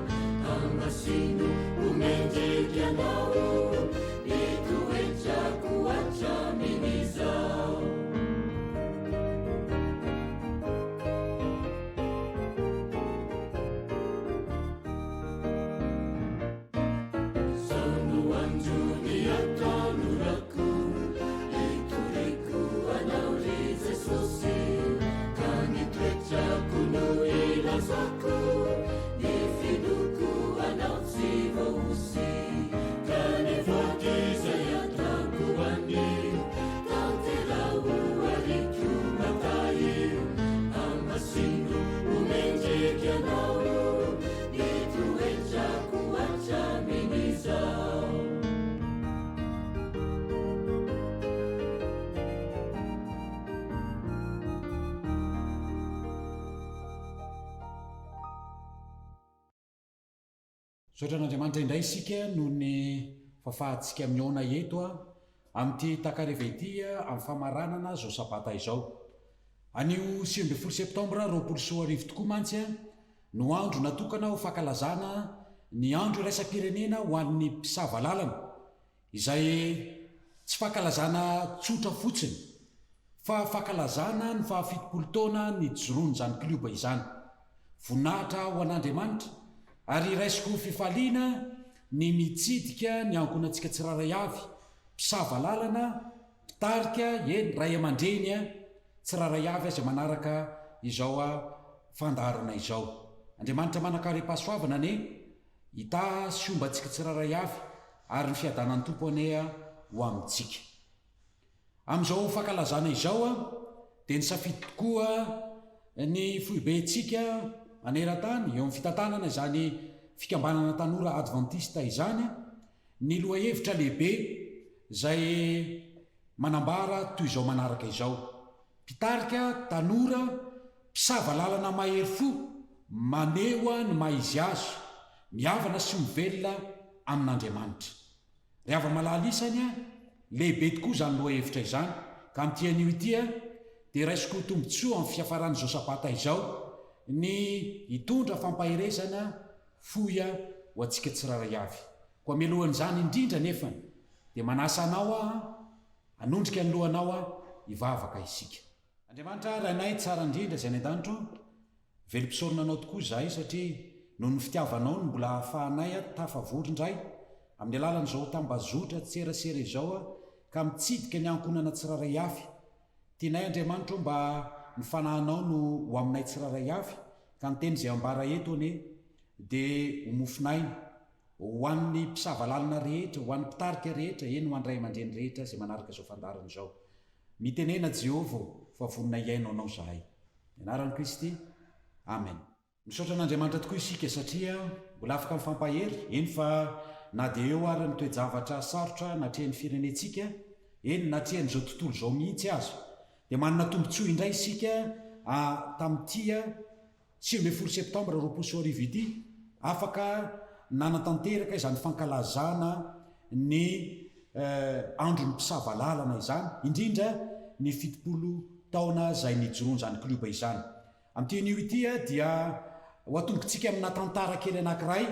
Hamasino ho mendrika anao, Ny toetrako hatramin'izao. Izao no andro ny hatanorako, Hitoriko anao ry Jesosy, Ka ny toetrako no hilazako, Ny finoako anao tsy voahosy, Ka ny voady izay ataoko anio, Tanteraho ary koa mba tahio, Hamasino ho mendrika anao. Ny toetrako hatramin'izao. Misaotra an'Andriamanitra indray isika noho ny fahafahantsika mihaona eto amin'ity takariva ity amin'ny famaranana izao sabata izao. Anio 19 septambra 2020 tokoa mantsy no andro natokana ho fankalazana ny Andro iraisam-pirenena ho an'ny mpisava lalana, izay tsy fankalazana tsotra fotsiny, fa fankalazana ny fahafitopolo taona nijoroan'izany klioba izany. Voninahitra ho an'Andriamanitra, ary raisiko ho fifaliana ny mitsidika ny ankohonantsika tsirairay avy, mpisava lalana, mpitarika, eny, ray aman-dreny, tsirairay avy izay manaraka izao fandaharana izao. Andriamanitra manan-karem-pahasoavana anie hitaha sy homba antsika tsirairay avy ary ny fiadanan'ny Tompo anie ho amintsika. Amin'izao fankalazana izao dia nisafidy tokoa ny foibentsika maneran-tany eo amin'ny fitantanana izany fikambanana tanora advantista izany ny lohahevitra lehibe izay manambara toy izao manaraka izao, Mpitarika tanora mpisava lalana mahery fo maneho ny maha izy azy, mihavana sy mivelona amin'Andriamanitra. Ry hava-malala isany a, lehibe tokoa izany lohahevitra izany, ka amin'ity anio ity a, dia raisiko ho tombontsoa amin'ny fiafaran'izao sabata izao ny hitondra fampaherezana fohy ho antsika tsirairay avy. Koa mialohan'izany indrindra anefa dia manasa anao aho hanondrika ny lohanao aho hivavaka isika. Andriamanitra Rainay tsara indrindra izay any an-danitra ô, velom-pisaorana Anao tokoa izahay satria noho ny fitiavanao no mbola ahafahanay tafavory indray amin'ny alalan'izao tambazotra tserasera izao ka mitsidika ny ankohonana tsirairay avy. Tianay Andriamanitra ô mba ny Fanahinao no ho aminay tsirairay avy ka ny teny izay ambara eto anie dia ho mofon'aina Ho an'ny mpisava lalana rehetra, ho an'ny mpitarika rehetra, eny ho an'ny ray aman-dreny rehetra izay manaraka izao fandaharana izao. Mitenena Jehovah ô, fa vonona hihaino Anao izahay. Ny anaran'i Kristy. Amen. Misaotra an'Andriamanitra tokoa isika satria mbola afaka mifampahery, eny fa na dia eo ary ny toe-javatra sarotra natrehin'ny firenentsika, eny natrehan'izao tontolo izao mihitsy aza, dia manana tombontsoa indray isika tamin'ity 19 septambra 2020 ity, afaka nanatanteraka izany fankalazana ny andron'ny mpisava lalana izany, indrindra ny 70 taona izay nijoroan'izany klioba izany. Amin'ity anio ity dia ho atombokintsika amina tantara kely anankiray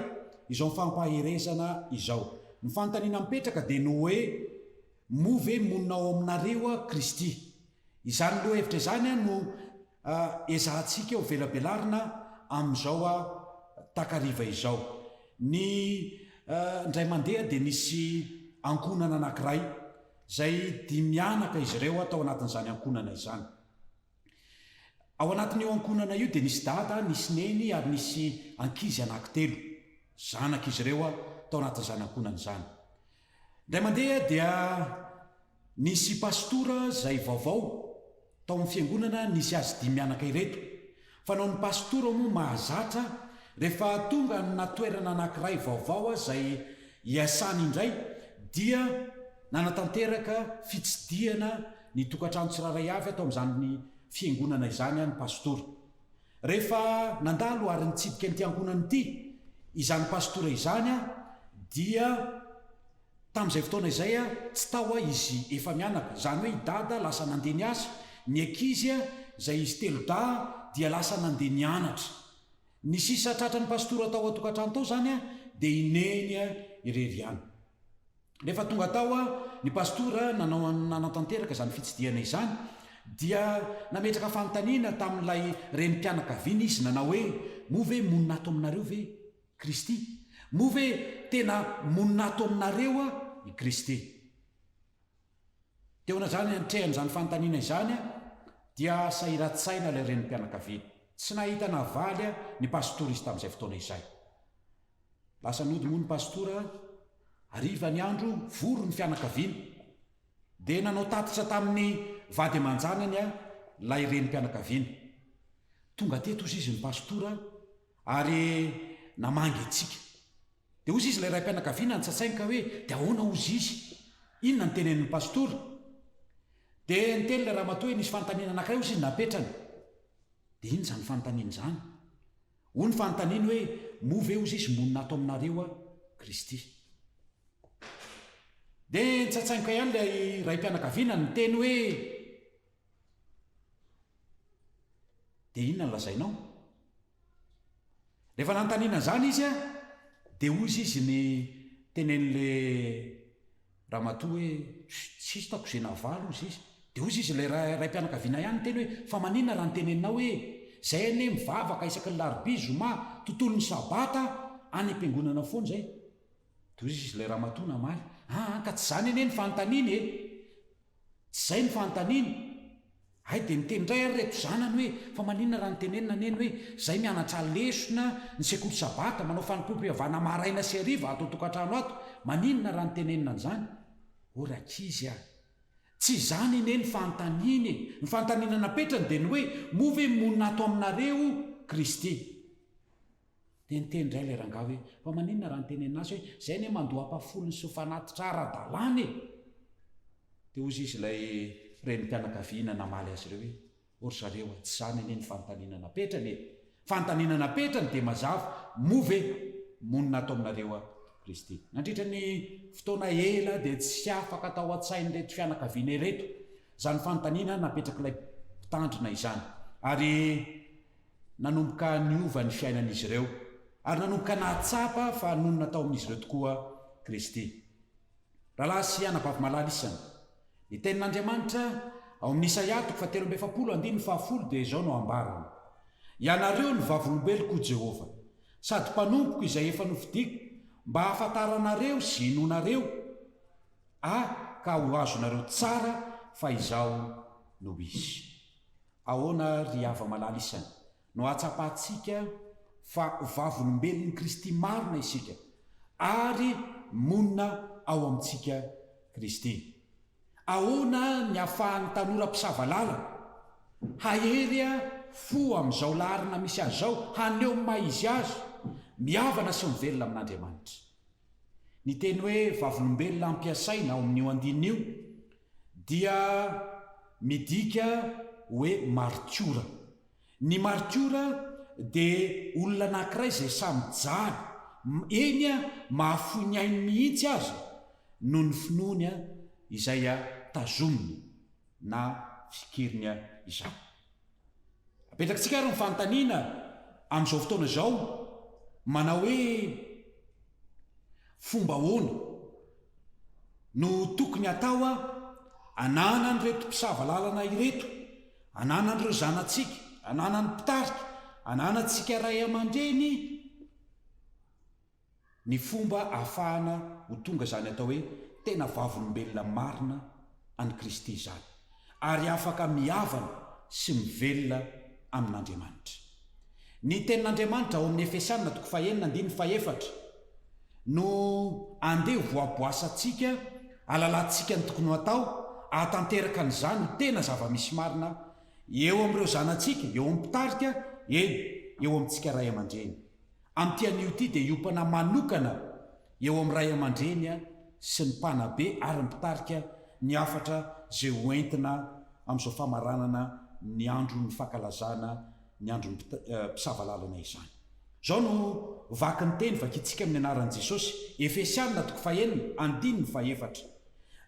izao fampaherezana izao. Ny fanontaniana mipetraka dia ny hoe, Moa ve monina ao aminareo Kristy? Izany lohahevitra izany no ezahantsika ho velabelarina amin'izao takariva izao. Ny indray mandeha dia nisy ankohonana anankiray izay dimianaka izy ireo tao anatin'izany ankohonana izany. Ao anatin'io ankohonana io dia nisy dada, nisy neny ary nisy ankizy anankitelo, zanak'izy ireo tao anatin'izany ankohonana izany. Indray mandeha dia nisy pastora izay vaovao tao amin'ny fiangonana nisy azy dimy mianaka ireto. Fanaon'ny pastora moa mahazatra rehefa tonga amina toerana anankiray vaovao izay iasany indray dia nanatanteraka fitsidihana ny tokantrano tsirairay avy ato amin'izany fiangonana izany ny pastora. Rehefa nandalo ary nitsidika an'ity ankohonana ity izany pastora izany dia tamin'izay fotoana izay tsy tao izy efa-mianaka, izany hoe i Dada lasa nandeha niasa, ny ankizy izay izy telodahy dia lasa nandeha nianatra. Ny sisa tratran'ny pastora tao an-tokantrano tao izany dia i Neny irery ihany. Rehefa tonga tao ny pastora nanao nanatanteraka izany fitsidihana izany dia nametraka fanontaniana tamin'ilay renim-pianakaviana izy nanao hoe, Moa ve monina ato aminareo ve Kristy? Moa ve tena monina ato aminareo i Kristy? Teo anatrehan'izany fanontaniana izany dia sahiran-tsaina ilay renim-pianakaviana. Tsy nahita navaly ny pastora izy tamin'izay fotoana izay. Lasa nody moa ny pastora, hariva ny andro, vory ny fianakaviana. Dia nanao tatitra tamin'ny vady aman-janany ilay renim-pianakaviana. Tonga teto hozy izy ny pastora ary namangy antsika. Dia hozy izy ilay raim-pianakaviana nitsatsaingoka hoe, dia ahoana hozy izy? Inona no tenenin'ny pastora? Dia niteny ilay ramatoa hoe nisy fanontaniana anankiray hozy izy napetrany. Dia inona izany fanontaniana izany? Hoy ny fanontaniany hoe, Moa ve hozy izy monina ato aminareo aho, Kristy? Dia nitsatsaingoka ihany ilay raim-pianakaviana niteny hoe, Dia inona no lazainao? Rehefa nanontaniana an'izany izy, dia hozy izy ny tenenin'ilay Ramatoa hoe, Tsy hitako izay navaly hozy izy. Dia hozy izy ilay raim-pianakaviana ihany niteny hoe, Fa maninona raha noteneninao hoe, Izay anie mivavaka isaky ny larobia, zoma, tontolon'ny sabata, any am-piangonana foana izay. Dia hozy izy ilay ramatoa namaly, Aa, ka tsy izany anie ny fanontaniana e! Tsy izay ny fanontaniana. Hay dia niteny indray ary ireto zanany hoe, fa maninona raha notenenina neny hoe, izay mianatra lesona ny sekoly sabata, manao fanompoam-pivavahana maraina sy hariva ato an-tokantrano ato, maninona raha notenenina an'izany? O rankizy a! Tsy izany anie ny fanontaniana e! Ny fanontaniana napetrany dia ny hoe, moa ve monina ato aminareo Kristy? Dia niteny indray ilay rangahy hoe, fa maninona raha nitenenina azy hoe, izay anie mandoa ampahafolony sy ho fanatitra ara-dalàna e! Dia hozy izy ilay renim-pianakaviana namaly azy ireo hoe, O ry zareo a, tsy izany anie ny fanontaniana napetrany e! Fanontaniana napetrany dia mazava, moa ve monina ato aminareo aho Kristy? Nandritra ny fotoana ela dia tsy afaka tao an-tsain'ireto fianakaviana ireto izany fanontaniana napetrak'ilay mpitandrina izany. Ary Nanomboka niova ny fiainan'izy ireo, ary nanomboka nahatsapa fa nonina tao amin'izy ireo tokoa Kristy. Rahalahy sy anabavy malala isany, ny Tenin'Andriamanitra ao amin'ny Isaia toko fahatelo amby efapolo andininy fahafolo dia izao no ambarany, Ianareo no vavolombeloko, hoy Jehovah, sady mpanompoko izay efa nofidiko, mba hahafantaranareo sy hinoanareo Ahy ka ho azonareo tsara fa Izaho no Izy. Ahoana ry hava-malala isany no ahatsapantsika fa vavolombelon'i Kristy marina isika ary monina ao amintsika Kristy? Ahoana ny ahafahan'ny tanora mpisava lalana hahery? fo amin'izao laharana misy azy izao haneho ny maha izy azy, mihavana sy mivelona amin'Andriamanitra. Ny teny hoe vavolombelona ampiasaina ao amin'io andininy io dia midika hoe martiora. Ny martiora dia olona anankiray izay samy mijaly, eny mahafoy ny ainy mihitsy aza noho ny finoany izay tazominy na fikiriny izany. Apetrakitsika ary ny fanontaniana amin'izao fotoana izao manao hoe fomba ahoana no tokony hatao ananan'ireto mpisava lalana ireto, ananan'ireo zanatsika, ananan'ny mpitarika, ananantsika ray aman-dreny ny fomba ahafahana ho tonga izany atao hoe tena vavolombelona marina an'i Kristy izany, ary afaka mihavana sy mivelona amin'Andriamanitra. Ny Tenin'Andriamanitra ao amin'ny Efesiana toko fahenina andininy fahefatra no andeha hovoaboasantsika hahalalantsika ny tokony ho atao hahatanteraka an'izany ho tena zava-misy marina eo amin'ireo zanatsika, eo amin'ny mpitarika, eny, eo amintsika ray aman-dreny. Amin'ity anio ity dia hiompana manokana eo amin'ny ray aman-dreny sy ny mpanabe ary ny mpitarika ny hafatra izay ho entina amin'izao famaranana ny andron'ny fankalazana ny andron'ny mpisava lalana izany. Izao no vaky ny teny vakintsika amin'ny anaran'i Jesosy, Efesiana toko fahenina, andininy fahefatra,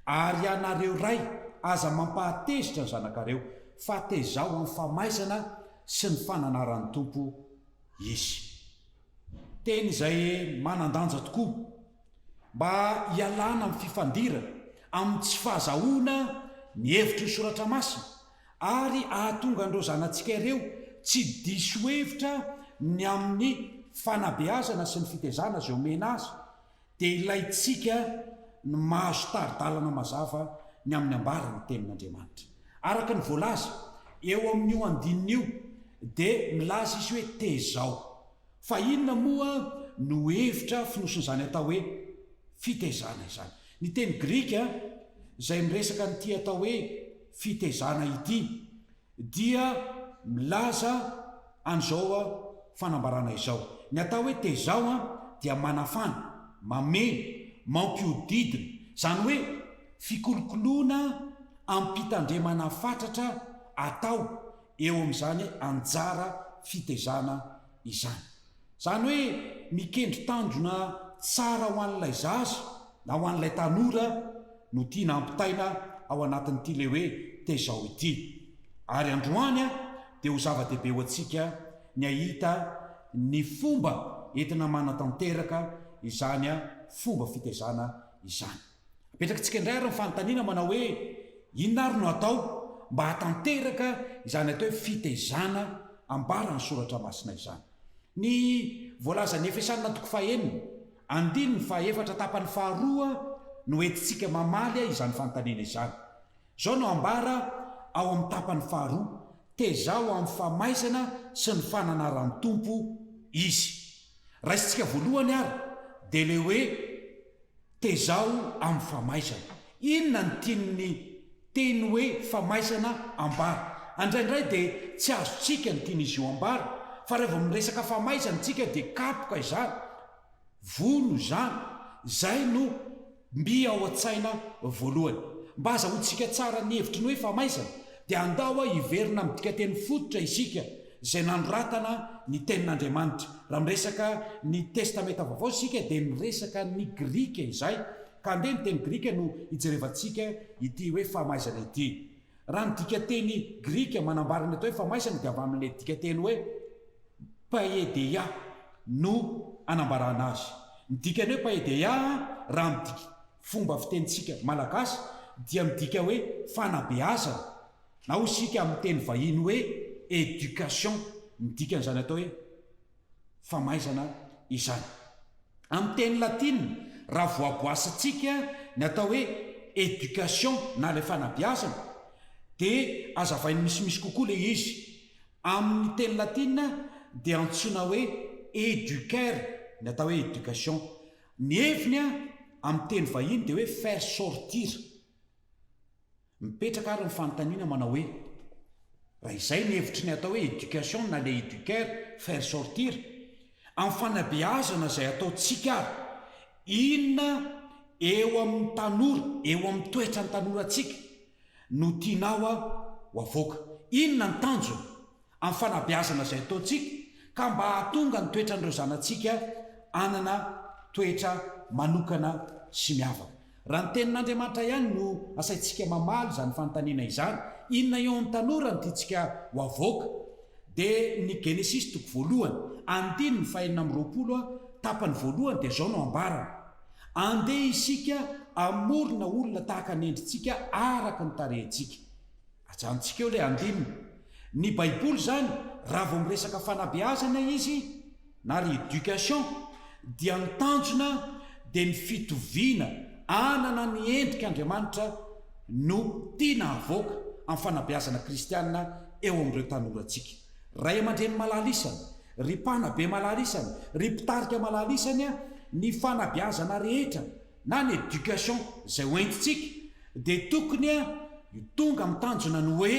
Ary ianareo ray, aza mampahatezitra ny zanakareo, fa tezao amin'ny famaizana sy ny fananaran'ny Tompo izy. Teny izay manan-danja tokoa mba hialana amin'ny fifandirana, amin'ny tsy fahazahoana ny hevitry ny Soratra Masina, ary hahatonga an'ireo zanatsika ireo tsy diso hevitra ny amin'ny fanabeazana sy ny fitezana izay omena azy, dia ilaintsika ny mahazo tari-dalana mazava ny amin'ny ambaran'ny Tenin'Andriamanitra. Araka ny voalaza eo amin'io andininy io, dia milaza izy hoe tezao. Fa inona moa no hevitra fonosin'izany atao hoe fitezana izany? Ny teny grika izay miresaka an'ity atao hoe fitezana ity dia milaza an'izao fanambarana izao, Ny atao hoe tezao dia manafana, mameno, mampihodidina, izany hoe fikolokoloana amim-pitandremana fatratra atao eo amin'izany anjara fitezana izany. Izany hoe mikendry tanjona tsara ho an'ilay zaza na ho an'ilay tanora no tiana hampitaina ao anatin'ity ilay hoe tezao ity. Ary androany dia ho zava-dehibe ho antsika ny hahita ny fomba entina manatanteraka izany fomba fitezana izany. Apetrakitsika indray ary ny fanontaniana manao hoe inona ary no atao mba hahatanteraka izany atao hoe fitezana ambaran'ny Soratra Masina izany. Ny voalazan'ny Efesianina toko fahenina, andininy fahaefatra tapany faharoa no entintsika mamaly izany fanontaniana izany. Izao no ambara ao amin'ny tapany faharoa, Tezao amin'ny famaizana sy ny fananaran'ny Tompo izy. Raisintsika voalohany ary dia ilay hoe Tezao amin'ny famaizana. Inona no tian'ny teny hoe famaizana ambara? Indraindray dia tsy azontsika ny tian'izy io ambara, fa raha vao miresaka famaizana isika dia kapoka izany, vono izany, izay no mby ao an-tsaina voalohany. Mba azahoantsika tsara ny hevitry ny hoe famaizana, dia andao hiverina amin'ny dikanteny fototra isika izay nanoratana ny Tenin'Andriamanitra. Raha miresaka ny Testamenta Vaovao isika dia miresaka ny Grika izay, ka andeha ny teny Grika no hijerevantsika ity hoe famaizana ity. Raha ny dikanteny Grika manambara ny atao hoe famaizana dia avy amin'ilay dikanteny hoe paideia no anambarana azy. Ny dikan'ny hoe paideia raha amin'ny fomba fitenintsika Malagasy dia midika hoe fanabeazana. Na hoy isika amin'ny teny vahiny hoe éducation, ny dikan'izany atao hoe famaizana izany. Amin'ny teny latina, raha voaboasantsika ny atao hoe éducation na ilay fanabeazana, dia hazavainy misimisy kokoa ilay izy. Amin'ny teny latina dia antsoina hoe educare ny atao hoe éducation. Ny heviny amin'ny teny vahiny dia hoe faire sortir. Mipetraka ary ny fanontaniana manao hoe, Raha izay ny hevitry ny atao hoe éducation na le éduquer, faire sortir, amin'ny fanabeazana izay ataontsika ary, inona eo amin'ny tanora, eo amin'ny toetran'ny tanorantsika no tianao ho avoaka? Inona ny tanjona amin'ny fanabeazana izay ataontsika ka mba hahatonga ny toetran'ireo zanatsika hanana toetra manokana sy miavaka? Raha ny Tenin'Andriamanitra ihany no asaintsika mamaly izany fanontaniana izany, inona eo amin'ny tanora no tiantsika ho avoaka? Dia ny Genesisy toko voalohany, andininy fahenina amby 20, tapany voalohany dia izao no ambarany, Andeha isika hamorona olona tahaka ny endritsika araka ny tarehintsika. Ajanontsika eo ilay andininy. Ny Baiboly izany, raha vao miresaka fanabeazana izy, na rééducation, dia ny tanjona dia ny fitoviana hanana ny endrik'Andriamanitra no tiana havoaka amin'ny fanabeazana kristiana eo amin'ireo tanorantsika. Ray aman-dreny malala isany, ry mpanabe malala isany, ry mpitarika malala isany, ny fanabeazana rehetra na ny éducation izay hoentintsika dia tokony ho tonga amin'ny tanjona ny hoe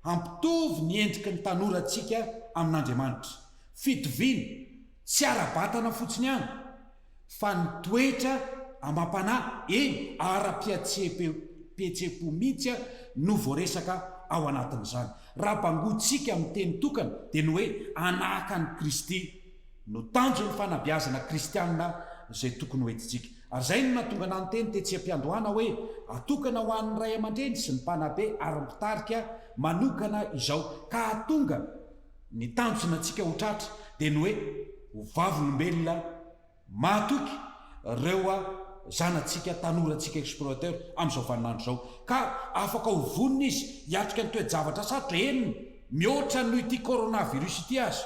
hampitovy ny endriky ny tanorantsika amin'Andriamanitra. Fitoviana, tsy ara-batana fotsiny ihany, fa ny toetra amam-panahy, eny, ara-pihetsepo mihitsy no voaresaka ao anatin'izany. Raha bangointsika amin'ny teny tokana dia ny hoe hanahaka an'i Kristy no tanjon'ny fanabeazana kristiana izay tokony hoentintsika. Ary izay no nahatonga anah niteny tetsy am-piandohana hoe atokana ho an'ny ray aman-dreny sy ny mpanabe ary ny mpitarika manokana izao ka hahatonga ny tanjona antsika ho tratra dia ny hoe ho vavolombelona mahatoky ireo zanatsika, tanorantsika explorateur amin'izao vaninandro izao ka afaka ho vonona izy hiatrika ny toe-javatra sarotra, eny mihoatra noho ity coronavirus ity aza.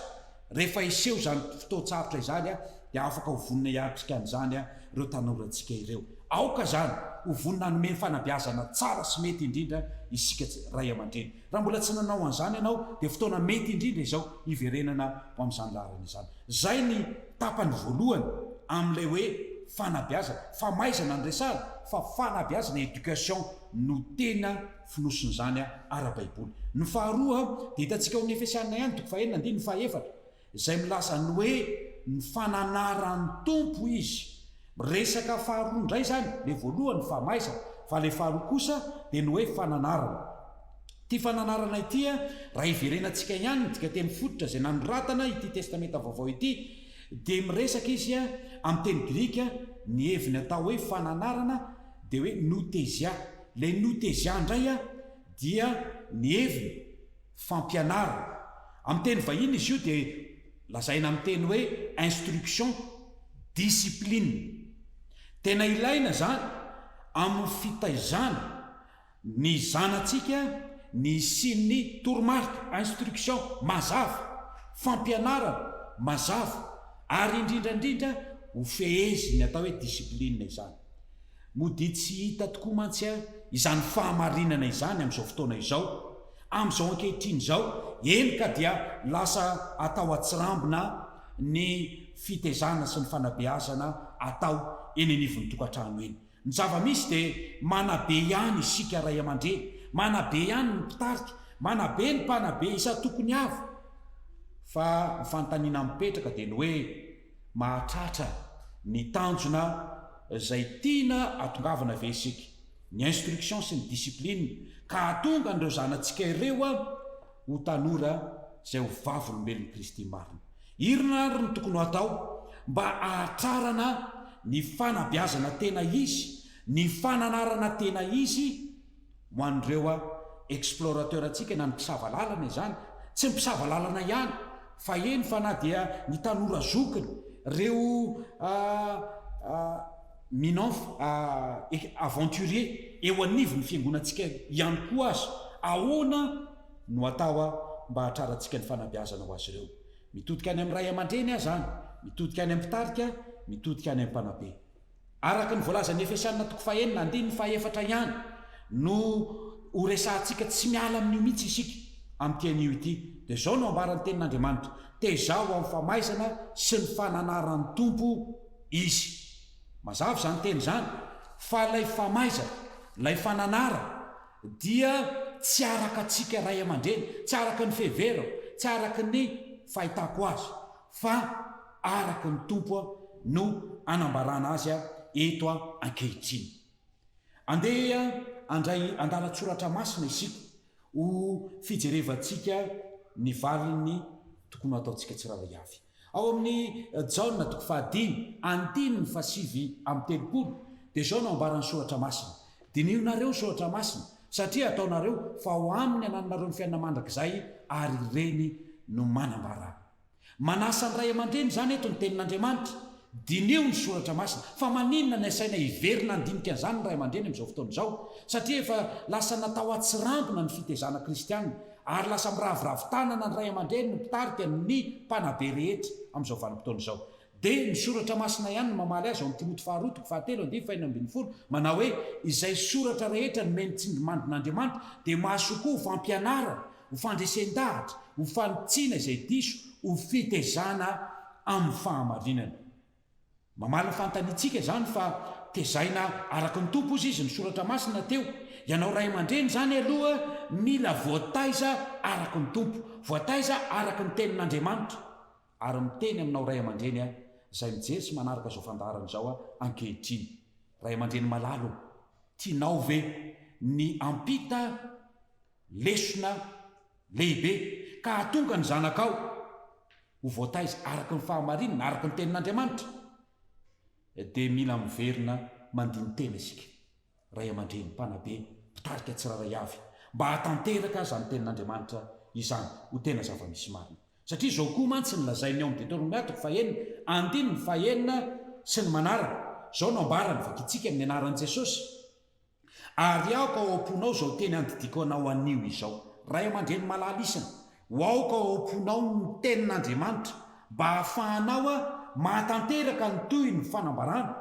Rehefa hiseho izany fotoan-tsarotra izany dia afaka ho vonona hiatrika an'izany ireo tanorantsika ireo. Aoka izany ho vonona hanome ny fanabeazana tsara sy mety indrindra isika ray aman-dreny. Raha mbola tsy nanao an'izany ianao dia fotoana mety indrindra izao hiverenana ho amin'izany laharana izany. Izay ny tapany voalohany amin'ilay hoe fanabeazana. Famaizana no resahana fa fanabeazana, éducation, no tena fonosin'izany ara-baiboly. Ny faharoa dia hitantsika ao amin'ny Efesianina ihany, toko fahenina, andininy fahaefatra, izay milaza ny hoe ny fananaran'ny Tompo izy. Miresaka faharoa indray izany, ilay voalohany ny famaizana, fa ilay faharoa kosa dia ny hoe fananarana. Ity fananarana ity, raha hiverenantsika ihany ny dikanteny fototra izay nanoratana ity Testamenta Vaovao ity, dia miresaka izy amin'ny teny grika ny heviny atao hoe fananarana dia hoe nouthesia. Ilay nouthesia indray dia ny heviny, fampianarana. Amin'ny teny vahiny izy io dia lazaina amin'ny teny hoe instruction, discipline. Tena ilaina izany amin'ny fitaizana ny zanatsika ny hisian'ny toromarika, instruction, mazava, fampianarana mazava ary indrindra indrindra ho fehezin'ny atao hoe discipline izany. Modia tsy hita tokoa mantsy izany fahamarinana izany amin'izao fotoana izao, amin'izao ankehitriny izao, eny ka dia lasa atao atsirambina ny fitezana sy ny fanabeazana atao eny anivon'ny tokantrano eny. Ny zava-misy dia manabe ihany isika ray aman-dreny, manabe ihany ny mpitarika, manabe ny mpanabe isan-tokony avy, fa ny fanontaniana mipetraka dia ny hoe mahatratra ny tanjona izay tiana atongavana ve isika, ny instruction sy ny discipline, ka hahatonga an'ireo zanatsika ireo ho tanora izay ho vavolombelon'i Kristy marina. Irona ary no tokony ho atao mba hahatrarana ny fanabeazana tena izy, ny fananarana tena izy ho an'ireo explorateur-ntsika na ny mpisava lalana izany, tsy ny mpisava lalana ihany fa eny fa na dia ny tanora zokiny, ireo minonf aventurier eo anivon'ny fiangonantsika ihany koa aza, ahoana no atao mba hahatrarantsika ny fanabeazana ho azy ireo? Mitodika any amin'ny ray aman-dreny aho izany, mitodika any amin'ny mpitarika, mitodika any amin'ny mpanabe. Araka ny voalazan'ny Efesianina toko fahenina andininy fahaefatra ihany no horesahantsika, tsy miala amin'io mihitsy isika amin'ity anio ity. Dia izao no ambaran'ny Tenin'Andriamanitra, Tezao amin'ny famaizana sy ny fananaran'ny Tompo izy. Mazava izany teny izany fa ilay famaizana, ilay fananarana dia. tsy araka antsika ray aman-dreny, tsy araka ny fiheverako, tsy araka ny fahitako azy, fa araka ny Tompo no anambarana azy eto ankehitriny. Andeha handray andalan-tsoratra masina isika ho fijerevantsika ny valin'ny tokony ho ataontsika tsirairay avy. Ao amin'ny Jaona toko fahadimy, andininy fahasivy amby 30, dia izao no ambaran'ny Soratra Masina, Dinihonareo ny Soratra Masina, satria ataonareo fa ao aminy anananareo ny fiainana mandrakizay, ary ireny no manambara Ahy. Manasa ny ray aman-dreny izany eto ny Tenin'Andriamanitra. Diniho ny Soratra Masina. Fa maninona ny asaina hiverina handinika an'izany ny ray aman-dreny amin'izao fotoana izao? Satria efa lasa natao an-tsirambina ny fitezana kristiana, ary lasa miraviravy tanana ny ray aman-dreny, ny mpitarika, ny mpanabe rehetra amin'izao vanim-potoana izao. Dia ny Soratra Masina ihany no mamaly azy ao amin'ny Timoty faharoa toko fahatelo andininy fahenina 16, manao hoe, Izay soratra rehetra nomen'ny tsindrimandrin'Andriamanitra dia mahasoa koa ho fampianarana, ho fandresen-dahatra, ho fanitsiana izay diso, ho fitezana amin'ny fahamarinana. Mamaly ny fanontaniantsika izany fa tezaina araka ny Tompo hozy izy ny Soratra Masina teo. Ianao ray aman-dreny izany aloha mila voataiza araka ny Tompo, voataiza araka ny Tenin'Andriamanitra. Ary miteny aminao ray aman-dreny aho, izay mijery sy manaraka izao fandaharana izao aho ankehitriny. Ray aman-dreny malala ô, tianao ve ny hampita lesona lehibe ka hahatonga ny zanakao ho voataiza araka ny fahamarinana, araka ny Tenin'Andriamanitra? Dia mila miverina mandini-tena isika, ray aman-dreny, mpanabe, mpitarika tsirairay avy, mba hahatanteraka izany Tenin'Andriamanitra izany ho tena zava-misy marina. Satria izao koa mantsy no lazainy ao amin'ny Deoteronomia toko fahenina, andininy fahenina sy ny manaraka, izao no ambarany, vakintsika amin'ny anaran'i Jesosy, Ary aoka ao am-ponao izao teny andidiako anao anio izao. Ray aman-dreny malala isany, ho aoka ao am-ponao ny tenin'Andriamanitra, mba hahafahanao mahatanteraka ny tohin'ny fanambarana.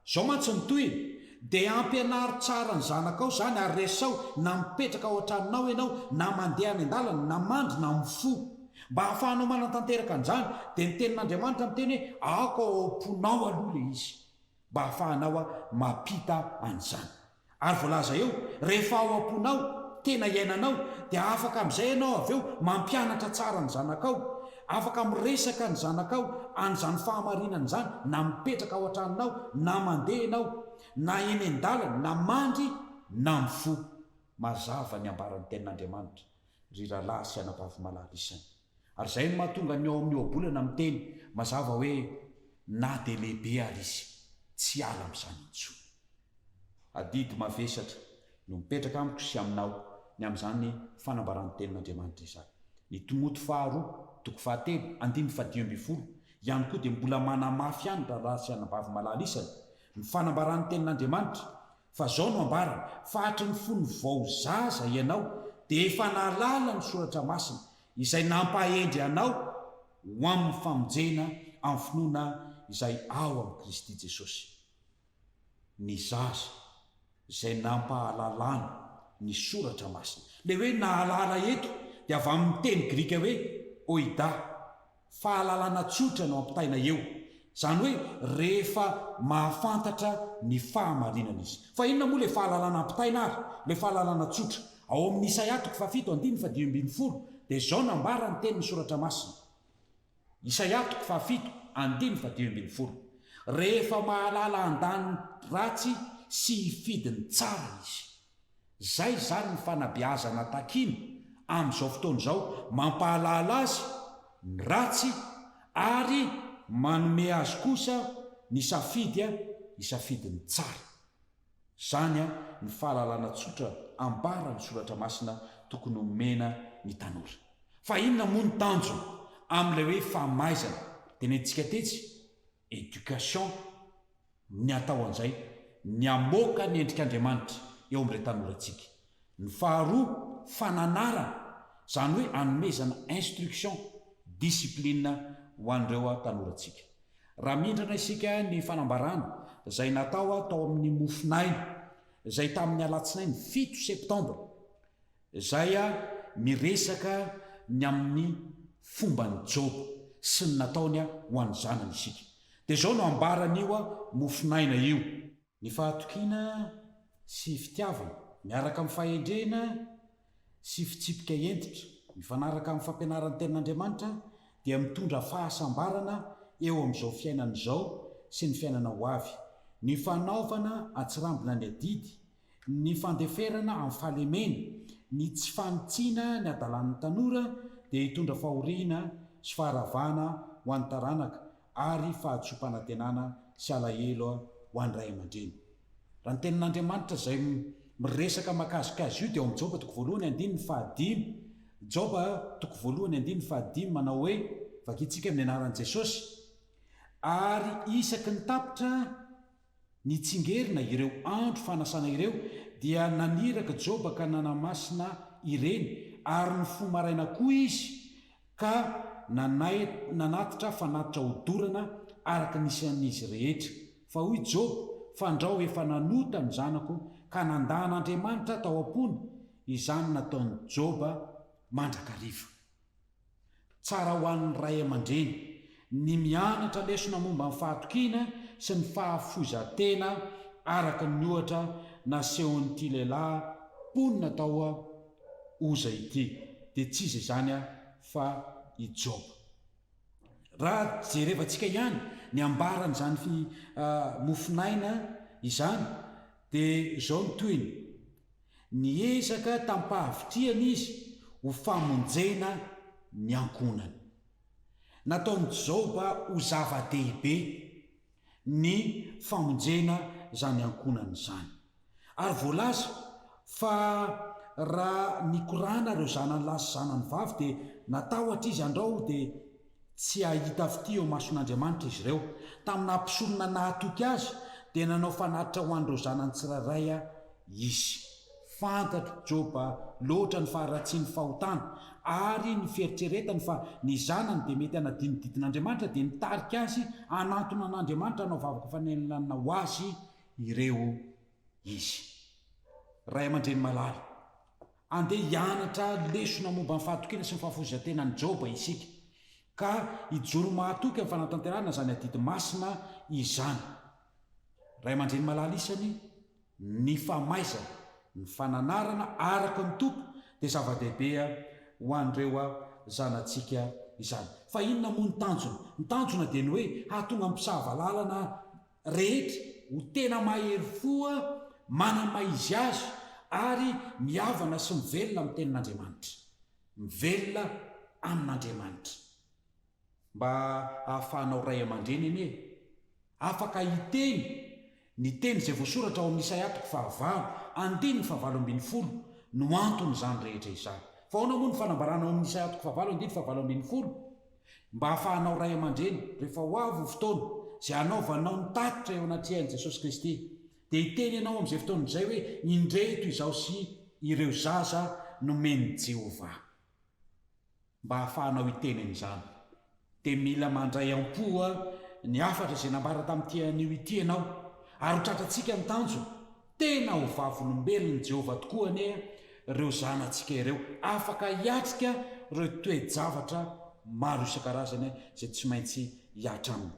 Izao mantsy ny tohiny, Dia ampianaro tsara ny zanakao izany ary resaho na mipetraka ao an-tranonao ianao, na mandeha any an-dalana, na mandry, na mifoha. Mba hahafahanao manatanteraka an'izany, dia ny tenin'Andriamanitra miteny hoe, aoka ao am-ponao aloha ilay izy. Mba hahafahanao mampita an'izany. Ary voalaza eo, rehefa ao am-ponao, tena iainanao, dia afaka amin'izay ianao avy eo mampianatra tsara ny zanakao, afaka miresaka ny zanakao an'izany fahamarinana izany, na mipetraka ao an-tranonao, na mandeha ianao, na eny an-dalana, na mandry, na mifoha. Mazava ny ambaran'ny Tenin'Andriamanitra, ry rahalahy sy anabavy malala isany. Ary izay no mahatonga ny ao amin'ny ohabolana miteny mazava hoe na dia lehibe ary izy, tsy hiala amin'izany intsony. Adidy mavesatra no mipetraka amiko sy aminao ny amin'izany fanambaran'ny Tenin'Andriamanitra izany. Ny Timoty faharoa, toko fahatelo, andininy fahadimy 12, ihany koa dia mbola manamafy ihany rahalahy sy anabavy malala isany, ny fanambaran'ny Tenin'Andriamanitra, fa izao no ambarany, fa hatry ny fony vao zaza ianao dia efa nahalala ny Soratra Masina, izay nampahendry anao ho amin'ny famonjena amin'ny finoana izay ao amin'i Kristy Jesosy. Ny zaza izay nampahalalana ny Soratra Masina. Ilay hoe nahalala eto dia avy amin'ny teny grika hoe oida. Fahalalana tsotra no ampitaina eo. Izany hoe rehefa mahafantatra ny fahamarinana izy. Fa inona moa ilay fahalalana ampitaina ary? Ilay fahalalana tsotra. Ao amin'ny Isaia toko fahafito andininy fahadimy 15 dia izao no ambara ny tenin'ny Soratra Masina. Isaia toko fahafito andininy fahadimy 15. Rehefa mahalala handany ny ratsy sy hifidy ny tsara izy. Zay izany ny fanabeazana takiana amin'izao fotoana izao, mampahalala azy ny ratsy ary manome azy kosa ny safidy hisafidy ny tsara. Izany ny fahalalana tsotra ambaran'ny Soratra Masina tokony homena ny tanora. Fa inona moa ny tanjona amin'ilay hoe famaizana tenenitsika tetsy, éducation, Ny atao an'izay, ny hamoaka ny endrik'Andriamanitra eo amin'ireo tanorantsika. Ny faharoa, fananarana, izany hoe hanomezana instruction, discipline ho an'ireo tanorantsika. Raha mindrana isika ny fanambarana izay natao tao amin'ny Mofonaina, izay tamin'ny alatsinainy 7 septambra, Izay miresaka ny amin'ny fomban'i Joba sy ny nataony ho an'ny zanany isika. Dia izao no ambaran'io mofonaina io. Ny fahatokiana sy fitiavana miaraka amin'ny fahendrena. sy fitsipika hentitra mifanaraka amin'ny fampianaran'ny Tenin'Andriamanitra dia mitondra fahasambarana eo amin'izao fiainana izao sy ny fiainana ho avy. Ny fanaovana atsirambina ny adidy, ny fandeferana amin'ny fahalemena, ny tsy fanitsiana ny hadalan'ny tanora dia hitondra fahoriana sy faharavana ho an'ny taranaka ary fahadisoam-panantenana sy alahelo ho an'ny ray aman-dreny. Raha ny Tenin'Andriamanitra izay miresaka mahakasika azy io dia ao amin'ny Joba toko voalohany andininy fahadimy. Joba toko voalohany andininy fahadimy manao hoe, vakintsika amin'ny anaran'i Jesosy, Ary isaky ny tapitra nitsingerina ireo andro fanasana ireo, dia naniraka Joba ka nanamasina ireny, ary nifoha maraina koa izy, ka nanay nanatitra fanatitra hodorana araka ny isan'izy rehetra. Fa hoy Joba, Fandrao efa nanota ny zanako ka nandà an'Andriamanitra tao am-pony, izany nataon'i Joba mandrakariva. Tsara ho an'ny ray aman-dreny ny mianatra lesona momba ny fahatokiana sy ny fahafoizan-tena araka ny ohatra nasehon'ity lehilahy mponina tao Oza ity, dia tsy iza izany fa i Joba. Raha jerevantsika ihany ny ambaran'izany mofonaina izany dia izao ny tohiny, Niezaka tamim-pahavitrihana izy ho famonjena ny ankohonany. Nataon'i Joba ho zava-dehibe ny famonjena izany ankohonany izany. Ary voalaza fa raha nikorana ireo zanany lahy sy zanany vavy dia natahotra izy andrao dia tsy hahita fitia eo imason'Andriamanitra izy ireo. Tamin'ny naha mpisorona nahatoky azy dia nanao fanatitra ho an'ireo zanany tsirairay izy. Fantatr'i Joba loatra ny faharatsian'ny fahotana ary ny fieritreretany fa ny zanany dia mety hanadino ny didin'Andriamanitra dia nitarika azy hanantona an'Andriamanitra hanao vavaka fanelanana ho azy ireo izy. Ray aman-dreny malala, andeha hianatra lesona momba ny fahatokiana sy ny fahafoizan-tenan'i Joba isika, ka hijoro mahatoky amin'ny fanatanterahana izany adidy masina izany. Ray aman-dreny malala isany, ny famaizana, ny fananarana araka ny Tompo dia zava-dehibe ho an'ireo zanatsika izany. Fa inona moa ny tanjona? Ny tanjona dia ny hoe hahatonga ny mpisava lalana rehetra ho tena mahery fo, manamaizy azy ary mihavana sy mivelona amin'ny Tenin'Andriamanitra. Mivelona amin'Andriamanitra. Mba hahafahanao ray aman-dreny anie afaka hiteny ny teny izay voasoratra ao amin'ny Isaia toko fahavalo, andininy fahavalo 18 no anton'izany rehetra izany. Fa ahoana moa ny fanambarana ao amin'ny Isaia toko fahavalo, andininy fahavalo 18? Mba hahafahanao ray aman-dreny, rehefa ho avy ny fotoana izay hanaovanao ny tatitra eo anatrehan'i Jesosy Kristy, dia hiteny ianao amin'izay fotoana izay hoe, Indreto izaho sy ireo zaza nomen'i Jehovah. Mba hahafahanao hiteny an'izany, dia mila mandray am-po ny hafatra izay nambara tamin'ity anio ity ianao, ary ho tratrantsika ny tanjona. Tena ho Vavolombelon'i Jehovah tokoa anie ireo zanatsika ireo, afaka hiatrika ireo toe-javatra maro isan-karazany izay tsy maintsy hihatra aminy.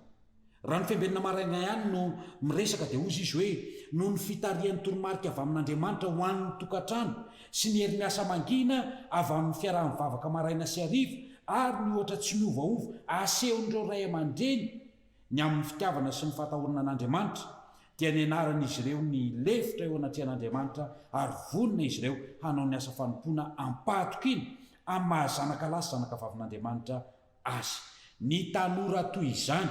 Raha ny fiambenana maraina ihany no miresaka dia hozy izy hoe, noho ny fitarihan'ny toromarika avy amin'Andriamanitra ho an'ny tokantrano sy ny hery miasa mangina avy amin'ny fiaraha-mivavaka maraina sy hariva ary ny ohatra tsy miovaova asehon'ireo ray aman-dreny ny amin'ny fitiavana sy ny fahatahorana an'Andriamanitra, dia nianaran'izy ireo ny hilefitra eo anatrehan'Andriamanitra ary vonona izy ireo hanao ny asa fanompoana am-pahatokiana amin'ny maha-zanaka lahy sy zanaka vavin'Andriamanitra azy. Ny tanora toy izany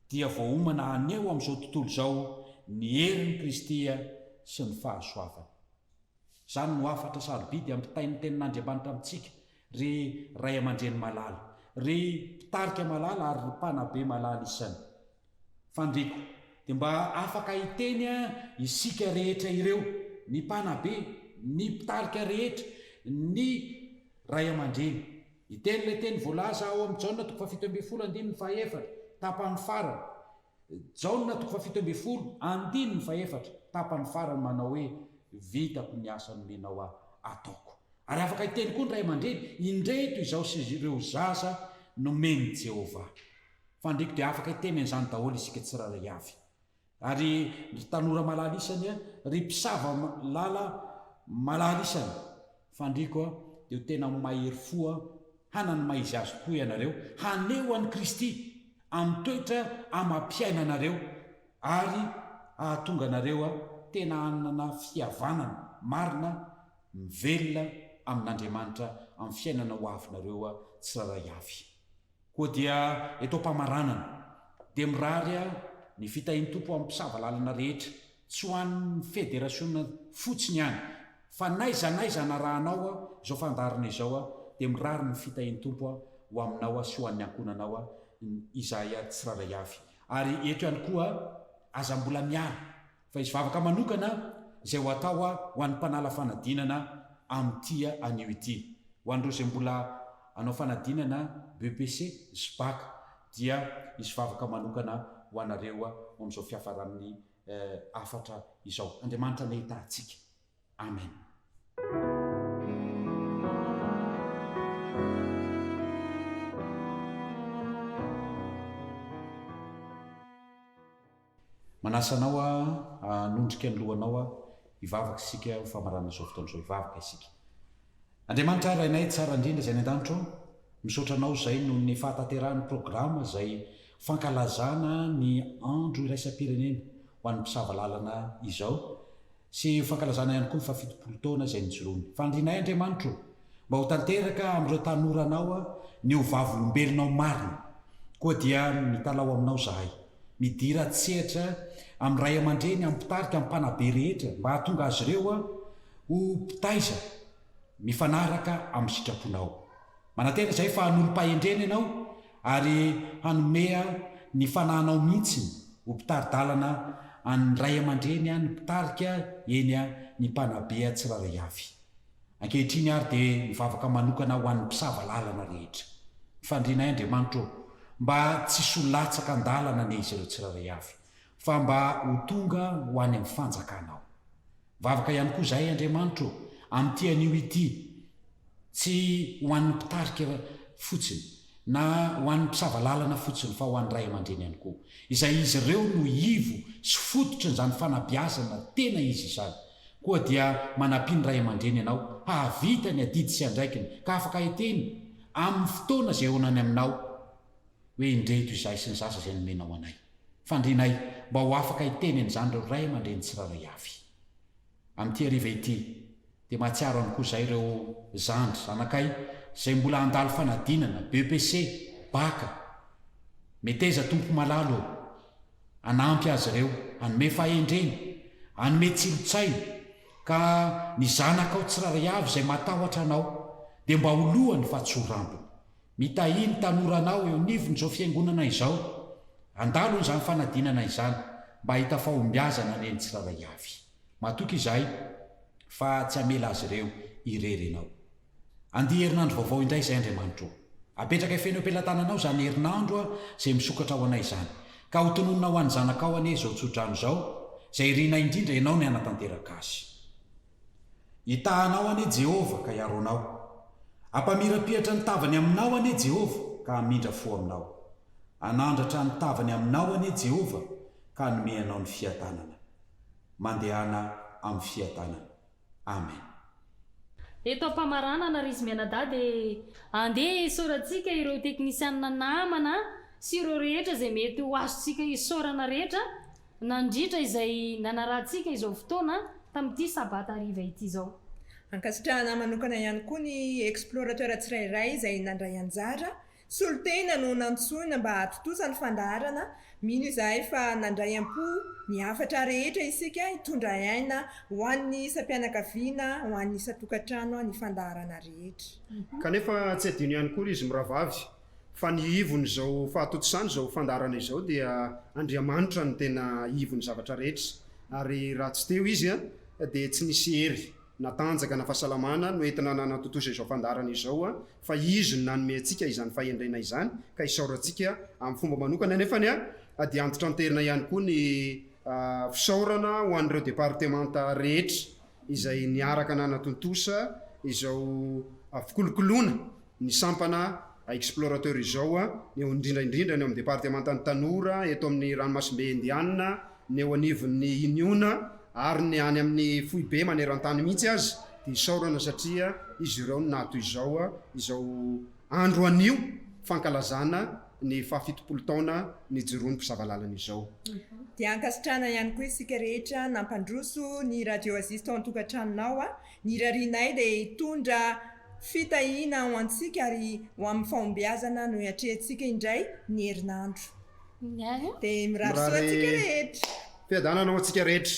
dia voaomana haneho amin'izao tontolo izao ny herin'i Kristy sy ny fahasoavany. Izany no hafatra sarobidy ampitain'ny Tenin'Andriamanitra amintsika, ry ray aman-dreny malala, ry mpitarika malala ary ry mpanabe malala isany. Fandriko, dia mba afaka hiteny isika rehetra ireo, ny mpanabe, ny mpitarika rehetra, ny ray aman-dreny. Hiteny ilay teny voalaza ao amin'ny Jaona toko fahafito ambin'ny folo andininy fahaefatra, tapany farany. Jaona toko fahafito ambin'ny folo, andininy fahefatra, tapany farany manao hoe, Vitako ny asa nomenao ahy ataoko. Ary afaka hiteny koa ny ray aman-dreny, Indreto izaho sy ireo zaza nomen'i Jehovah. Fandriko dia afaka hiteny an'izany daholo isika tsirairay avy. Ary ry tanora malala isany, ry mpisava lala malala isany. Fandriko dia ho tena mahery fo hanana ny maha izy azy tokoa ianareo, haneho an'i Kristy amin'ny toetra amam-piainanareo ary hahatonga anareo tena hanana fihavanana marina mivelona amin'Andriamanitra amin'ny fiainana ho avinareo tsirairay avy. Koa dia eto am-pamaranana, dia mirary ny fitahian'ny Tompo amin'ny mpisava lalana rehetra, tsy ho an'ny federasiona fotsiny ihany, fa n'aiza n'aiza anarahanao izao fandaharana izao, dia mirary ny fitahian'ny Tompo ho aminao sy ho an'ny ankohonanao izahay tsirairay avy. Ary eto ihany koa, aza mbola miala, Fa hisy vavaka manokana izay ho atao ho an'ny mpanala fanadinana amin'ity anio ity. Ho an'ireo izay mbola hanao fanadinana BEPC sy Bac dia hisy vavaka manokana ho anareo ho amin'izao fiafaran'ny hafatra izao. Andriamanitra anie hitaha antsika. Amen. Manasa anao aho hanondrika ny lohanao aho hivavaka isika ho famaranana izao fotoana izao. Hivavaka isika. Andriamanitra Rainay tsara indrindra izay any an-danitra ô, misaotra Anao izay noho ny fahatanterahan'ny programa izay fankalazana ny andro iraisam-pirenena ho an'ny mpisava lalana izao sy ho fankalazana ihany koa ny fahafitopolo taona izay nijoroany. Fanirianay Andriamanitra ô, mba ho tanteraka amin'ireo tanoranao ny ho vavolombelonao marina. Koa dia mitalaho aminao izahay, midira an-tsehatra amin'ny ray aman-dreny, amin'ny mpitarika, amin'ny mpanabe rehetra, mba hahatonga azy ireo ho mpitaiza mifanaraka amin'ny sitraponao. Manantena izahay fa hanolo-pahendrena ianao ary hanome ny fanahinao mihitsy ho mpitari-dalana an'ny ray aman-dreny, ny mpitarika, eny, ny mpanabe tsirairay avy. Ankehitriny ary dia mivavaka manokana ho an'ny mpisava lalana rehetra. Fandrinay Andriamanitra ô, mba tsy hisy ho latsaka an-dalana anie izy ireo tsirairay avy, fa mba ho tonga ho any amin'ny fanjakanao. Mivavaka ihany koa izahay Andriamanitra ô, amin'ity anio ity, tsy ho an'ny mpitarika fotsiny, na ho an'ny mpisava lalana fotsiny, fa ho an'ny ray aman-dreny ihany koa, izay izy ireo no ivo sy fototrin'izany fanabeazana tena izy izany. Koa dia manampia ny ray aman-dreny ianao hahavita ny adidy sy andraikiny, ka afaka hiteny amin'ny fotoana izay honany aminao hoe indreto izahay sy ny zaza izay nomenao anay. Fandrinay mba ho afaka hiteny an'izany ireo ray aman-dreny tsirairay avy. Amin'ity hariva ity, dia mahatsiaro ihany koa izahay ireo zandry, zanakay, izay mbola handalo fanadinana, BEPC, Bac. Meteza Tompo malala ô! Hanampy azy ireo, hanome fahendrena, hanome tsiron-tsaina, ka ny zanakao tsirairay avy izay matahotra Anao dia mba ho lohany fa tsy ho rambony. Mitahia ny tanoranao eo anivon'izao fiangonana izao, handalo an'izany fanadinana izany, mba hahita fahombiazana anie ny tsirairay avy. Matoky izahay fa tsy hamela azy ireo irery Ianao. Andia herinandro vaovao indray izay Andriamanitra o! Apetrakay feno eo am-pelatananao izany herinandro izay misokatra ho anay izany. Ka ho tononina ho an'ny zanakao anie izao tso-drano izao, izay irinay indrindra Ianao ny hanatanteraka azy. Hitaha anao anie Jehovah ka hiaro anao. Hampamirapiratra ny tavany aminao anie Jehovah ka hamindra fo aminao. Hanandratra ny tavany aminao anie Jehovah ka hanome anao ny fiadanana. Mandehana amin'ny fiadanana. Amen. Eto am-pamaranana ry izy mianadahy dia andeha hisaorantsika ireo teknisianina namana sy ireo rehetra izay mety ho azontsika isaorana rehetra nandritra izay nanarahantsika izao fotoana tamin'ity sabata hariva ity izao. Ankasitrahana manokana ihany koa ny explorateur tsirairay izay nandray anjara Solontena no nantsoina mba hahatontosa ny fandaharana, mino izahay fa nandray am-po ny hafatra rehetra isika hitondra aina ho an'ny isam-pianakaviana, ho an'ny isan-tokantrano ny fandaharana rehetra. Kanefa tsy adino ihany koa ry izy mirahavavy fa ny ivon'izao fahatontosana izao fandaharana izao dia Andriamanitra no tena ivon'ny zavatra rehetra ary raha tsy teo Izy dia tsy nisy hery na tanjaka na fahasalamana no entina nanatontosa izao fandaharana izao fa Izy no nanome antsika izany fahendrena izany ka isaorantsika amin'ny fomba manokana nefany dia antitranterina ihany koa ny fisaorana ho an'ireo departemanta rehetra izay niaraka nanatontosa izao fikolokoloana ny sampana Explorateur izao, ny eo indrindra indrindra ny eo amin'ny departemantan'ny tanora eto amin'ny ranomasimbe Indiana, ny eo anivon'ny Iniona ary ny any amin'ny foibe maneran-tany mihitsy aza. dia isaorana satria izy ireo no naha toy izao izao andro anio fankalazana ny fahafitopolo taona nijoroan'ny Mpisavalalana izao. Dia ankasitrahana ihany koa isika rehetra nampandroso ny Radio Aziz tao an-tokantranonao. Ny irarianay dia hitondra fitahiana ho antsika ary ho amin'ny fahombiazana no hiatrehantsika indray ny herinandro. Dia mirary soa antsika rehetra. Fiadanana ho antsika rehetra.